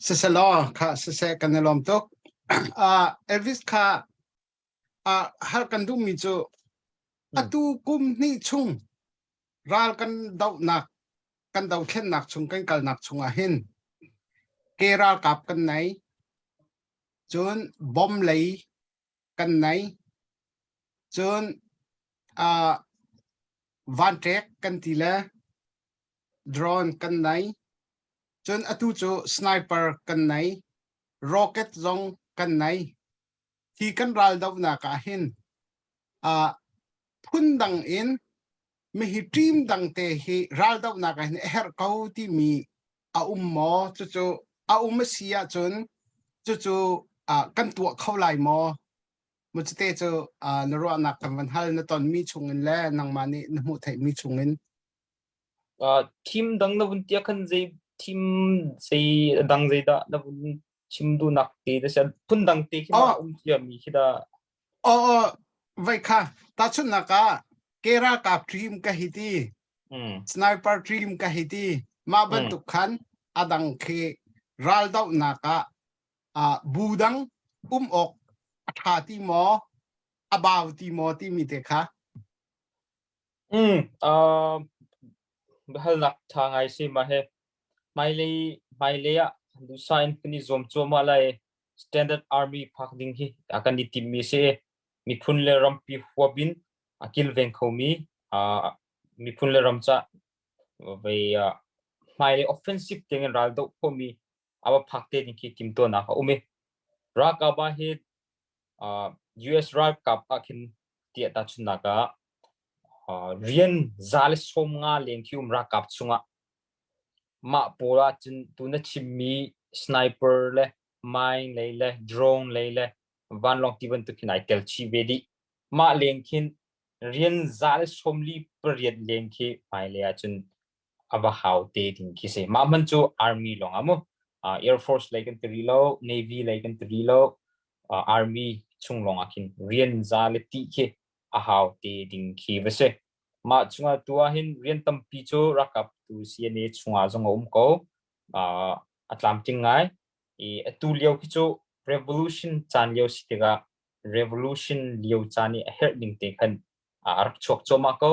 Siseh law kha siseh kan i lawm tuk. Ah Elvis kha ah har kan duhmi cu atu kum hnih chung ral kan dohnak kan dothlennak chung kan kalnak chungah hin ke ralkap kan nei cun bom lei kan nei cun uh, vanṭek kan ti le drone kan nei cun atu cu sniper kan nei rocket zong kan nei hi kan ral dohnak ah hin uh, phundang in mihi team dang te hi raldohnak ah hin a herh ko timi a um maw cucu a um a si ahcun cucu uh, kan tuah kho lai maw mu cute cu uh, na ruahnak kan van hal na tonmi chungin le nangmah nih na hmuh theihmi chungin
Uh, team dang na vun tia khan zei team zei dang zei dah na vun chim duhnak te na sia phun dang te khi ma um cia mi khi dah
Oh, oh, vai kha tahchunhnak ah ke ralkap team ka hi ti sniper team ka hi ti mah bantuk khan adang khi raldohnak ah ah bu dang um awk a tha ti maw? a bau ti maw timi te kha?
Mm, uh, biahalnak ṭha ngai si mah he hmailei hmailei ah duhsah in kan i zuam cuahmah lai. Standard Army phak ding hi a kan i timmi si. Miphun le rampi huap in a kilveng khomi uh, miphun le ram ca vei uh, hmailei offensive tiangin ral doh khomi a va phak te ding khi timtuahnak a um i ralkap ah hi uh, US ralkap ah khin tiah tahchunhnak ah uh, rian 150 leng khi um ralkap chungah mah pawl ah cun tu na chimmi sniper le mine lei le drone lei le vanlawng ti bantuk hin ai tel chih ve dih. Mah leng khin rian 148 leng khi hmailei ah cun a va hau te ding khi si. Mah hman cu army lawng ah mu. Uh, Air Force lei kan ti rih lo, Navy lei kan ti rih lo, uh, army chung lawng ah khin rian za le ti khi a hau te ding khi va si. Mah chungah tu ah hin rian tampi cu ralkap tu CNA chungah zong a um ko. Uh, a tlamtling ngai. I atu lio khi cu revolution caan lio si tikah revolution lio caan i a herh ning te khan a rak chuak cuahmah ko.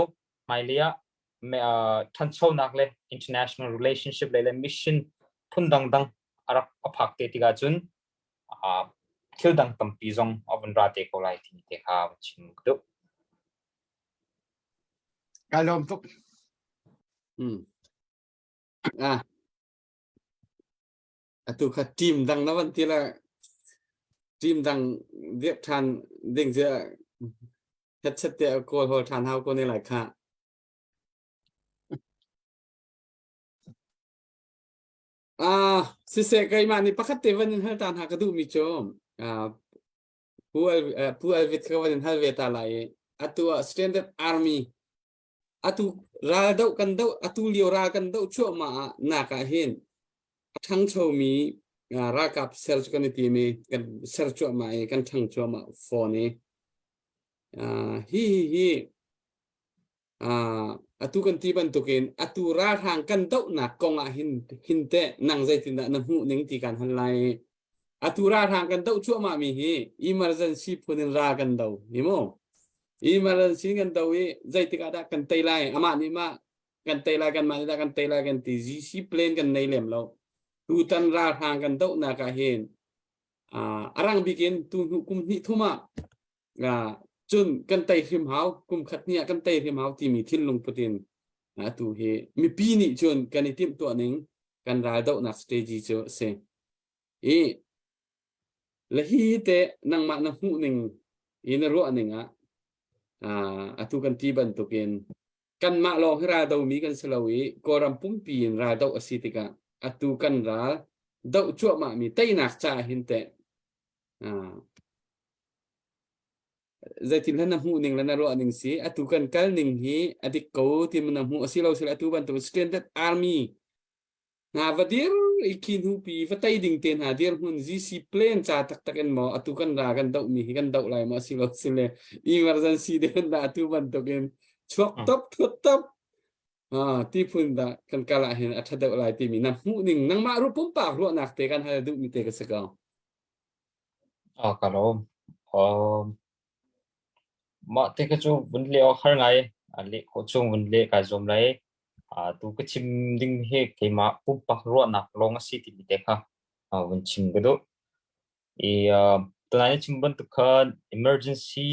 Hmailei ah ṭhanchonak le international relationship lei le mission phun dangdang a rak a phak te tikah cun thil dang tampi zong a vun ra te ko lai timi te kha van chim ka duh.
Kai lawm tuk.
Hmm. Ah. Atu kha team dang na van ti la team dang dirh ṭhan ding cu hetchet te kawl hawl ṭhan hau ko ne lai kha. Ah, siseh keimah nih pakhat te van in hal ta hna ka duhmi cu ah, Pu El, eh, Pu Elvit ka van in hal ve ta lai i atu ah Standard Army atu ral doh kan doh atu lio ral kan doh cuahmah ah nak ah hin a ṭhangchomi ah, ralkap ser cu kan i tim i kan ser cuahmah i kan ṭhang cuahmah fawn i ah, hi hi hi Ah, atu kan ti bantukin atu ralhrang kan dohnak kong ah hin hin teh nang zeitindah na hmuh ning ti kan hal lai. Atu ralhrang kan doh cuahmah mi hi emergency phun in ral kan do ni mu. Emergency kan do i zeitik ah dah kan tei lai amah nih mah kan tei lai kan mah nih dah kan tei lai kan ti GC plan kan nei lem lo. Tutan ralhrang kan dohnak ah hin ah a rang bik in tu hnu kum hnih thum ah cun kan tei hrim hau kum khat hnih ah kan tei hrim hau timi thinlung put in atu hi mipi nih cun kan i timhtuah ning kan ral dohnak strategy cu a si i le hi te nangmah na hmuh ning i na ruah ning ah atu kan ti bantukin kanmah lawng hi ral domi kan si lo i Kawlram pumpi in ral doh a si tikah atu kan ral doh cuahmah mi teinak caah hin teh Zeitin hlan na hmuh ning le na ruah ning si atu kan kal ning hi a dik ko ti na hmuh a si lo sila atu bantuk standard army hna va dir i khi hnu pi va tei ding te hna dir hmun GC plan ca taktak in maw atu kan ra kan doh mi hi kan doh lai maw si lo sile emergency den da atu bantuk in chuak top thut top ti phun da kan kal ah hin a tha deuh lai timi na hmuh ning nangmah ru pumpak ruahnak te kan hal duh mi te ka si ko
Ah, ka lawm. Um, mah te kha cu vun leh awk har ngai. A leh khawh chung vun leh kai zuam lai. Ah, tu ka chim ding hi keimah pumpak ruahnak lawng a si timi te kha ah, vun chim ka duh. I uh, tunai na chim bantuk khan emergency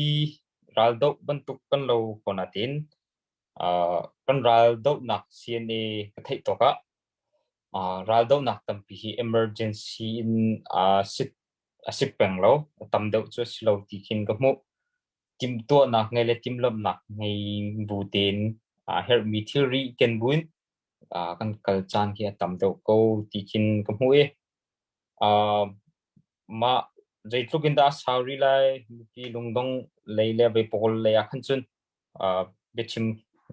raldoh bantuk kan lo ko natin uh, kan raldohnak CNA ka theih tawk ah Raldohnak tampi hi emergency in a si peng lo. A tam deuh cu a si lo ti khin ka hmuh. Timhtuahnak ngei le timhlamhnak ngei bu tein a herhmi thilri ken buin kan kal caan hi a tam deuh ko ti khin ka hmuh i mah zeitluk in dah a sau rih lai mipi lungdong lei le veipawl lei ah khan cun biachim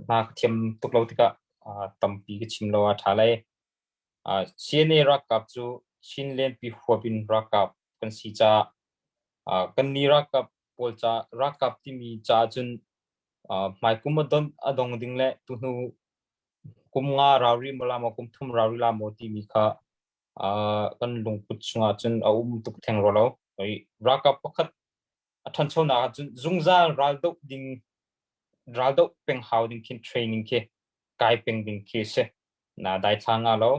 hna ka thiam tuk lo tikah tampi ka chim lo a ṭha lai. CNA ralkap cu Chinland pi huap in ralkap kan si caah kannih ralkap pawl ca ralkap timi caah cun hmaikum a don a dong ding le tuhnu kum nga rau rih maw la maw kum thum rau rih la maw timi kha kan lungput chungah cun a um tuk theng rua lo. Ralkap pakhat a A ṭhanchonak ahcun zungzal raldoh ding raldoh peng hau ding khin training khi kai peng ding khi si. Na daithla nga lo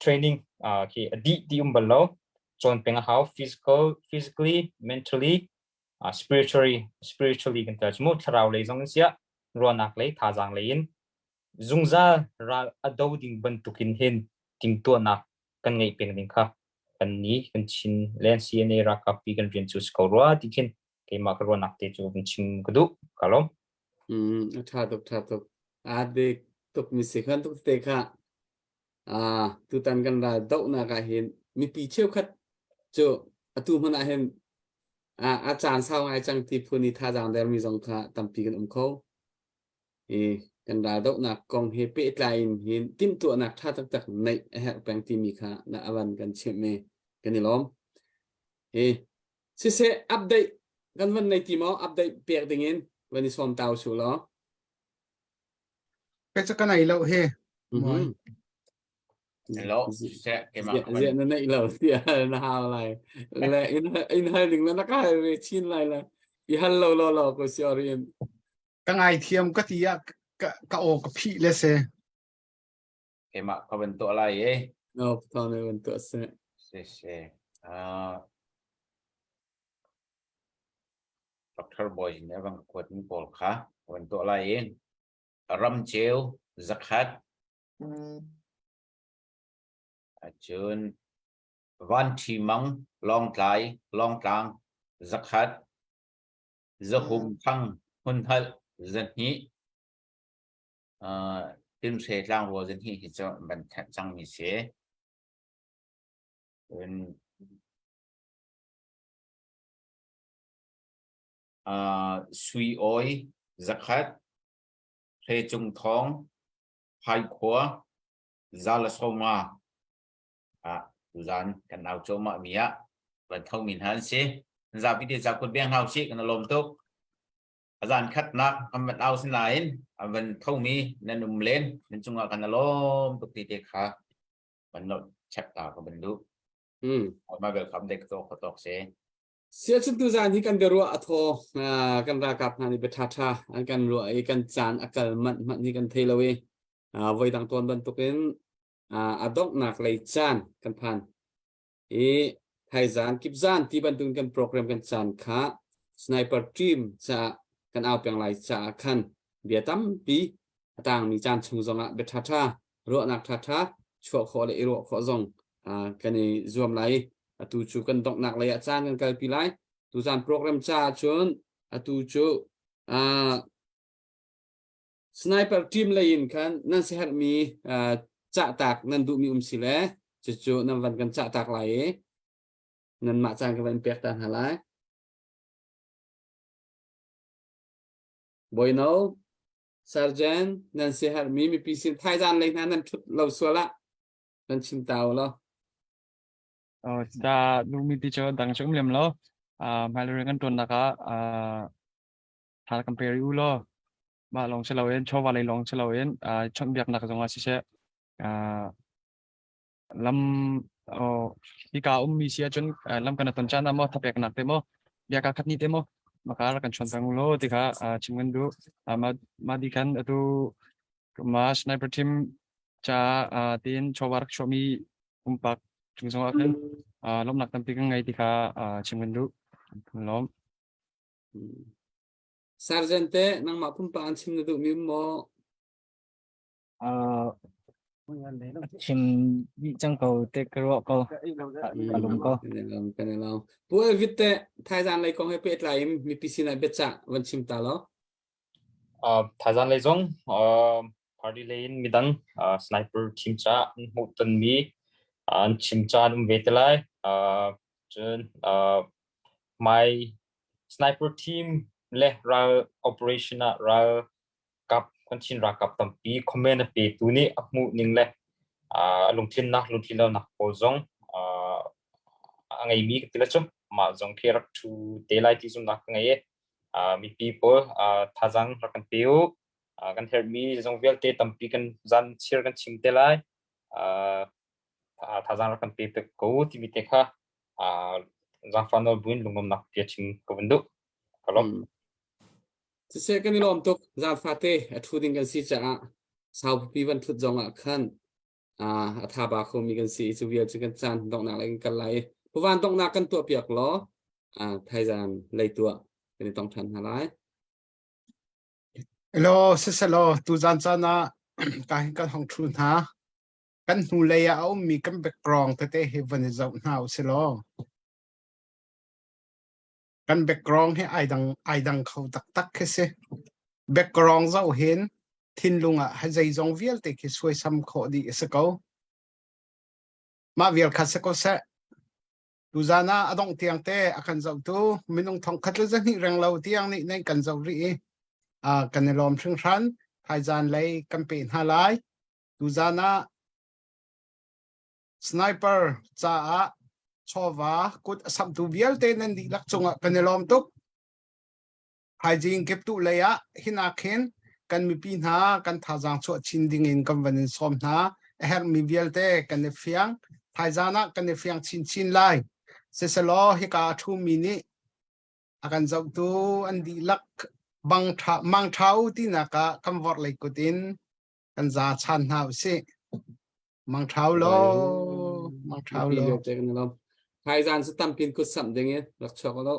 training khi a dih ti um bal lo. Cawn peng a hau physical physically mentally spiritually spiritually kan tel mu thlarau lei zong in siah ruahnak lei thazaang lei in zungzal ral a do ding bantukin hin timhtuahnak kan ngeih peng ding kha kan ni kan Chin len CNA ralkap pi kan rian cu si ko rua ti khin keimah ka ruahnak te cu kan chim ka duh ka lawm.
Mm, a tha tuk tha tuk. A dik tuk mi si khan tuk te kha. Ah, tutan kan ral dohnak ah hin mipi cheukhat cu atu hmanh ah hin a a caan sau ngai cang ti phun i thazaang dermi zong kha tampi kan um kho. I kan raldohnak kong he pehtlai in hin timhtuahnak ṭha taktak neih a herh peng timi kha na avan kan chimh i kan i lawm. Hi siseh update kan van nei ti maw update pek ding in van i sawm tau su law.
Ke cu ka nei lo hi.
Mhm.
Hello, siseh keimah ka
Ziah na neih lo tiah na hau lai. Le in in hal ding na ka hal ve chin lai la. I hal lo lo lo ko si orin.
Ka ngaithiam ka ti ah ka ka aw ka phih le si.
Keimah ka van tuah lai e.
No, thawng ne van tuah seh.
Si si. Ah Dr. Boy nih van kuat mi pawl kha van tuah lai i ramceu zakhat Cun Vanṭhi Mang Lawngtlai Lawngtlang zakhat Zahum Thang Hmunhalh 200 Tinhre tlangrual 200 hi cu van thenh cangmi si. Cun Sui Awi zakhat Hre Cung Thawng Phaikhua 150 ah tuzan kan au cuahmah mi ah van thomi hna an si. Zapi te zakut beng hau si kan lawm tuk. A zan khatnak kan van au sinain a van thomi nan um len nan cungah kan lawm tuk ti te kha van not check ta ka ban duh. Ma welcome dek to kho tok se.
Siacun tuzan hi kan biaruah a thaw kan ralkap hna nih bia ṭhaṭha an kan ruah i kan caan a kal manh hmanh hi kan thei lo i voidang tawn bantukin a donghnak lei caan kan phan i thaizan kipzan ti bantukin kan program kan caan kha sniper team caah kan au peng lai caah khan bia tampi a tangmi caan chung zongah bia ṭhaṭha ruahnak ṭhaṭha chuah khawh le i ruah khawh zong kan i zuam lai atu cu kan donghnak lei ah caan kan kalpi lai tuzan program caah cun atu cu sniper team lei in khan nan siaherhmi cahtak nan duhmi um si le cucu nan van kan cahtak lai i nanmah caan ka van pek ta hna lai Bawino Sergeant nan siaherhmi mipi sin thaizan lei hna nan ṭhut lo sual ah nan chim ta u law.
Da lungmi ti cu dang cu um lem lo. Hmailei kan ṭuannak ah tha kan pe rih u law. Mah lawng si loin chawva lei lawng si loin chawnhbiaknak zong ah siseh lam hika ummi si ahcun lam kan ton caan ah maw thapeknak te maw bia kaa khat ni te maw maka rak kan chawn peng u law ti kha chim kan duh. Mah di khan atu ma sniper team ca tiin chawva rak chuahmi pumpak cung zong ah khan lawmhnak tampi kan ngei ti kha chim kan duh. Kan lawm.
Sergeant te nangmah pumpak an chim na duhmi um maw?
Chim dih cang ko te ka ruah ko. Ka lung ko.
Kan i lawm. Pu Elvit te thaizan lei kong he pehtlai in mipi sinah biacah van chim ta law.
Thaizan lei zong party lei in midang sniper team ca an hmuh tonmi an chim caan um ve te lai. Cun my sniper team le ral operation ah ral kap kan Chin ralkap tampi comment a petu nih a hmuh ning le a lungtlinnak lungtlin lonak pawl zong a ngeimi ka ti le cu mah zong khi rak thu te lai ti zumnak ka ngei i mipi pawl thazaang rak kan pe u kan herhmi zong vialte tampi kan zan chir kan chim te lai thazaang rak kan pe pek ko timi te kha. Zaangfah nawl buin lunglawmnak bia chim ka vun duh. Ka lawm.
Siseh kan i lawm tuk. Zaangfah te a ṭhu ding kan si caah saupi van ṭhut zong ah khan a tha ba khomi kan si i cu vial cu kan caan donghnak lei kan kal lai i puvan donghnak kan tuah piak law thaizan lei tuah kan i tong ṭhan hna lai.
Hello, siselaw tuzan caan ah ka hin kan hong ṭhu hna. Kan hnulei ah a ummi kan background tete hi van i zoh hna usilaw. Kan background hi ai dang ai dang kho taktak khi si. Background zoh hin thinlung ah zeizong vialte khi suaisam khawh dih a si ko. Mah vial kha si ko seh. Tuzan ah a dongh tiang te a kan zohtu minung thong khat le zahnih reng lo tiang nih nan kan zoh rih i kan i lawm hringhran. Thaizan lei kan pe hna lai. Tuzan ah sniper caah chawva kut a samtu vialte nan dihlak cungah kan i lawm tuk. Haijing kiptuh lei ah hinak hin kan mipi hna kan thazaang chuah chin ding in kan van in sawm hna. A herhmi vialte kan i fiang. Thaizaan ah kan i fiang chinchin lai. Siselaw hika a ṭhumi nih a kan zohtu an dihlak bang ṭha, mang ṭha u tinak ah kan vorh lei kut in kan za chan hna usih. Mang ṭha u law, mang ṭha u law.
Thaizaan cu tampin kut samh ding in rak chuak u law.